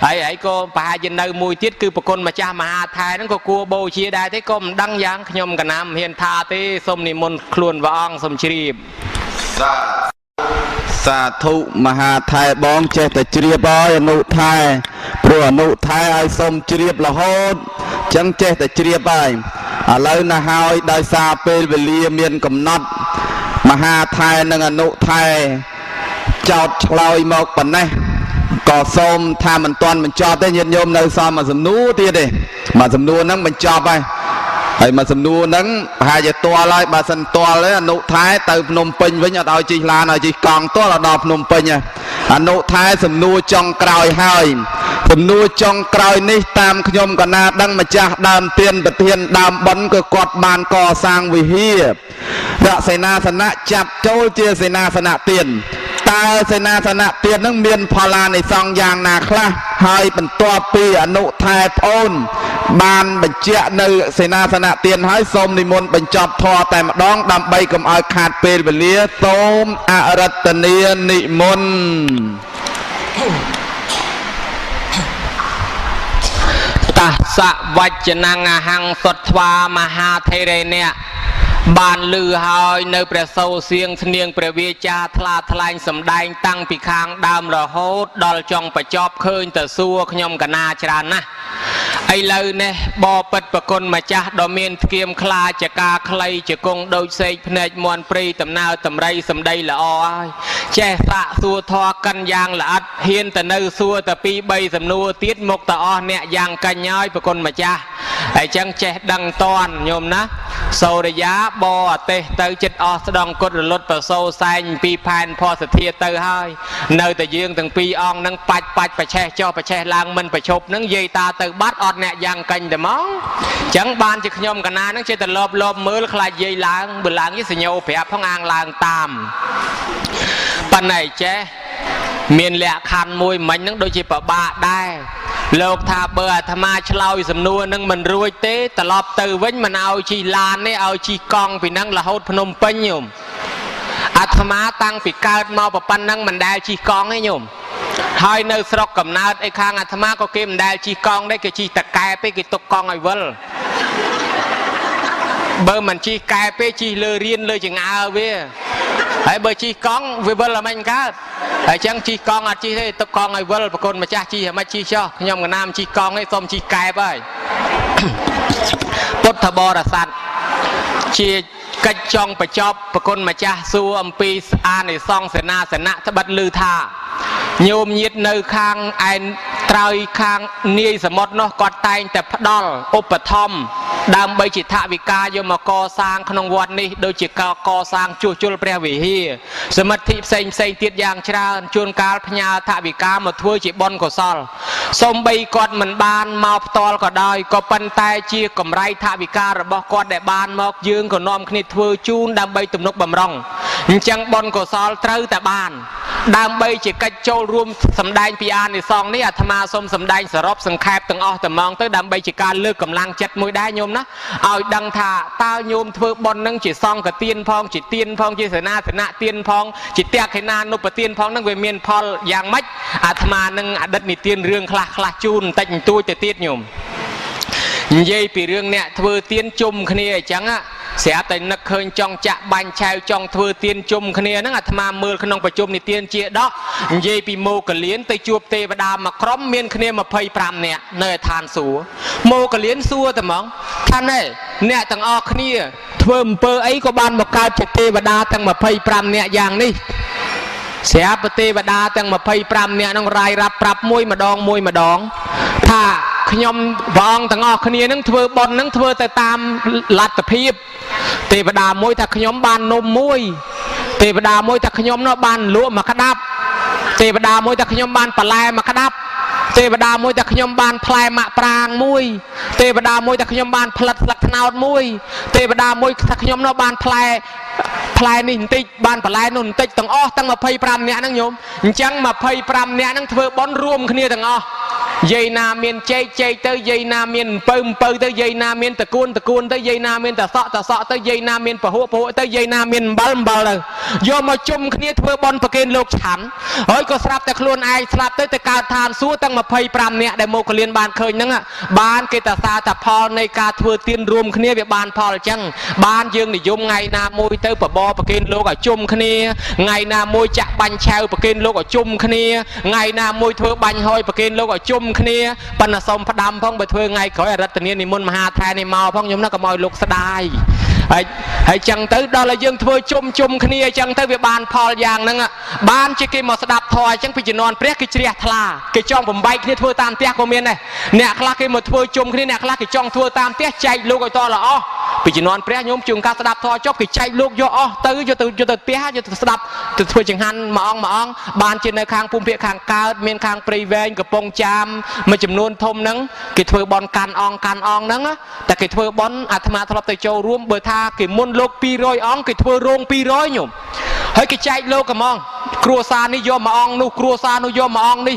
ហើយក៏ប្រហែលជានៅមួយទៀតគឺប្រគុណម្ចាស់មហាថែហ្នឹងក៏គួរបូជាដែរទេក៏មិនដឹងយ៉ាងខ្ញុំកណាមិនហ៊ានថាទេសូមនិមន្តខ្លួនព្រះអង្គសូមជ្រាបសាធុមហាថែបងចេះតែជ្រាបហើយអនុថែព្រោះអនុថែឲ្យសូមជ្រាបរហូតចឹងចេះតែជ្រាបហើយឥឡូវណាហើយដោយសារពេលវេលាមានកំណត់មហាថែនិងអនុថែចោតឆ្លើយមកប៉ុណ្ណេះក៏សូមថាមិនទាន់បញ្ចប់ទេញាតិញោមនៅសមមួយសំណួរទៀតទេមួយសំណួរហ្នឹងបញ្ចប់ហើយហើយមួយសំណួរហ្នឹងប្រហែលជាទាល់ហើយបើសិនទាល់ទេអនុថែទៅភ្នំពេញវិញអត់ឲ្យជិះឡានឲ្យជិះកង់ទាល់ដល់ភ្នំពេញហើយអនុថែសំណួរចុងក្រោយហើយសំណួរចុងក្រោយនេះតាមខ្ញុំកណាដឹងម្ចាស់ដើមទានប្រធានដើមបុណ្យក៏គាត់បានកសាងវិហាររកសេនាសនៈចាប់ចូលជាសេនាសនៈទានតើសេនាសនៈទាននឹងមានផលានិសង្សយ៉ាងណាខ្លះហើយបន្ទាប់ពីអនុថែប្អូនបានបញ្ជាក់នៅសេនាសនៈទានហើយសូមនិមន្តបញ្ចប់ធម៌តែម្ដងដើម្បីកុំឲ្យខាតពេលវេលាសូមអរតនានិមន្ត តសវចនងអហង្សុទ្វាមហាថេរេអ្នកបានលឺហើយនៅព្រះសូរសៀងស្នៀងព្រះវាចាថ្លាថ្លែងសម្ដែងតាំងពីខាងដើមរហូតដល់ចុងបញ្ចប់ឃើញទៅសួរខ្ញុំកណាច្រើនណាស់ឥឡូវនេះបពិតប្រគុណម្ចាស់ដ៏មានធ្គាមខ្លាចការខ្លីជាគង់ដូចសេកភ្នែកមន់ព្រីដំណើរតម្រៃសម្ដីល្អហើយចេះសាកសួរធរកិនយ៉ាងល្អិតហ៊ានទៅនៅសួរតែ2 3សំណួរទៀតមកតអស់អ្នកយ៉ាងកញ្ញហើយប្រគុណម្ចាស់ហើយចឹងចេះដឹងតន់ញោមណាសូរិយាបអទេសទៅចិត្តអស់ស្ដងគុតរលត់ប្រសូសែងពីផែនផសធាទៅហើយនៅតែយើងទាំងពីរអង្គនឹងបាច់បាច់ប្រឆេះចុះប្រឆេះឡើងមិនប្រឈប់នឹងយាយតាទៅបាត់អត់អ្នកយ៉ាងកញ្ញតែមកចឹងបានជាខ្ញុំកណានឹងចេះតែលបលបមើលខ្លាចយាយឡើងបើឡើងយីសញ្ញោប្រាប់ផងអាងឡើងតាមប៉ុន្តែចេះមានលក្ខខណ្ឌមួយមិញនឹងដូចជាប្របាកដែរលោកថាបើអាត្មាឆ្លើយសំណួរនឹងមិនរួចទេត្រឡប់ទៅវិញមិនឲ្យជិះឡានទេឲ្យជិះកង់ពីនឹងរហូតភ្នំពេញញោមអាត្មាតាំងពីកើតមកប៉ុណ្ណឹងមិនដែលជិះកង់ទេញោមហើយនៅស្រុកកំណើតឯខាងអាត្មាក៏គេមិនដែលជិះកង់ដែរគេជិះតកែពេកគេទុកកង់ឲ្យវិលបើមិនជិះកែពេកជិះលើរៀនលើចង្អើវាហើយបើជិះកង់វាវិលឲ្យមិនកើតហើយចឹងជិះកង់អត់ជិះទេទុកកង់ឲ្យវិលប្រគុណម្ចាស់ជិះឲ្យមិនជិះចុះខ្ញុំកណាមជិះកង់ទេសូមជិះកែបហើយ ពុទ្ធបរិស័ទ ជាកិច្ចចង់បញ្ចប់ប្រគុណម្ចាស់សួរអំពីអានិសង្សសេនាសនៈត្បិតឮថាញោមញាតនៅខាងឯនត្រើយខាងនាយសមុទ្រនោះគាត់តែងតែផ្ដល់ឧបត្ថម្ភដើម្បីជាថវិកាយកមកកសាងក្នុងវត្តនេះដូចជាកសាងជួសជុលព្រះវិហារសមិទ្ធិផ្សេងផ្សេងទៀតយ៉ាងច្រើនជួនកាលផ្ញើថវិកាមកធ្វើជាបុណ្យកុសលសូម្បីគាត់មិនបានមកផ្ទាល់ក៏ដោយក៏ប៉ុន្តែជាកម្រៃថវិការបស់គាត់ដែលបានមកយើងក៏នាំគ្នាធ្វើជូនដើម្បីទំនុកបំរុងអញ្ចឹងបុណ្យកុសលត្រូវតែបានដើម្បីជាកិច្ចចូលរួមសម្ដែងពីអានិសង្សនេះអាត្មាសូមសម្ដែងសរុបសង្ខេបទាំងអស់តែហ្មងទៅដើម្បីជាការលើកកម្លាំងចិត្តមួយដែរញោមណាឲ្យដឹងថាតើញោមធ្វើបុណ្យនឹងជាសង្ឃទានផងជាទានផងជាសេនាសនៈទានផងជាតក្ខិណានុបទានផងនឹងវាមានផលយ៉ាងម៉េចអាត្មានឹងអតីតនិទានរឿងខ្លះខ្លះជូនបន្តិចបន្តួចទៅទៀតញោមនិយាយពីរឿងអ្នកធ្វើទានជុំគ្នាអញ្ចឹងស្រាប់តែនឹកឃើញចង់ចាក់បាញ់ឆែវចង់ធ្វើទានជុំគ្នាហ្នឹងអាត្មាមើលក្នុងប្រជុំនិទានជាដកនិយាយពីមោគលានទៅជួបទេវតាមួយក្រុមមានគ្នា25នាក់នៅឯឋានសួគ៌មោគលានសួរតែហ្មងថាណែអ្នកទាំងអស់គ្នាធ្វើអំពើអីក៏បានមកកើតជាទេវតាទាំង25នាក់យ៉ាងនេះស្រាប់ទេវតាទាំង25នាក់ហ្នឹងរាយរាប់ប្រាប់មួយម្ដងមួយម្ដងថាខ្ញុំព្រះអង្គទាំងអស់គ្នានឹងធ្វើបុណ្យនឹងធ្វើទៅតាមលទ្ធភាពទេវតាមួយថាខ្ញុំបាននំមួយទេវតាមួយថាខ្ញុំនោះបានលក់មួយក្តាប់ទេវតាមួយថាខ្ញុំបានបន្លែមួយក្តាប់ទេវតាមួយថាខ្ញុំបានផ្លែមាក់ប្រាងមួយទេវតាមួយថាខ្ញុំបានផ្លិតស្លឹកត្នោតមួយទេវតាមួយថាខ្ញុំនោះបានផ្លែនេះបន្តិចបានបន្លែនោះបន្តិចទាំងអស់ទាំង25នាក់ហ្នឹងញោមអញ្ចឹង25នាក់ហ្នឹងធ្វើបុណ្យរួមគ្នាទាំងអស់យាយណាមានចេកចេកទៅយាយណាមានអំពៅអំពៅទៅយាយណាមានតកួនតកួនទៅយាយណាមានតសក់តសក់ទៅយាយណាមានពហុពហុទៅយាយណាមានអំបិលអំបិលទៅយកមកជុំគ្នាធ្វើបុណ្យប្រគេនលោកឆាន់ហើយក៏ស្រាប់តែខ្លួនឯងស្លាប់ទៅទៅកើតឋានសួគ៌ទាំង25នាក់ដែលមកលៀនបានឃើញហ្នឹងបានគេតសាថាផលនៃការធ្វើទានរួមគ្នាវាបានផលអញ្ចឹងបានយើងនិយមថ្ងៃណាមួយទៅបបរប្រគេនលោកឲ្យជុំគ្នាថ្ងៃណាមួយចាក់បាញ់ឆៅប្រគេនលោកឲ្យជុំគ្នាថ្ងៃណាមួយធ្វើបាញ់ហយប្រគេនលោកឲ្យជុំគ្នាប៉ុន្តែសូមផ្ដាំផងបើធ្វើថ្ងៃក្រោយអរិទ្ធនានិមន្តមហាថែនេះមកផងខ្ញុំណាកុំឲ្យលោកស្ដាយហើយចឹងទៅដល់ឲ្យយើងធ្វើជុំជុំគ្នាអញ្ចឹងទៅវាបានផលយ៉ាងហ្នឹងបានជាគេមកស្ដាប់ធម៌អញ្ចឹងពីជំនាន់ព្រះគេជ្រះថ្លាគេចង់បំបែកគ្នាធ្វើតាមផ្ទះក៏មានដែរអ្នកខ្លះគេមកធ្វើជុំគ្នាអ្នកខ្លះគេចង់ធ្វើតាមផ្ទះចែកលោកឲ្យតល្អស់ពីជំនាន់ព្រះញោមជួនកាលស្ដាប់ធម៌ចប់គេចែកលោកយកអស់ទៅយកទៅយកទៅផ្ទះយកទៅស្ដាប់ទៅធ្វើចង្ហាន់មួយអង្គមួយអង្គបានជានៅខាងភូមិភាគខាងកើតមានខាងព្រៃវែងកំពង់ចាមមួយចំនួនធំហ្នឹងគេធ្វើបន់កាន់អង្គកាន់អង្គហ្នឹងតែគេធ្វើបន់អាត្មាធ្លាប់ទៅចូលរួមបើថាគេមុនលោក200អង្គគេធ្វើរោង200ញោមហើយគេចែកលោកហ្មងគ្រួសារនេះយកមួយអង្គនោះគ្រួសារនោះយកមួយអង្គនេះ